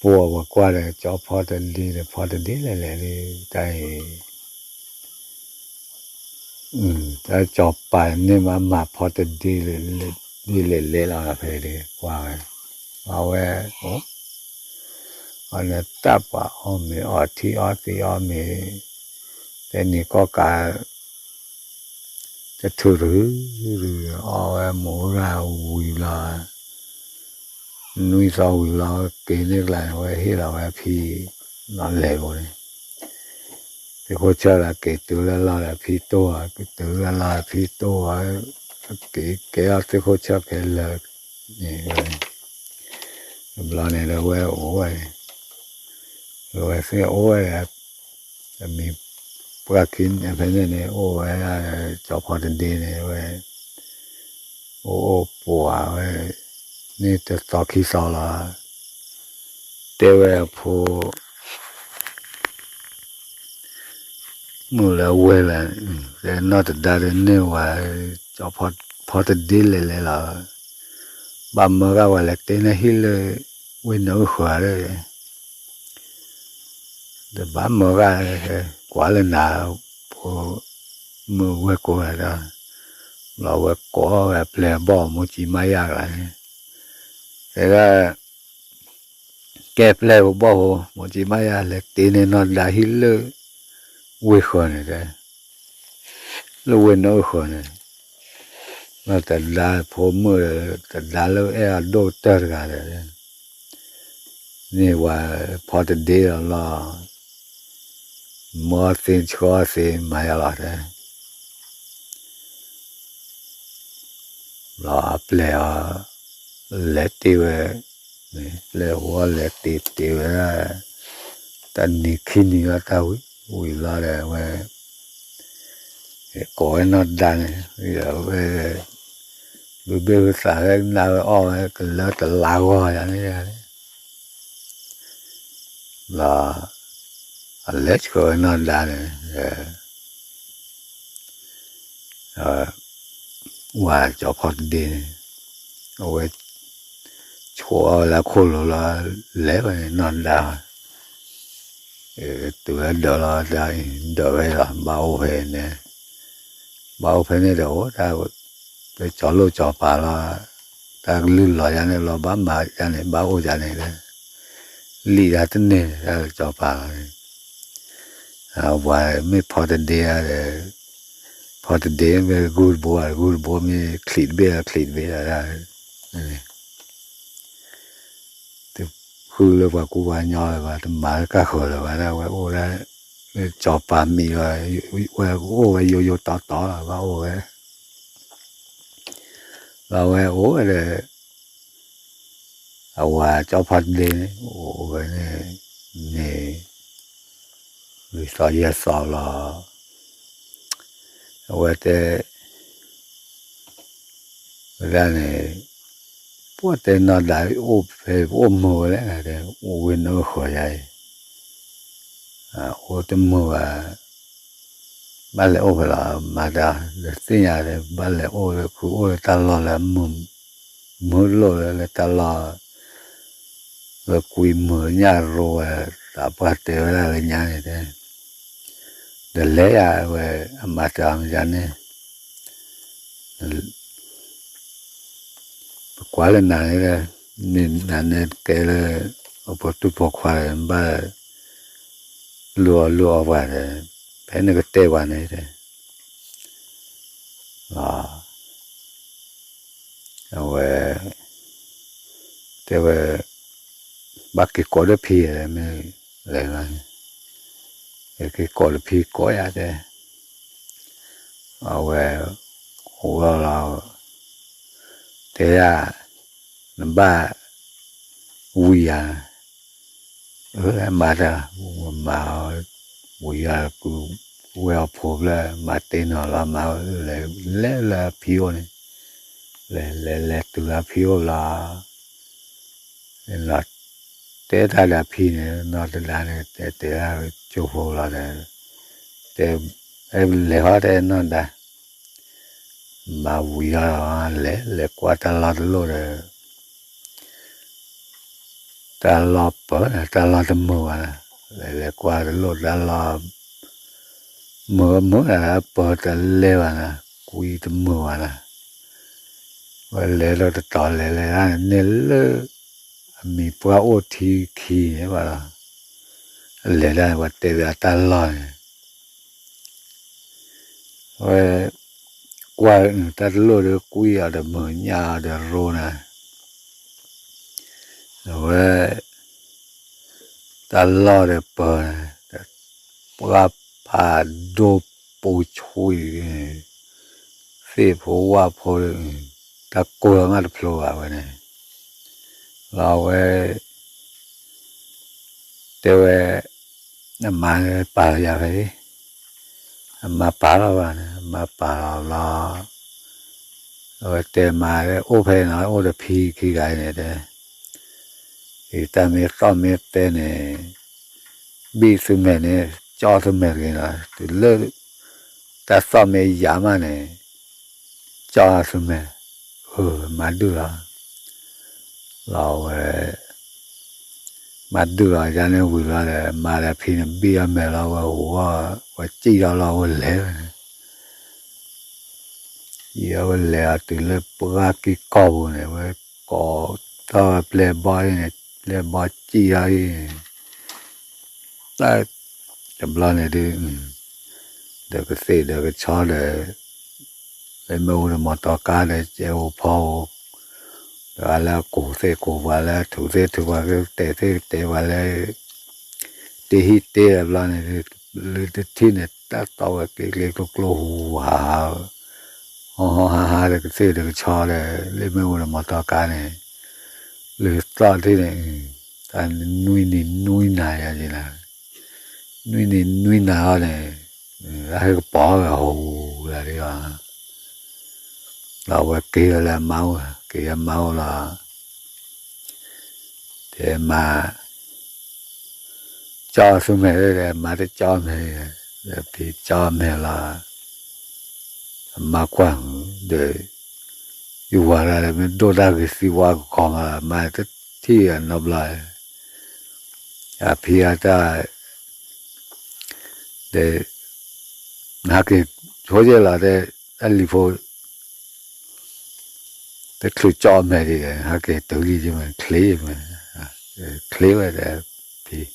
ပှၤကွၢ်ဒီးကၠီဖီတဒ့ဒီးဖီတဒ့လဲၤလဲၤလၢတၢ်အံၤ တၢ်ကၠီၤပၤန့ၣ်မး မၤဖီတဒ့လဲၤလဲၤလီၤ ဖဲဒၣ်ကွၢ်ဝဲ, အဝဲ, အန့ၣ်တၢ်ပှၤအီၣ်မ့ၤအီထံအီသံးအီၣ်မ့ၤ, တဲနံၤကီၢ်ကး တထုးတဟု, အီၣ်ဝဲမုၢ်ဂၤဝံၤလီၤ, နွံသီဝံၤလီၤ က့ၤန့ၢ်ကျါန့ၣ် ဝဲဟ့ၣ်လီၤဝဲဖံ, လီၤလဲၤဘိန့ၣ် သ့ၣ်ခိၣ်ဆၢလၢက့ၤတုၤလၢလီၢ်လၢဖံတိၢ်ဧါ, က့ၤတုၤလၢလီၢ်ဖံတိၢ်ဧါ, က့ၤကဲအီၤသ့ၣ်ခိၣ်ဆၢကဲလၢာ်, တဘျီန့ၣ်ဒီးဝဲအိၣ်ဝဲ, ဝဲသ့ၣ်အိၣ်ဝဲ, အမံၤပှၢ်ခံန့ၣ်ဖဲန့ၣ်န့ၣ် အိၣ်ဝဲ, ကၠီဖီတဒ့န့ၣ်ဝဲ, အိၣ်အိၣ်ပှၤဝဲ, န့ၣ်တသီခံသီလီၤ, တဲဝဲအဖိ မုၢ်လၢဝဲလၢ, နီၢ်တဒါဒီးန့ၢ်ဝဲ, ကၠီဖီတဒ့လဲၤလဲၤလီၤ, ဘၣ်မၢဂၤဝဲလဲၤတ့န့ၢ်ဟံၣ်လၢ, ဝ့ၢ်နၢအုၣ်ဃၢၤဒီး, တဘၣ်မၢဂၤ, ကွၢ်လၢနၤ, ဖိ, မုၢ်ဝဲကိးဂၤဒီး, ဘျီဝဲကိးဝဲအပျဲၢ်အဘီၣ်မိၢ်ကံမါယၤကျါန့ၣ်, တဲဒၣ် ကဲပျဲၢ်ပဘီၣ်ဖိ မိၢ်ကံမါယၤလဲၤတ့န့ၢ်နီၢ်ဒါဟံၣ်လၢ, ဝ့ၢ်ဃၢၤန့ၣ်တဲ, လၢဝ့ၢ်နၢအုၣ်ဃၢၤန့ၣ်, နီၢ်တဒါဖိမုၣ်, တဒါလၢအဲၣ်အဒိၣ်ကတၢၢ်တဂၤဒီး, န့ၢ်ဝဲဖီတဒ့လီၤလီၤ, မၢသ့ဆှီသ့မၤယၤလီၤတဲ လီၤအပျဲၢ်အီၤ, လဲၤတ့ဝဲ, ပျဲၢ်ဝဲလဲၤတ့တ့ဝဲဒၣ်, တၢ်နံၤခံနံၤလီၤတၢ်ဝံၤဝံၤလီၤဒီးဝဲ, ကိးဝဲနီၢ်ဒါန့ၣ်, ဝဲ, ဘုဘ့ၣ်ဟူသးဝဲနၢ်ဝဲအီၣ်ဝဲ ကလၢတလါဂီၢ်ယၤန့ၣ်, လီၤ, အလဲၤဆှၢဝဲနီၢ်ဒါန့ၣ် ဝဲကၠီဖီတဒ့န့ၣ်, အဝဲ, ဆိအီၤလၢခိၣ်လိၤလီၤ, လဲၤဝဲန့ၣ်နီၢ်ဒါ, တုၤဝဲဒၢးလီၤတၢ်အံၤ ဒၢးဝဲလီၤ ဘၣ်အိၣ်ဖဲန့ၣ်, ဘၣ်အိၣ်ဖဲန့ၣ်ဒီးအိၣ်တၢ်, လၢကၠီလိၣ်ကၠီပၤလီၤ, တၢ်ကလုၢ်လီၤယၤန့ၣ်လီၤ ဘၣ်မၤယၤန့ၣ် ဘၣ်အိၣ်ယၤန့ၣ်, လံာ်တၢ်တန့ၢ်တၢ်လၢကၠီပၤလီၤန့ၣ် အဝဲမ့ၢ်ဖီတဒ့ဧါဒီး, ဖီတဒ့မ့ၢ်ဂုၢ်တဘိဧါ, ဂုၢ်တဘိမ့ၢ်ချံးတဘ့ၣ်ဧါ, ချံးတဘ့ၣ်ဧါ, တဃုလၢပှၤကူပှၤကညီလၢၤဘၣ်, တမၤလၢကၢ်ဃၢၤလၢၤဘၣ်, ဝဲအိၣ်ဒၣ်လၢကၠီပၤမံၤလီၤ, ဝဲအိၣ်ဝဲယိယိတီတီလီၤ, ဘၣ်အိၣ်ဝဲ, လီၤဝဲအိၣ်ဝဲဒီး အဝဲကၠီဖီတဒ့န့ၣ် အိၣ်ဝဲန့ၣ်, န့ၣ်, လွံၢ်သီယဲၢ်သီလီၤ, အဝဲတဲ, ဝဲဒၣ်န့ၣ်, ပှၤတဲနီၢ်ဒါအိၣ်ဖဲအိၣ်မုာ်ဝဲလဲၣ်, အိၣ်ဝဲနၢဃၢၤယၤအံၤ, အိၣ်တမုာ်ဘၣ် ဘၣ်လဲၤအိၣ်ဖဲလဲၣ်, မၤတၢ်, ဒီးသ့ၣ်ညါလၢ ဘၣ်လဲၤအိၣ်လၢခုအိၣ်လၢတၢ်လီၢ်လၢ မုာ်လိၣ်လၢလၢတၢ်လီၢ်, လၢကွံာ်မုာ်ညၣ်ရိဝဲ, သးပှၢ်တဲဝဲဒၣ်လၢညါန့ၣ်တဲ, ဒီးလဲၤယၤဝဲ, အမၤတၢ်မၤယၤန့ၣ် ပကွၢ်လၢနၤန့ၣ်, နၤန့ၣ်ကဲလၢ အဖိတူၢ်ဖိခွါဒီး နဘၣ်လူၤအီၣ်လူၤအီပှၤဒီး ဖဲနကတဲပှၤန့ၣ်တဲ, အဝဲ တဲဝဲ ဘၣ်က့ၤကိးဒီးဖံလဲၣ်, မ့ၢ်လဲၤလီၤ, က့ၤကိးဒီးဖံကိးယၤတဲ, အဝဲ အိၣ်လီၤလီၤ, တဲယၤ နဘၣ်ဝံၤယၤ, အမၤတၢ်, မၤ ဝံၤယၤ ဝဲအီၤဖိဖျၢၣ် မၤတ့ၢ်နီၤလီၤ မၤ လဲၤလၢအဖံအိၣ်န့ၣ်, လဲၤလဲၤလဲၤတုၤလၢအဖံအိၣ်လီၤ, တဲတၢ်ဒီးအဖံန့ၣ် နီၢ်တဒါန့ၣ် တဲတဲဒၣ်ကၠိဖိလီၤဒီး, တဲ လဲၤဟီတဲနီၢ်ဒါ မၤဝံၤအီၤ လဲၤလဲၤကွၢ်တၢ်လီၢ်တလိၣ်ဒီး တၢ်လီၢ်ပၢၤ တၢ်လီၢ်တမုာ်ဘၣ်, လဲၤလဲၤကွၢ်တလိၣ် တၢ်လီၢ် မုာ်မုာ်ဒၣ် ပၢၤတလဲၤဘၣ်နၤ, ကွံတမုာ်ဘၣ်နၤ, ဝဲလဲၤလၢတတီၤလဲၤလဲၤဒၣ်န့ၣ်လၢ အမံၤပှၢ်အိၣ်ထံခံန့ၣ်ဘၣ်လီၤ, လဲၤဒၣ်န့ၣ် ပှၤတဲဘၣ်တၢ်လီၢ်န့ၣ် ဝဲ ကွၢ်တၢ်တလိၣ်ဒီး ကွံအီၤဒီးမုာ် ညၣ်အီၤဒီးရိနၤ, အဝဲ တၢ်လီၢ်ဒီးပၢၤန့ၣ် ပှၢ်ဖးဒိၣ်ပူၤဆှံ သ့ၣ်ဖိဝၣ်ဖိ တၢ်ကိၢ်လီၤမးတဖျိဘၣ်ဝဲန့ၣ်, လီၤဝဲ တဲဝဲ အမါန့ၣ်ပာ်လီၤယၤဖဲအံၤ, အမါပာ်လီၤဘၣ်န့ၣ် အမါပာ်လီၤဘျီ, အဝဲတဲမါ အိၣ်ဖဲနီၤ အိၣ်ဒီးဖံခံဂၤအံၤန့ၣ်တဲ, အံၤတၢ်မ့ၢ်သီၣ်မ့ၢ်သဲန့ၣ် ဘံၣ်သုမဲာ်န့ၣ် ကၠီသုမဲာ်တဂ့ၤနီၤ, တုၤလၢ တၢ်သီၣ်မ့ၢ်ယၤမးန့ၣ် ကၠီသုမဲာ်, အမါဒုၣ်လီၤ လီၤဝဲ မါဒုၣ်လီၤ ယၤန့ၣ်ဝံၤလီၤဒီး မါဒီးဖံန့ၣ်ဘံၣ်အီၣ်မဲာ်လီၤ ဝဲဟူးဂီၢ် ဝဲစံၣ်ထီၣ်လီၤ ဝဲလဲၤဝဲန့ၣ်, ယံၤအဝဲလဲၤအီၤတုၤလၢပှၢ်ကံၢ်ကီၢ်ပူၤန့ၣ် ဝဲကိးထီၣ်ဝဲပျဲၢ်ဘီၣ်အံၤန့ၣ် ပျဲၢ်ဘီၣ်စံၣ်ထီၣ်အံၤ တဘျီန့ၣ်ဒုး ဒီးကသ့ၣ်ဒီးကဆီဒီး လၢမ့ၣ်အူဒီးမီတီကါဒီး ကဲအိၣ်ဖီအိၣ်, ဒီးအလၢအကူၣ်သ့ၣ်ကူၣ်ပှၤလၢအထူးသ့ၣ်ထူးပှၤ ကတဲာ်သ့ၣ်ကတဲာ်ပှၤလၢ တဟံၣ်တ့ၢ်တဘျီန့ၣ်ဒုး လၢတထံၣ်န့ၣ် တၢ်တီဝဲကျ့ကျ့ကျိကျိဟူဟူဟးဟး ဟီၣ်ဟီၣ်ဟါဟါဒီးကသ့ၣ်ဒီးကဆီဒီး လၢမ့ၣ်အူဒီးမီတီကါန့ၣ် လၢသီၣ်ထံၣ်န့ၣ် တၢ်နွံနံၤနွံနၤယၤယံၤလၢ နွံနံၤနွံနၤအီၤန့ၣ် အဟဲကပီၤဝဲဟူးလၢဒ်အီၤ လီၤဝဲက့ၤဝဲလၢအမါအိၣ် က့ၤအမါအိၣ်လီၤ တဲမါ ကၠီသုမဲာ် တဲမါတကၠီမဲာ် ဒီးဖံကၠီမဲာ်လီၤ အမါကွၢ် ဒီး ယဝၤဒၣ်လၢမ့ၢ်ဒိၣ်တၢ်ဂ့ၤသံဝါကခီမးလီၤ မါတထံၣ်အနီတဘျီ အဖံအတၢ် ဒီး ဟဲက့ၤဆိက့ၤလီၤ တဲ တၢ်လံၤဖိ တချုးကၠီမဲာ်ဒံး ဟဲက့ၤတုၤလံ မ့ၢ်ချ့မ့ၢ် ချ့ဝဲဒီး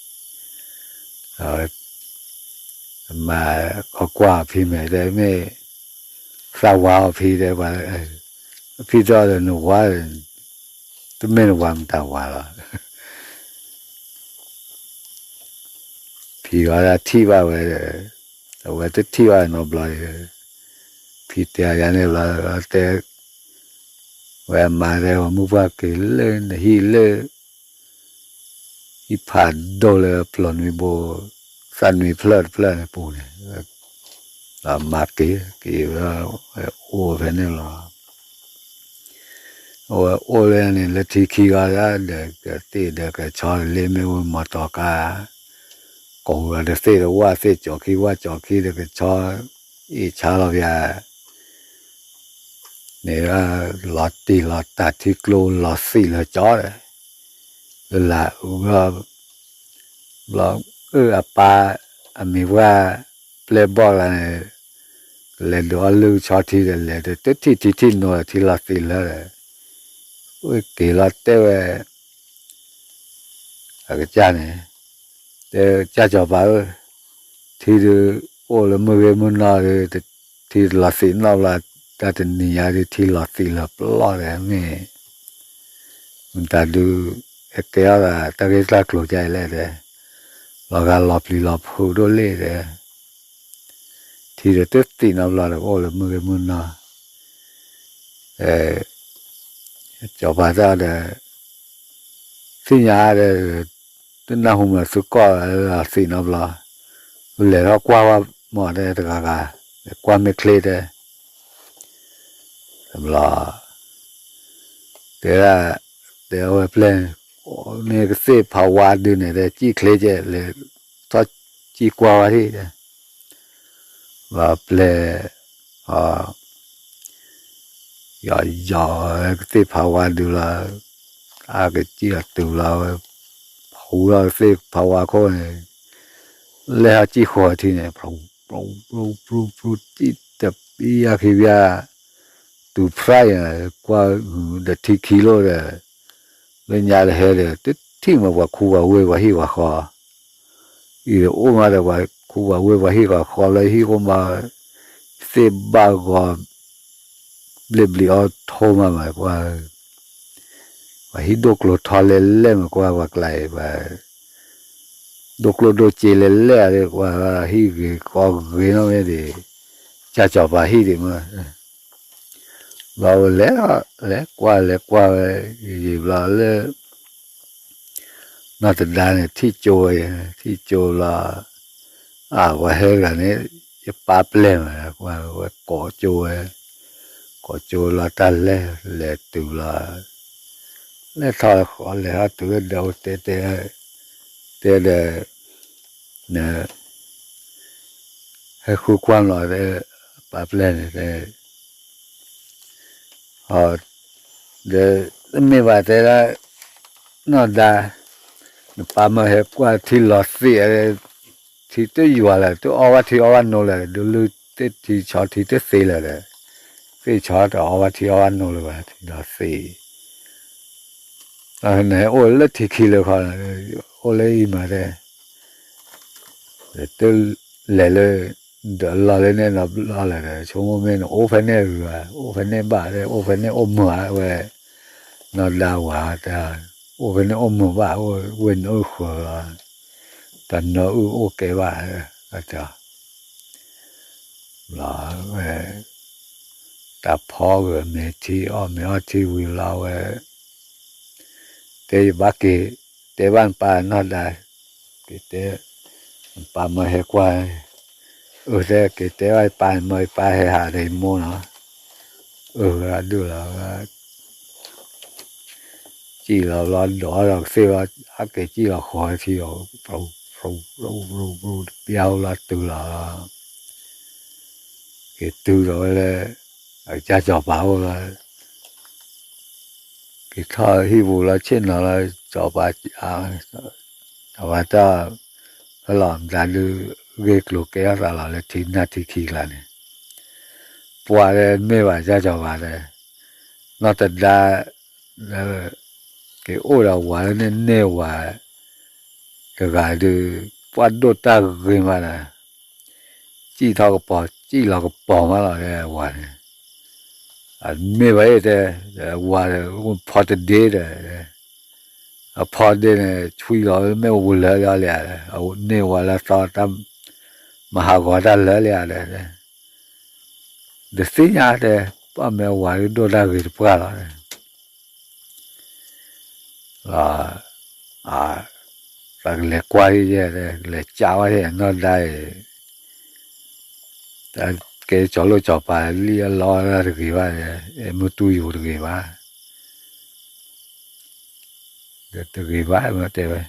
ဖံ မါ ကကွၢ်ဖံမဲာ် တဲမ့ၢ် သးဝါအီၤဖံ တဲပှၤ ဖံဒီးနဝၤ တမ့ၢ်နဝၤမတၤဝၤလီၤ ဖံအီၤဒၣ်ထံၣ်ဘၣ်ဝဲဒီး အဝဲတထံၣ်ဘၣ်နီတဘျီဒီး ဖံတဲယၤန့ၣ်ဘျီ တဲ ဝဲအမါတဲ ပှၤမုၢ်ပှၢ်က့ၤလၢနဟံၣ်လၢ ဟံၣ်ဖးဒိၣ်လၢပျီၢ်နွံဘိ သၣ်နွံဖျၢၣ်တဖျၢၣ်န့ၣ်ပူၤန့ၣ် ဒီးမါက့ၤ က့ၤဝဲ အိၣ်ဖဲန့ၣ်လီၤ အဝဲအိၣ်လၢန့ၣ် လၢထံခံဂၤဒၣ်ဒီး ကသ့ၣ်ဒီးကဆီလၢမ့ၣ်အူမီတီကါ ကိးဝဲတသ့ၣ်ဒီးဝၣ်သ့ၣ် ကၠီခံဝၣ်ကၠီခံဒီးကဆီ အ့ၣ်ဆါလီၤပျၢၤ န့ၣ် လီၤတံၢ်လီၤတၢ်ထံကျိလီၤသံးလၢကၠီဒီး လၢလၢ ဘျီ အၢ အပၢ် အမံၤပှၢ် ပျဲၢ်ဘီၣ်လၢန့ၣ် လဲၤဒုးအီၣ်လုၢ်ဆီထံဒီး လဲၤဒီးတထံၣ်ထံထံၣ်နိဒီး ထံလီၤသံးလၢာ်ဒီး အိၣ်က့ၤလီၤတဲဝဲ အကစၢ်န့ၣ် တဲကစၢ်စီၤပၤဧၢ, ထံဒုးအိၣ်လၢမုၢ်ဂ့ၤမုၢ်နီၢ်ဒီး ထံတလီၤသံးနီတဘျီ, တၢ်တနံၤညါဒုး ထံလီၤသံးလၢာ်ပျီဒီး မ့ၢ် မတၤဒုး ဟဲကဲထီၣ်သးတၢ်ဂ့ၢ်တၢ်ကျိၤဒ်အံၤလဲၣ်ဒီး လီၤဂာ်လီၤပျံၤလီၤဖုးဒိၣ်လဲၣ်ဒီး ထံဒီးတသံးနီတဘျီဒီး အိၣ်လၢမုၢ်ဂ့ၤမုၢ်နီၢ် စီၤပၤတၢ်ဒီး သ့ၣ်ညါဒီး တနၢ်ဟူမးသုကိးလၢသံးနီတဘျီ, လဲၤထီၣ်ကွၢ်ဝဲမးတဲတဂၤဂၤ, လဲၤကွၢ်မ့ၢ်ချ့တဲ, တဘျီ တဲဒၣ် တဲအဝဲပျဲၢ်န့ၣ် မ့ၢ်ကသ့ၣ်ဖးဝါဒုးန့ၣ် တဲစံၣ်ချ့ကဲလဲၤထီၣ်စံၣ်ကွၢ်ဝဲဒၣ်တဲ လီၤပျဲၢ် ယီၤယီၤကသ့ၣ်ဖးဝါဒုးလီၤ, အါကစံၣ်အီၤတုၤလီၤဝဲ, ဟူထီၣ်ကသ့ၣ်ဖးဝါခိၣ်န့ၣ်, လဲၤဟးစံၣ်ဃီၤထံန့ၣ် ပြူပြူပြူပြူ စံၣ်တပံယါခံပံယါ, တုၤဖရၣ်အံၤ ကွၢ်ဒီးထံခံလိာ်ဒီး လၢညါတဟဲဒီး တထံၣ်မးပှၤခူပှၤဝ့ၢ်ပှၤဟံၣ်ပှၤဃီ အံၤဒီးအိၣ်မးဒီးပှၤခူပှၤဝ့ၢ်ပှၤဟံၣ်ပှၤဃီလၢဟံၣ်အိၣ်မး, သ့ၣ်ဘၣ်ဂီၤ ဘျ့ၣ်ဘျံၤအီၣ်ထိမးမးကွၢ်, ပှၤဟံၣ်ဒိၣ်ကျိၤထီလဲၣ်လဲၣ်မးကွၢ်ပှၤကျါအံၤ, ဒိၣ်ကျိၣ်ဒိၣ်စ့လဲၣ်လဲၣ်အံၤ ကွၢ်ဟံၣ်ဂ့ၤဃီဂ့ၤနီၣ်မ့ၢ်ဒံး, ကၢ်စီၤပၤဟံၣ်ဒံးမး ဘျီဝဲလဲၤ လဲၤကွၢ်လဲၤကွၢ်ဝဲ, ယံာ်ဘျီလၢ နီၢ်တဒါန့ၣ် ထံၣ်ကၠိဝဲ, ထံၣ်ကၠိလီၤ, အဝဲဟဲတဂၤန့ၣ် ယပာ်ပျဲၢ်မး, ဝဲကိးကၠိဝဲ, ကိးကၠိလီၤတၢ်လဲၤ လဲၤတုၤလီၤ, လဲၤထီၣ်ဃီလဲၤထီၣ်တုၤလၢဒီးအိၣ်တဲတဲ, တဲဒီး ဟဲဃုကွၢ်လီၤ ပာ်ပျဲၢ်န့ၣ်တဲ, ဒီးတမ့ၢ်ဘၣ်တဲဒၣ် နီၢ်ဒါ, နပာ်မၢဟဲကွၢ်ထံလီၤသံး, ထံတယွၤလၢၤ တအီၣ်ဘၣ်ထံအီဘၣ်နိလၢၤ ဒုးလုၢ်သ့ၣ်ထံဆီထံတသ့လၢၤဒီး, သ့ၣ်ဆီတအီၣ်ဘၣ်ထံအီဘၣ်နိလၢၤဘၣ် ထံလီၤသံး, နအိၣ်လၢထံခံလၢၤခီ, အိၣ်လၢအံၤမးတဲ တလဲၤလၢ ဒီးလီၤလၢန့ၣ်နီတဘျီလၢၤဒီး ဆိကမိၣ်မ့ၢ်နအိၣ်ဖဲန့ၣ်ဂ့ၤဘၣ်, အိၣ်ဖဲန့ၣ်ဘၣ်တဲ အိၣ်ဖဲန့ၣ်အိၣ်မုာ်ဧါဝဲ, နီၢ်ဒါဝၤတဲ, အိၣ်ဖဲန့ၣ်အိၣ်မုာ်ဘၣ် အိၣ်ဝဲနအုၣ်ဃၢၤလီၤ, တနၢအုၣ်အိၣ်ကဲဘၣ်, တဲ လီၤဝဲ, တၢ်ဖီဂ့ၤမ့ၢ်ထံအီၣ်မ့ၢ်အီၣ်ထံဝံၤလီၤဝဲ, တဲယဘၣ်က့ၤ, တဲဘၣ်နပၢ်နီၢ်ဒါ, က့ၤတဲ, နပၢ်မၢဟဲကွၢ်, အၢ တဲက့ၤတဲဘၣ်ယပၢ် မၢယပၢ်ဟဲဟးဒီးယမိၢ်နီၤ, အၢ ဒုးလီၤ စံၣ်လီၤဘျီ ဒိးဒီးကသ့ၣ်ဘျီ အက့ၤစံၣ်လီၤဃီထံအီၤ ပြူ ပြူ ပြူ ပြူ တပျၢ်အိၣ်လီၤတုၤလီၤ, က့ၤတုၤဒီးဝဲလၢ အကစၢ်စီၤပၤအိၣ်လီၤ, က့ၤထီၣ်ဟံၣ်ပူၤလီၤ ဆ့ၣ်နီၤလီၤ စီၤပၤ, စီၤပၤတၢ် ဖဲလီၤမတၤဒုး ဂ့ၢ်ကျိၤကဲထီၣ်သးလီၤလၢထံနၢ်ထံခံကျါန့ၣ်, ပှၤလၢမ့ၢ်ဘၣ်ကစၢ်စီၤပၤဒီး နီၢ်တဒါ က့ၤအိၣ်ဒီးဝၤလၢန့ၣ် န့ၢ်ဝၤတဂၤဒုး ပှၢ်ဒိၣ်တၢ်ဂ့ၤမးဒီး စံၣ်ထီၣ်ကပီၤ စံၣ်လီၤကပီၤမးလီၤ ဝၤန့ၣ်, အမ့ၢ်ဝဲတဲ ဝၤဒီး ဖီတဒ့ဒီး အဖီဒ့န့ၣ် ဆွံလီၤ မ့ၢ်ဝဲလၢလီၤလံဧါ, န့ၢ်ဝၤလၢသီတၢ် မၤဟးဂီၤတၢ်လၢလံဧါဒီး တသ့ၣ်ညါတဲ, ပှၢ်မ့ၢ်ဝၤဒုးဒိၣ်တၢ်ဂ့ၤတပှၢ်လီၤ, သးကလဲၤကွၢ်ယဲၢ် လဲၤကးဝဲယဲၢ်နီၢ်ဒါအံၤ, ကဲစီၤလိၣ်စီၤပၤလံအလီတၢ်တဂ့ၤဘၣ်, အဲၣ်မုၢ်တူၢ်ယိၤတဂ့ၤဘၣ်, တဂ့ၤဘၣ်တဲဝဲ,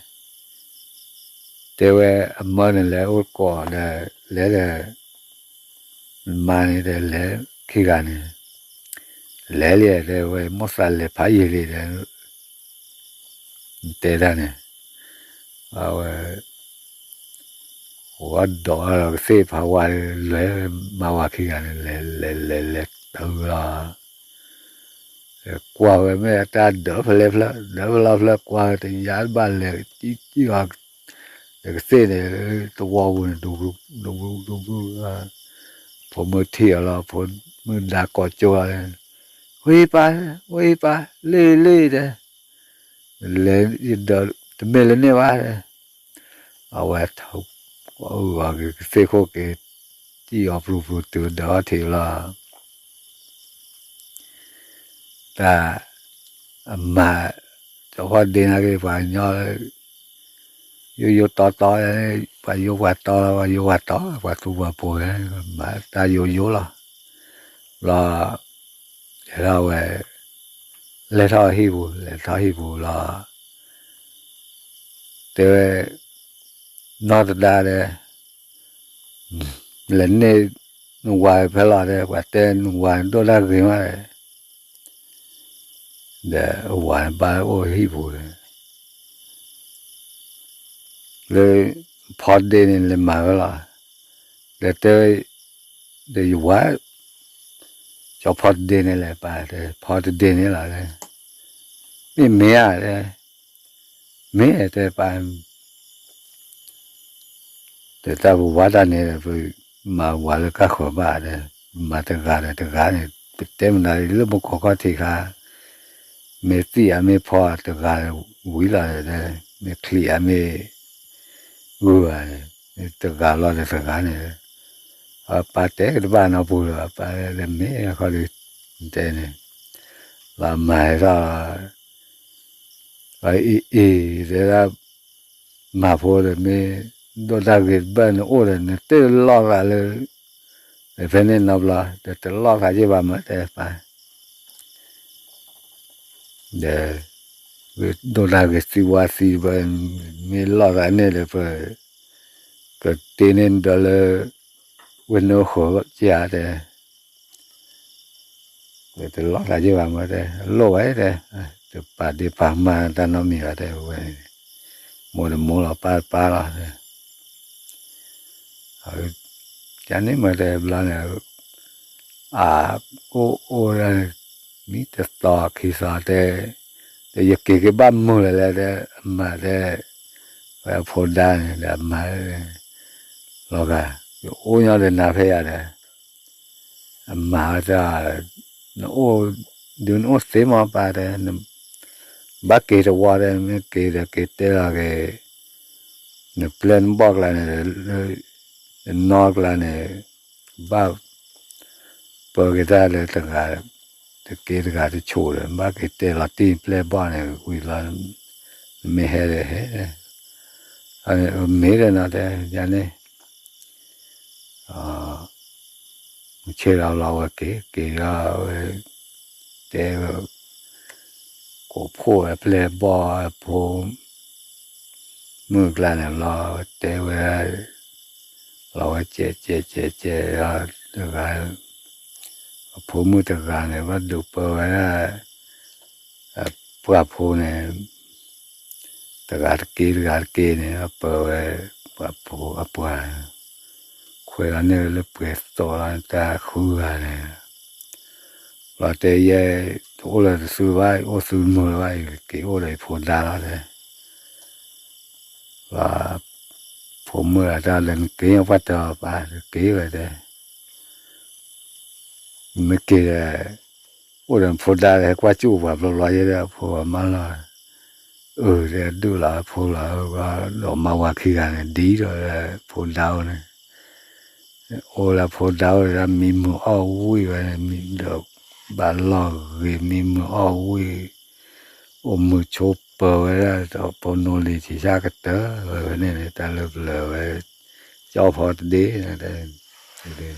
တဲဝဲအမၢန့ၣ်လဲၤအိၣ်ကိးဒီး လဲၤဒီး မါန့ၣ်တဲလဲၤခံဂၤန့ၣ်, လဲၤလံတဲဝဲ မိၣ်သးလဲၤဖးယံာ်လံဒီး တဲတၢ်န့ၣ်, အဝဲ အိၣ်ဒီးကသ့ၣ်ဖးဝါ လဲၤမၤဝၤခံဂၤန့ၣ် လဲၤလဲၤလဲၤလဲၤတုၤလီၤ ကွၢ်ဝဲမ့ၢ်အတၢ်ဒၢးဖဲလဲၣ်ဖျၢၣ် ဒၢးဖဲလဲၣ်ဖျၢၣ် ကွၢ်ဝဲတယါတဘၣ်လဲၤ ကံကံအီၤ ဒီးကသ့ၣ်န့ၣ် သဝီပူၤန့ၣ် ဒူဒူဒူဒူဒူ ဖိမုၣ်ထံၣ်အီၤလီၤ ဖိမုၣ်ဒါကိးကၠိလီၤ ဝံပၢ် ဝံပၢ် လ့ၢ်လ့ၢ်တဲ လဲၤ တမ့ၢ်လၢန့ၣ်ဘၣ် အဝဲ အုၣ်အီၤက့ၤကသ့ၣ်ခိၣ်က့ၤ စံၣ်အီၤပျူၤပျူၤတုၤဒီးအီထံးလီၤ တၢ် အမၤ ကၠီဖီဒ့နာ်က့ၤ ပှၤကညီ ယိယိတီတီ ပှၤယိပှၤတီလီၤ ပှၤယိပှၤတီ ပှၤသူပှၤပိၤ မၤတၢ်ယိယိလီၤ ဘျီ လဲၤထီၣ်ဝဲ လဲၤထီၣ်ဟံၣ်ပူၤ လဲၤထီၣ်ဟံၣ်ပူၤလီၤ တဲဝဲ နီၢ်သဒါဒီး လဲၤန့ၢ်နဝၤဖဲလီၤဒီး ပှၤတဲနဝၤဒိၣ်တၢ်ဂ့ၤမးဒီး ဒီးအဝၤန့ၣ်ဘၣ်အိၣ်ဟံၣ်ပူၤဒီး လၢ ဖီတဒ့န့ၣ် လဲၤမၤဝဲလီၤ ဒီးတဲ ဒီးယဝၤ ကၠီဖီတဒ့န့ၣ်လဲၣ် ပၢ်တဲ ဖီတဒ့န့ၣ်လီၤ မ့ၢ်မ့ၢ်ဧါတဲ မ့ၢ်တဲပၢ် ဒီးတၢ်ပဝါတၢ်န့ၣ်ဒီး ပမၤဝၤလၢကၢ်ဃၢၤဘၣ်ဒီး ပမၤတဂၤဒီးတဂၤန့ၣ် ပတဲမနုၤလၢမူခိၣ်ခီၣ်ထံးခါ မ့ၢ်သံၣ်ဧါမ့ၢ်ဖီဧါတဂၤဝံၤလီၤဒီး မ့ၢ်ချံးဧါမ့ၢ်ဂုၢ်ဧါ တဂၤလီၤဒီးတဂၤန့ၣ် အပၢ်တဲတဘၣ်နီတပူၤလၢၤဘၣ် ပၢ်လၢမ့ၢ်အခီဒီး တဲန့ၣ် လီၤမၤဟဲထီၣ် အံၤအံၤ တဲဒၣ် မၤဖိဒီးမ့ၢ် ဒိၣ်တၢ်ဂ့ၤတဘၣ်နအိၣ်ဒီး နတလီၢ်သးလၢ ဖဲန့ၣ်နီတဘျီ ဒီးတလီၢ်သးယ့ၢ်ဘၣ်မးတဲပၢ် ဒီး ဒိၣ်တၢ်ဂ့ၤသံဝါသံဘၣ် မ့ၢ်လီၢ်သးန့ၣ်ဒီး ပ ကတ့န့ၢ်ဒီးလၢ ဝ့ၢ်နိဃိၤကၢ်တဲ တလီၢ်သးယ့ၢ်ဘၣ်မးတဲ လိၣ်ဝဲတဲ တပာ်ဒ့ပာ်ကမၣ်တၢ်နီတမံၤဘၣ်တဲဝဲ မိၢ်တမိၢ်လီၤပၢ်တပၢ်လီၤ ကန့ၣ်မးတဲဘျီန့ၣ် အအိၣ်အိၣ်ဒၣ် မံတသီခံသီတဲ ဒီးယက့ၤက့ၤဘၣ်မုာ်လၢၤလဲၣ်တဲ အမၤတဲ ဝဲအဖိဒါန့ၣ်ဒီးအမၤ လီၤဂာ် ယအိၣ်ညီဒီးနၤဖဲယၤဒီး အမၤဝဲတဲ နအိၣ် ဒုးနအိၣ်သ့မးပၢ်တဲ ဘၣ်က့ၤတဝီတဲ မ့ၢ်က့ၤဒီးက့ၤတဲလီၤက့ၤ နပျဲၢ်နဘီၣ်ကျါန့ၣ် လၢ နနီၢ်ကျါန့ၣ် ဘၣ် ပၢက့ၤတၢ်လၢတဂၤ တက့တဂၤတဆိးဒီး ဘၣ်က့ၤတဲလီၤတံၢ်ပျဲၢ်ဘီၣ်န့ၣ် ဝံၤလီၤ မ့ၢ်ဟဲဒီးဟဲ မ့ၢ်ဒီးနီၤတဲ ယၤန့ၣ် မုၢ်ဆ့ၣ်ဒီးလီၤဝဲက့ၤ က့ၤဒီးဝဲ တဲဝဲ ကိးဖှိၣ်ဝဲပျဲၢ်ဘီၣ်အဖိ မုၣ်ကျါန့ၣ်လီၤ တဲဝဲ လီၤဝဲကဲးကဲးကဲးကဲးဒီး တဂၤ အဖိမုၣ်တဂၤန့ၣ် ဘၣ်ဒုးပၢဝဲဒၣ် အပှၢ်ဖိန့ၣ် တဂၤတက့ တဂၤတက့န့ၣ် ပၢဝဲ ပှၤဖိအပှၢ် ခွဲးလီၤန့ၢ်ဝဲလၢပှဲၤသီလီၤ တၢ်ဃုဂၤန့ၣ် လီၤတဲယဲ တအိၣ်လၢတစုဘၣ် အိၣ်စုမုာ်လၢၤဘၣ် ယက့ၤအိၣ်ဒီးယဖိဒါလီၤတဲ လီၤ ဖိမုၣ်အတၢ်လၢနက့ၤပှၢ်တၢ်ပၢ် တက့ၤဝဲတဲ မ့ၢ်က့ၤဒီး အိၣ်ဒီးဖိဒါဒီး ဟဲကွၢ်စူၣ်ပှၤဘျီဘျီယဲဒီး အဖိအမါလီၤ အၢ တဲဒုၣ်လီၤ အဖိလီၤ ဒီးမါဝၤခံဂၤန့ၣ် ဒ်ဒီး ဖိဒါအိၣ်န့ၣ် အိၣ်လၢဖိဒါအိၣ်ဒီး မံမုာ်အီၣ်ဝံၣ်ဝဲန့ၣ် မံဒီး ဘၣ်လီၢ်ဂ့ၤ မံမုာ်အီၣ်ဝံၣ် အိၣ်မုာ်ဆိးပၢၤဝဲဒၣ် ဒီးပိာ်နိလံၤဆံးဆၣ်ကတၢၢ်ဝဲန့ၣ်န့ၣ် တၢ်လၢပျၢၤဝဲ ကၠီဖီတဒ့ တဲ